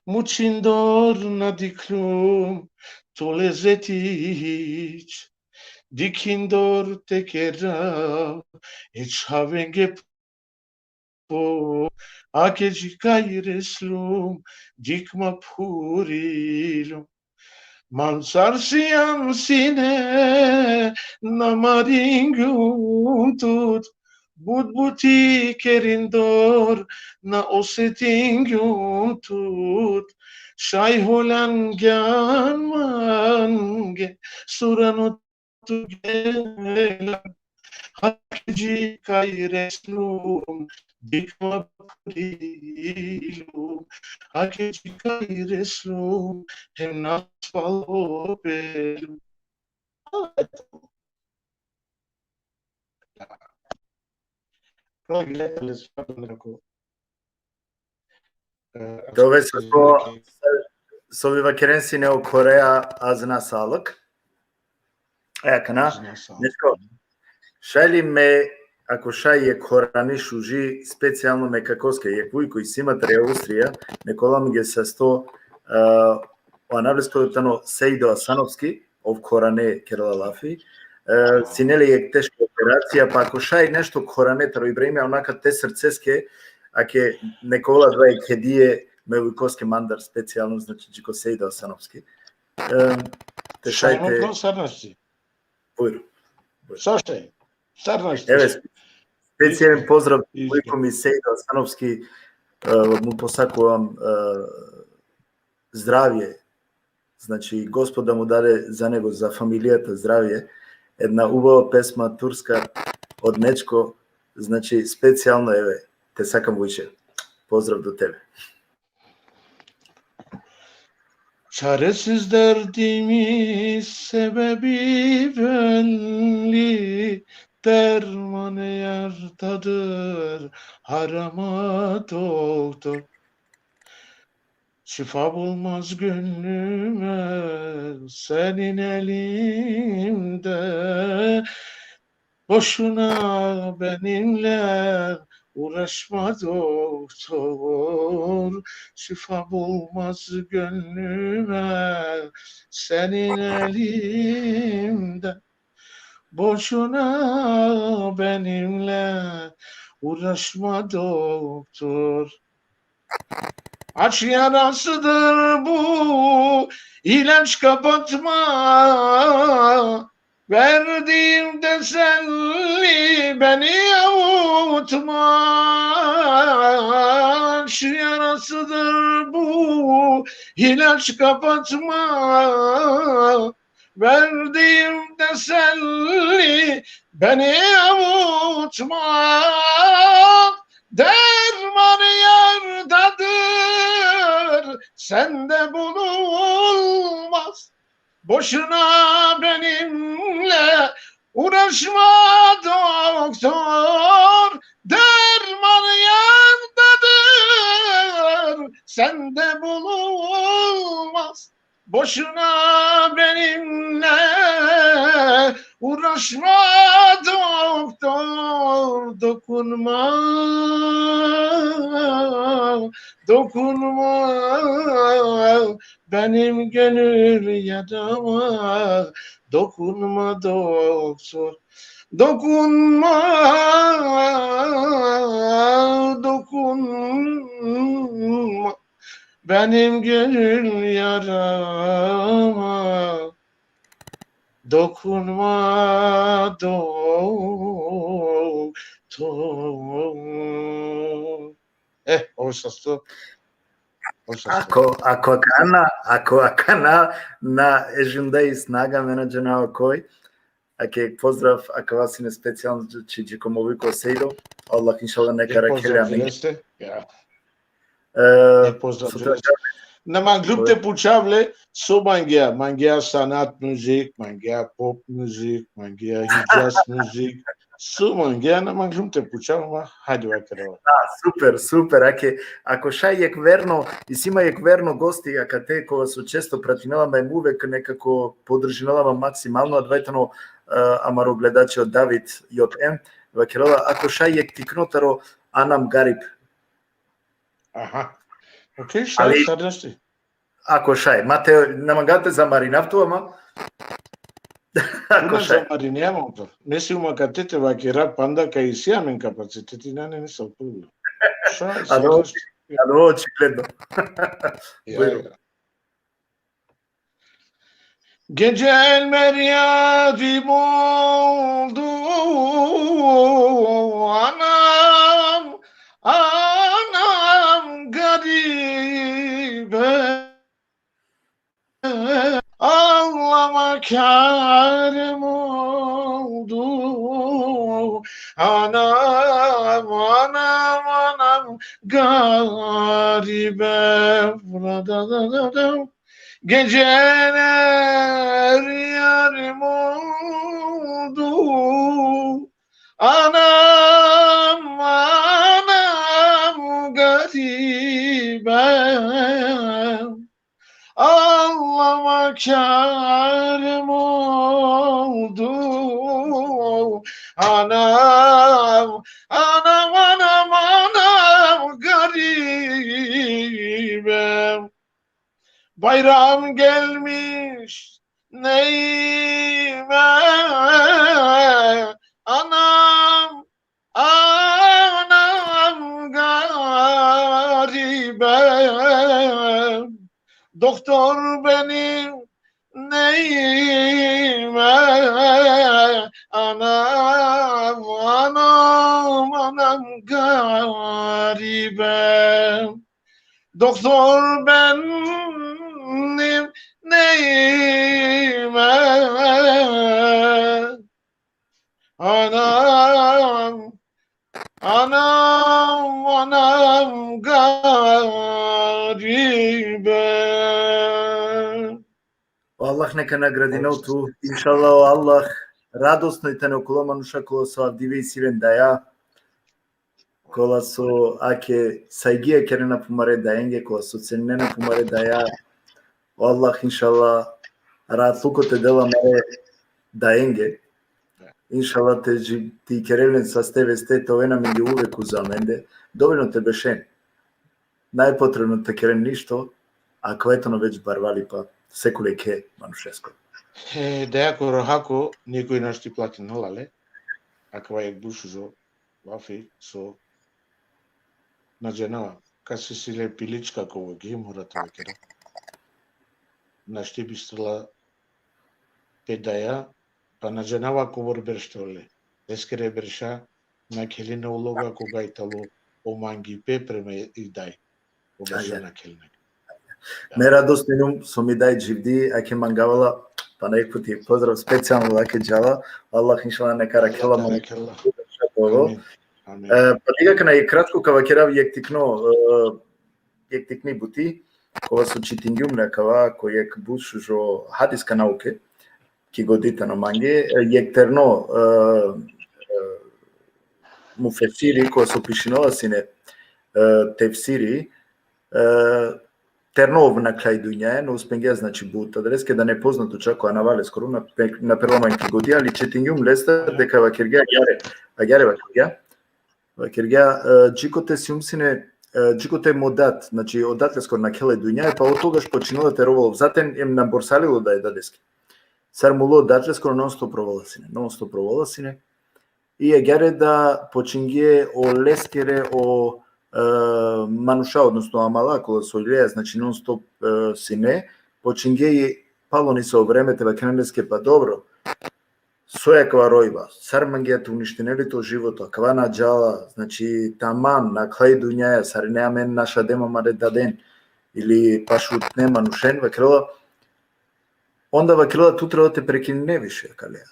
mučindor na dikhlum, to lezeti hič, dikhindor te kera, e čhavenge po, ake dži kaj reslum, dikh ma phurilum. Mancar sijam sine, na maringjum tut, but buti kerindor, na osetingjum tut. Šaj holjan gjan mange, surano tu gelan, ake dži kaj reslum, dikh ma phurilum, ake dži kaj reslum, hem na spalo pelum. Dove so, so vi vakeren sine o Korea, azna salık. E, akana, azna salık. Nesko, šaj li me, ako šaj, jekh horani šuži, specijalno me kakoske, jekh vujko isi ma tari Austrija, nek ola mange sasto, e, o anav lesko tano Sejdo Asanovski, ov korane kerela lafi, e, sine le jekh teška operacija, pa ako šaj nešto korane taro Ibrahimi, onaka te srceske, ake nek ola dvaj kedije me vujkoske mandar specijalno, znači, dži ko Sejdo Asanovski. E, te šaj te... Sar našti? Bujrum. Bujrum. Sar našti? Evo, specijalni pozdrav vujko mi Sejdo Asanovski, e, mu posakuvam, e, zdravje, znači, Gospod da mu dade za nego, za familijata zdravje, edna ubava pesma turska od Nečko, znači, specijalno, evo, te sakam vujče. Pozdrav do tebe. Čaresiz derdimi sebebi belli, derman yardadır, arama doktor. Şifa bulmaz gönlüme senin elinde. Boşuna benimle uğraşma doktor, şifa bulmaz gönlüme senin elinde. Boşuna benimle uğraşma doktor. Aç yarasıdır bu, ilaç kapatma. Verdiğim teselli avutma. Aç yarasıdır bu, ilaç kapatma. Verdiğim teselli beni avutma. Derman yardadır, sende bulunmaz. Boşuna benimle uğraşma doktor. Derman yardadır, sende bulunmaz. Boşuna benimle uğraşma doktor, dokunma, dokunma benim gönül yarama, dokunma doktor, dokunma, dokunma benim gönül yarama, dokunma doktor. Eh, ovo sasto. Ovo sasto. Ako, ako akana, ako akana na e žunda i snaga, me na džanav koj. Ake pozdrav, akava sine specijalno, znači, dži ko mo vujko Sejdo. Allah inšallah neka rakhel amen. Ja. E, e, pozdrav. Sutra Na manglum te pučav le, so mangea, mangea sanat muzik, mangea pop muzik, mangea hidžaz muzik, so mangea, na manglum te pučav, ma hajde vakerava. Da, super, super. Ake, ako šaj jekh verno, isi ma jekh verno gosti, akate kova so često pratinela ma, em uvek nekako podržinela ma maksimalno, adava tano, e, amaro gledačo David J M, vakerela, ako šaj jekh tikno taro Anam Garib. Aha. Okej, šaj, ali sar našti. Ako šaj, ma te, na manga te zamarinav tu, ama. Ako šaj. Zamarinea ma to. Me si uma kate te vakera panda kaj isi amen kapaciteti, nane nisavo problem. Šaj, sar našti. Alo, očigledno. Ja, bujrum. Ja. Gecen feryadım oldu, anam, anam garibe. Ağlamak haram oldu, anam, anam, anam garibe. Geceler yarım oldu. Anam, anam garibe. Ağlamak haram oldu. Anam, anam, anam, anam garibe. Bayram gelmiş neyime, anam, anam garibe. Doktor benim neyime, anam, anam, anam garibe. Doktor benim neyime, anam, anam, anam garibe. O Allah neka nagradinel tu, inšallah, o Allah radosno i tane okola manuša kola so avdive isi len daja, kola so ake sajgija kerena pumare dajenge, kola so cenena pumare daja. O Allah, inšallah, rahatluko te del amare dajenge. Inšallah te dži-, te ikerel len saste veste, te oven amenge uvek uza amende. Dovoljno te bešen. Nane potrebno te keren ništo, akava tano već barvalipa sekole jekhe manušesko. E, dajako, rohako, nikoj našti platinela le. Akava jekh but šužo lafi so na džanava. Kas isi le pilička ko vogi, mora te vakera. Našti bistrela pe daja, pa na džanava kobor berš te ole. Leskere berša na khelina uloga koga i tano o mangipe prema i daj. Koga so na khelina. Me radosno inum so mi daj dživdi, ake mangava la, pana jekh puti pozdrav specijalno ake džala, Allah inšallah neka rakhela. Neka rakhela. Amin. Amin. E, pa dikh akana jekh kratko ka vakerav jekh tikno, e, jekh tikni buti, kova so čitingjum le akava, ko jekh but šužo hadiska nauke, ki godi tano mange, e, jekh terno, e, e, mufesiri, kova so pišinela sine, e, tefsiri, e, terno ov nakhlja i dunjaja, no uspengja, znači, but. Adaleske da nepoznato čak o anava leskoro, na pe-, na perela man ki godi, ali čitingjum lestar deka vakergja agjaar, agjaar vakergja, vakergja, e, džikote sijum sine, e, džikote mo dad, znači, o dad leskoro nakhela i dunjaja, pa od togaš počinela te rova ov. Zaten em na borsalilo da e dadeske. Sar mulo o dad leskoro non stop rovola sine, non stop rovola sine. I agjaar da počingje o leskere o, e, manuša, odnosno amala, kola so lea, znači non stop, e, sine, počingje i palo nisavo vreme te vakeren leske, pa dobro, so i akava rojba, sar mangea te uništinel i to životo, akava na džala, znači, tamam, nakhla i dunjaja, sarine amen našadem amare daden, ili pašutne manušen, vakerela, onda vakerela, tu treba te prekinine više akalea.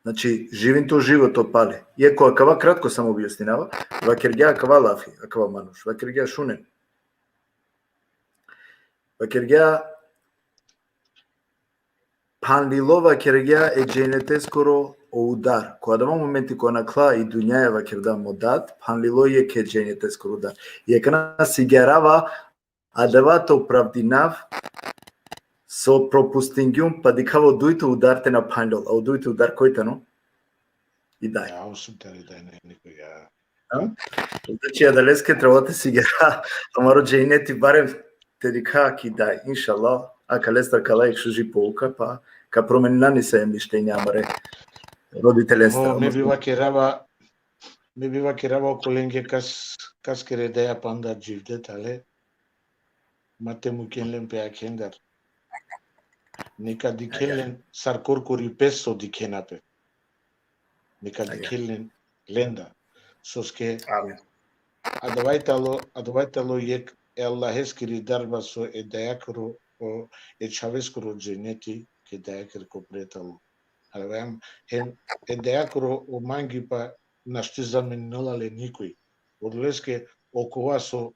Znači, živin to životo pale. Iako akava kratko samo objasninava, vakergja akava lafi, akava manuš, vakergja šunen. Vakergja, phanlilo, vakergja, e dženeteskoro o udar. Ko adava momenti ko nakla i dunjaja, vakerda, mo dad, phanlilo jekh e dženeteskoro udar. Jekh akana sigjarava, adava te opravdinav so propustingjum, pa dikhav o dujto udar te na phanlol. A o dujto udar koj tano? I daj. Ja, osim tari daj, ne, nikoj, ja. A? Znači, adaleske trebela te sigara amaro dženeti, barem te dikha ki daj, inšallah, akalestar ka la jekh šuži pouka, pa ka promenina nisa e mišljenja amare roditelestar. O, me bi vakerava, me bi vakerava okolenge kas, kaskere daja panda dživde tale, ma te muken len pe akhendar. Neka dikhen len sar korkori pes so dikhena pe. Neka dikhen len lenda. Soske adava i tano, adava i tano jekh e Allaheskiri darba so e dajakoro, o, e čhaveskoro dženeti ke dajakere ko pre tano. Adava hem, hem e dajakoro o mangipa našti zameninela le nikoj. Odoleske okova so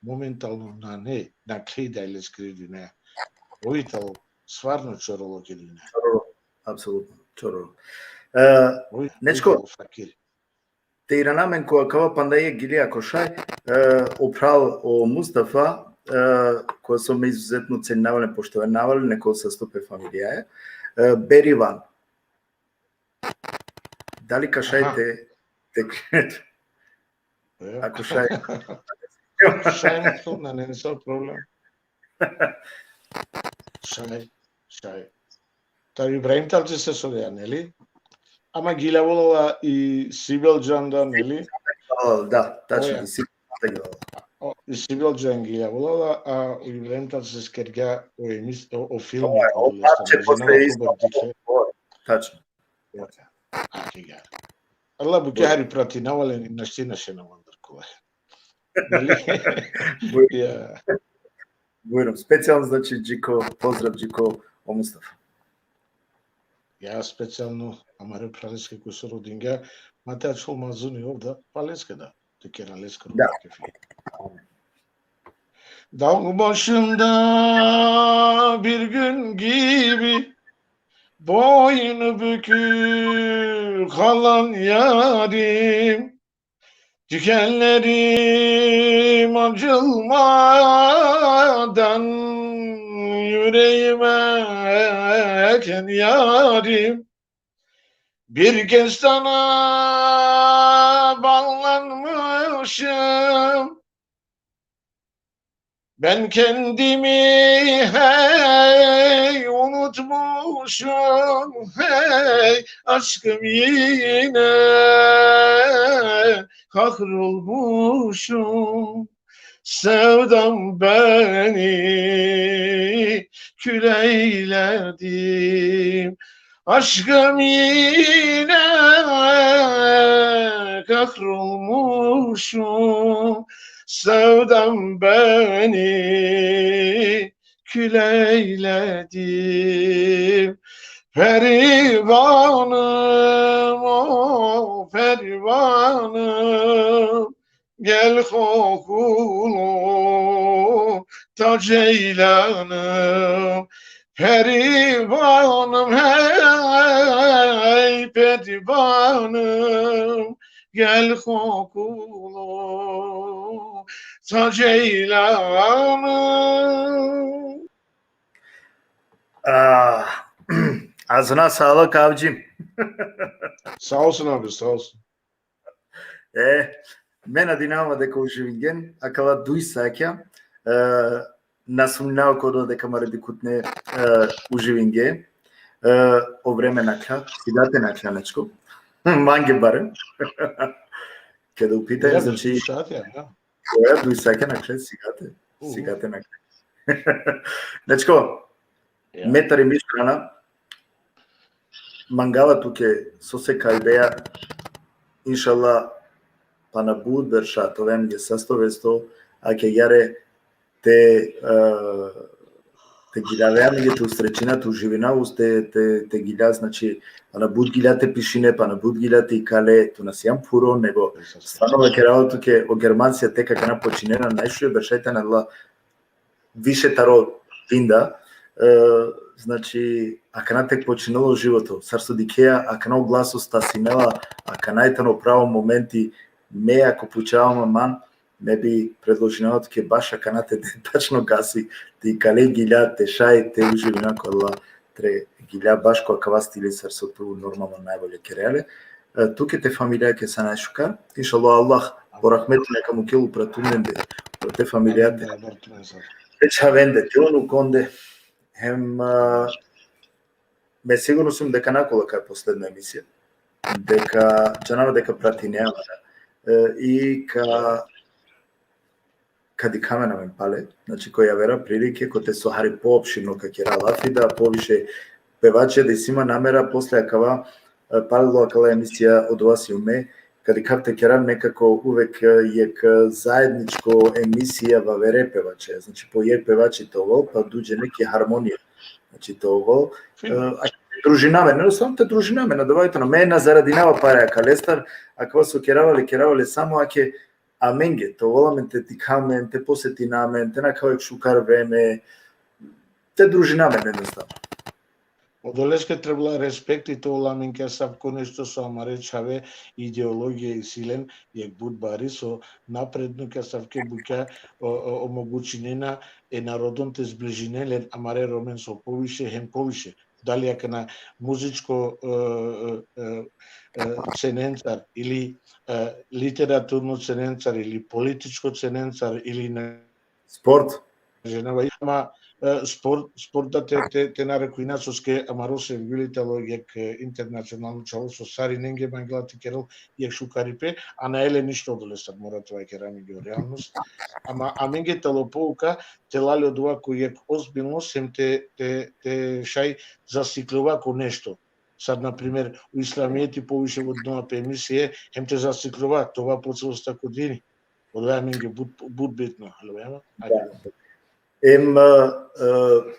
momentalno nane, nakhle i daj leskiri dunja. Ov i tano stvarno čorolo ki dunja. Čorolo, apsolutno, čorolo. E, Nečko, fakir. Te irana amen ko akava panda jekh gili ako šaj, e, o phral o Mustafa, e, kova so me izuzetno ceninava len, poštovanava len, neko sasto pe familijaja, e, Berivan. Dali ka šaj te, te Ako šaj. Šaj, na, na, nane nisavi problem. Šaj, šaj. Tari Ibrahim Talčese so deja, neli? Ama giljavela i Sibel džan da, neli? Da, tačno, i Sibel džan da giljavela. O, i Sibel džan giljavela, a o Ibrahim Talčese kergja o emis-, o, o filmi. O, o parče posle isto. Tačno. Akija. Allah bukja hari pratinava len, našti našena mandar kola. Bujrum. Ja. Bujrum. Specijalno, znači, džiko, pozdrav džiko o Mustafa. Ja, specijalno amare phraleske koj so rodingja, ma te ačhol mazuni ov da, pa leske da. Te kera leske da. Dağ başında bir gün gibi boynu bükük kalan yarim, dikenlerim acılmadan yüreğime eken yarim. Bir kez sana bağlanmışım. Ben kendimi hey unutmuşum, hey aşkım yine kahrolmuşum. Sevdam beni kül eyledim. Aşkım yine kahrolmuşum, sevdam beni kül eyledim. Perivanım, o perivanım, gel kokulu tac eylenim. Perivanım, hey perivanım, gel kokulu tac eylenim. Ah, ağzına sağlık abicim. Sağ olsun abi, sağ olsun. E, me nadinava deka uživingjen akala duj satja, e, na sumnjinav ko odova deka amare dikhutne, e, uživingje, e, o vreme nakhla, sigate nakhla, Nečko. Mange barem. Keda u pitanje, znači, duj satja, ja. Koja duj satja nakhla, sigate. Sigate nakhla. Nečko, me tari mi strana, mangava tuke sose ka ideja, inšallah, pana but berša te ove amenge sasto vesto, a ke jare te, e, te giljave amenge, te usrećina, te uživina, us te, te, te gilja, znači, pana but gilja te pišine, pana but gilja te ikale, tu na sian phuro, nego stvarno vakerava tuke, o Germancija tek akana počinena, najšuže berša tane, adala više taro Dinda, e, znači, akana tek počinela o životo, sar so dikhea, akana o glaso stasinela, akana i tano pravo momenti, me ako pučava man, me bi predložinava tuke baš akana te de tačno gasi, te ikale gilja, te šaj, te uživina kola tre gilja baš ko akava stili sar so tu normalno najbolje kerea le. E, tuke, te familijake sa najšukar, inšallah Allah po rahmeti neka mukel upra tumende, upra te familijate, te čhavende, te unukonde, hem, a, me sigurno sum deka na kola kaj posledna emisija, deka džanava deka pratinea amen, e, i ka, ka dikha amen amen pale, znači, ko javera prilike, kote so hari poopširno ka kera lafi, da poviše pevačija da isi man namera posle akava, e, palilo akala emisija Odova sium me, ka dikhav te kerav nekako uvek, e, jek, e, zajedničko emisija vavere pevačija, znači, po jek pevači te ovel, pa duj džene ki harmonija, znači, te ovel, e, a te družina amen, jednostavno te družina amen, adava i tano, me na zaradinava pare akalestar, akava so kerava le, kerava le samo ake amenge, te ovel amen, te dikha amen, te posetina amen, te nakhava jek šukar vreme, te družina amen, jednostavno. Odoleske trebela respekti te ovel amen ki asavko nešto so amare čhave ideologija isi len, jek but bari so napredno ki asavke bukja, o, o, omogućinena e narodon te zbližinen len amare Romen so poviše hem poviše. Dali akana muzičko, e, e, e, e, cenencar ili, e, literaturno cenencar ili političko cenencar ili na sport. Ženava, ama, e, sport, sport da te, te, te narekujna, soske amaro Sevgjuli tano jek, e, internacionalno čhavo so sarinenge mangela te kerel jek šukaripe, a nae le ništo odolestar, mora te vakera amenge o realnost. Ama amenge tano pouka te la le odova ko jek ozbiljnost, hem te, te, te šaj zasikljova ko nešto. Sar, na primer, o islamijeti poviše vodinela pe emisije, hem te zasikljova, te ova po celosta ko dini. Odova amenge but, but bitno, alo, ema? Da. Em, e, e,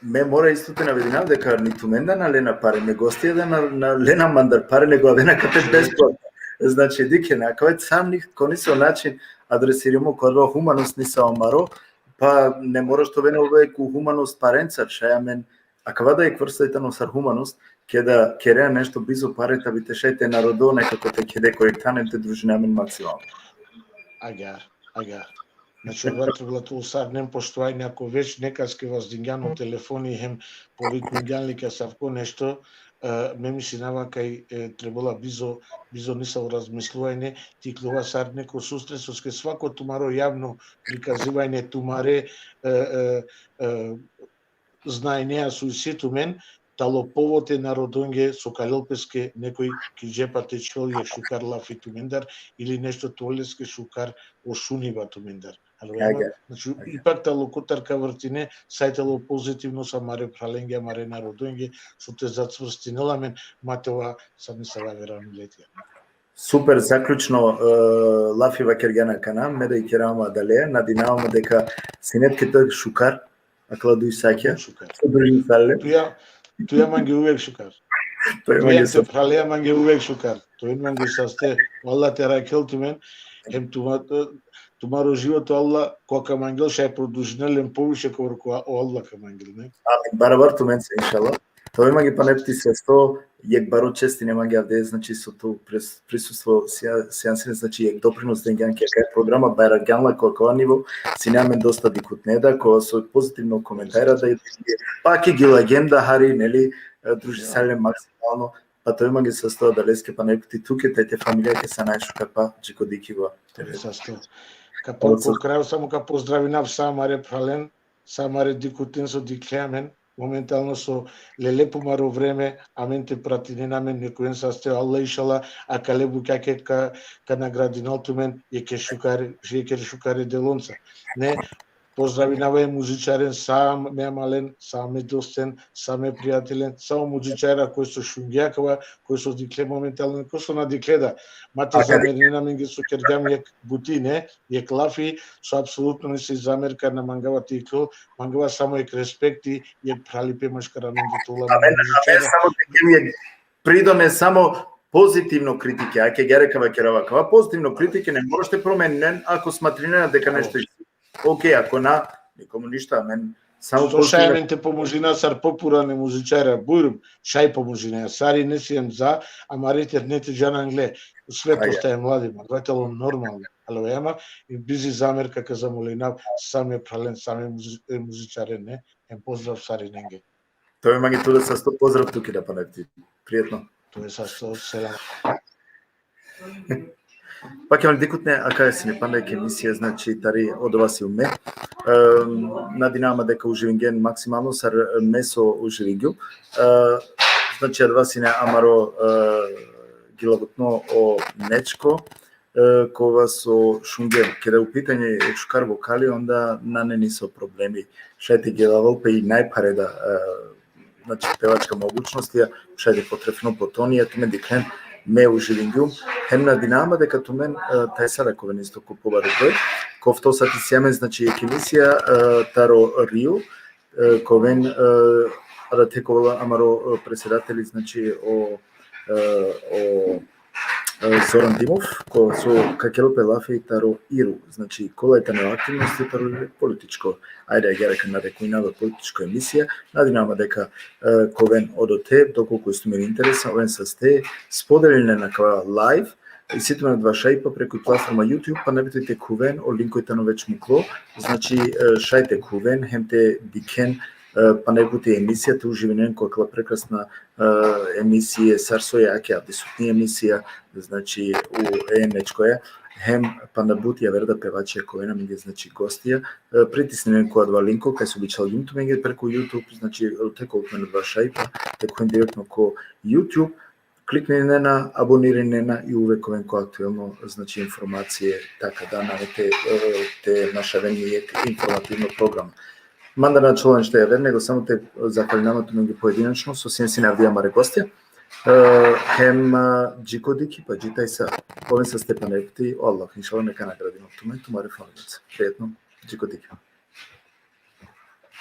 me mora isto te navedinav deka ni tumenda na lena pare, me gostija da na, na lena mandar pare, nego avena kate besplatno. Znači, dikhen, akava sam ni ko niso način adresirimo ko adava humanost niso amaro, pa ne moraš te oven uvek u humanost parencar, šaj amen, akava da jek vrsta i tano sar humanost, keda kerea nešto bizo pare, ta bi te šaj te narodo nekako te kede ko jek than hem te družina amen maksimalno. Agjaar, agjaar. Znači, odova trebela te ovel sar nen poštovanje, ako već nekaske vazdingjan o telefoni hem povikungjan li ki asavko nešto, e, me mislinava kaj, e, trebela bizo, bizo nisavo razmisluvanje, te ikljova sar neko susret, soske svako tumaro javno prikazivanje, tumare, e, e, e, znajnea so isi tumen, tano povod e narodonge so ka lel peske nekoj ki džepa te čhol jek šukar lafi tumendar ili nešto te ovel leske šukar o šuniba tumendar. Alo, ema, agjaar, znači, agjaar, ipak tano kotar ka vrtine, saj tano pozitivno sa amare phralenge, amare narodonge, so te zacvrstinel amen, ma te ova sa nisava vera miletija. Super, zaključno, e, lafi vakergjan akana, me da ikerava man adalea, nadinava man deka sine tuke šukar, akala duj sakja. Šukar. So družin sar le. Tuja, tuja mange uvek šukar. Tuja mange sa- te phralea mange uvek šukar. Tuja mange saste, o Allah te arakhel tumen, hem tuma-, tumaro životo Allah, ko ka mangel šaj produžinel len poviše kobor ko o Allah ka mangel, ne? Amin. Barabar tumence, inšallah. Tuja mange, pane pti sasto, jek baro čest ine mange avde, znači, so tu pres-, prisustvo sija-, sijan sine, znači, jek doprinos dengjan ki akaja programa, bajragjan la ko akava nivo, sine amen dosta dikhutne da, ko so pozitivno komentara da, pa ki gilagjem da hari, neli, e, družisajle maksimalno, pa tuja mange sasto adaleske, pane pti tuke, te, te familijake sa najšukar, pa dži ko dikhiba. Sasto. Ka po-, po kraj samo ka pozdravinav sa amare phralen, sa amare dikhuten so dikhle amen, momentalno so lele pumaro vreme, amen te pratinen amen, neka oven saste, Allah inšallah, akale bukjake ka, ka nagradinel tumen, jekhe šukare, jekhe šukare delonca. Ne, pozdravinava e muzičaren, sa me amalen, sa me dosten, sa me prijatelen, sa o muzičara koj so šungja akava, koj so dikhle momentalno, koj so na dikhle da. Ma te zamerinen amenge so kergjam jek buti, ne, jek lafi, so apsolutno nisi zamerka na mangava te iklol, mangava samo jek respekti, jek phralipe maškar amende te ovel. Amen, amen, samo te kem jek pridone, samo pozitivno kritike, ake gere kava kerava kava, pozitivno kritike, ne moraš te promeninen, ako smatrinena deka nešto isi. Okej, ako na, nikomu ništa, amen, Samo Što šaj poštujem. Amen te pomožina sar popurane muzičare, bujrum, šaj pomožina. Sar i ne siem za, amari interneti džan angle. Sve Ajde. Postaje mladi, ma, gledalo normalno. Alo, ema, i bizi zamer kaka zamolinav, same pralen, same muzi-, e, muzičare, ne, em pozdrav sarinenge. Tome mange tu da sasto, pozdrav tuke da panevti. Prijatno. To je sasto, selam. Pa Kemal, dikhutne, akaja sine panda jekh emisija, znači, tari Odova sium me. Em, nadinama deka uživingen maksimalno sar me so uživingjum. E, znači, adava sine amaro, e, gilavutno o Nečko, e, kova so šungjem. Keda u pitanje jekh šukar vokali, onda nane niso problemi. Šaj te gilavel pe i najphare da, e, znači, pevačka mogućnost, ja, šaj te potrefno po toni, ja tumen dikhen, me uživingjum, hem nadinama deka tumen, e, taj sar ka oven isto ko pobaro broj, ko ofto sati si amen, znači, jekh emisija, e, taro Rio, e, ka oven, e, adate ka ovel amaro, e, predsedateli, znači, o, e, o, e, Zoran Dimov, ko so ka kerel pe lafi taro Iru, znači, kola tane aktivnosti taro političko, ajde, agjaar ka narekujnav političko emisija, nadinama deka, e, ka oven odote, dokolku isto tumen interesa, oven saste, spodelinen akava live, isi tumen adava šajipa preku platforma YouTube, panevti te khuven, o linko tano već muklo, znači, e, šaj te khuven, hem te dikhen, e, panevti emisija, te uživinen ko akala prekrasna, e, emisije, sar so jekh avdisutni emisija, znači, u e Nečkoja, hem panda but javer da pevačija ka oven amenge, znači, gostija, e, pritisninen ko adava linko, kaj so bičhalgjum tumenge preku YouTube, znači, te khuven adava šajipa, te khuven direktno ko YouTube, klikninen na, abonirinena i uvek ka oven ko aktuelno, znači, informacije, taka da nane te, e, te našaven jekh informativno program. Manda na ačhola ništo javer, nego samo te zahvalinama tumenge pojedinačno, so sien sine avdive amare gostija. E, hem, e, dži ko dikhipa, dži taj sa, oven saste panevti, o Allah, inšallah, neka nagradinel tumen, tumare familijenca. Prijatno, dži ko dikhipa.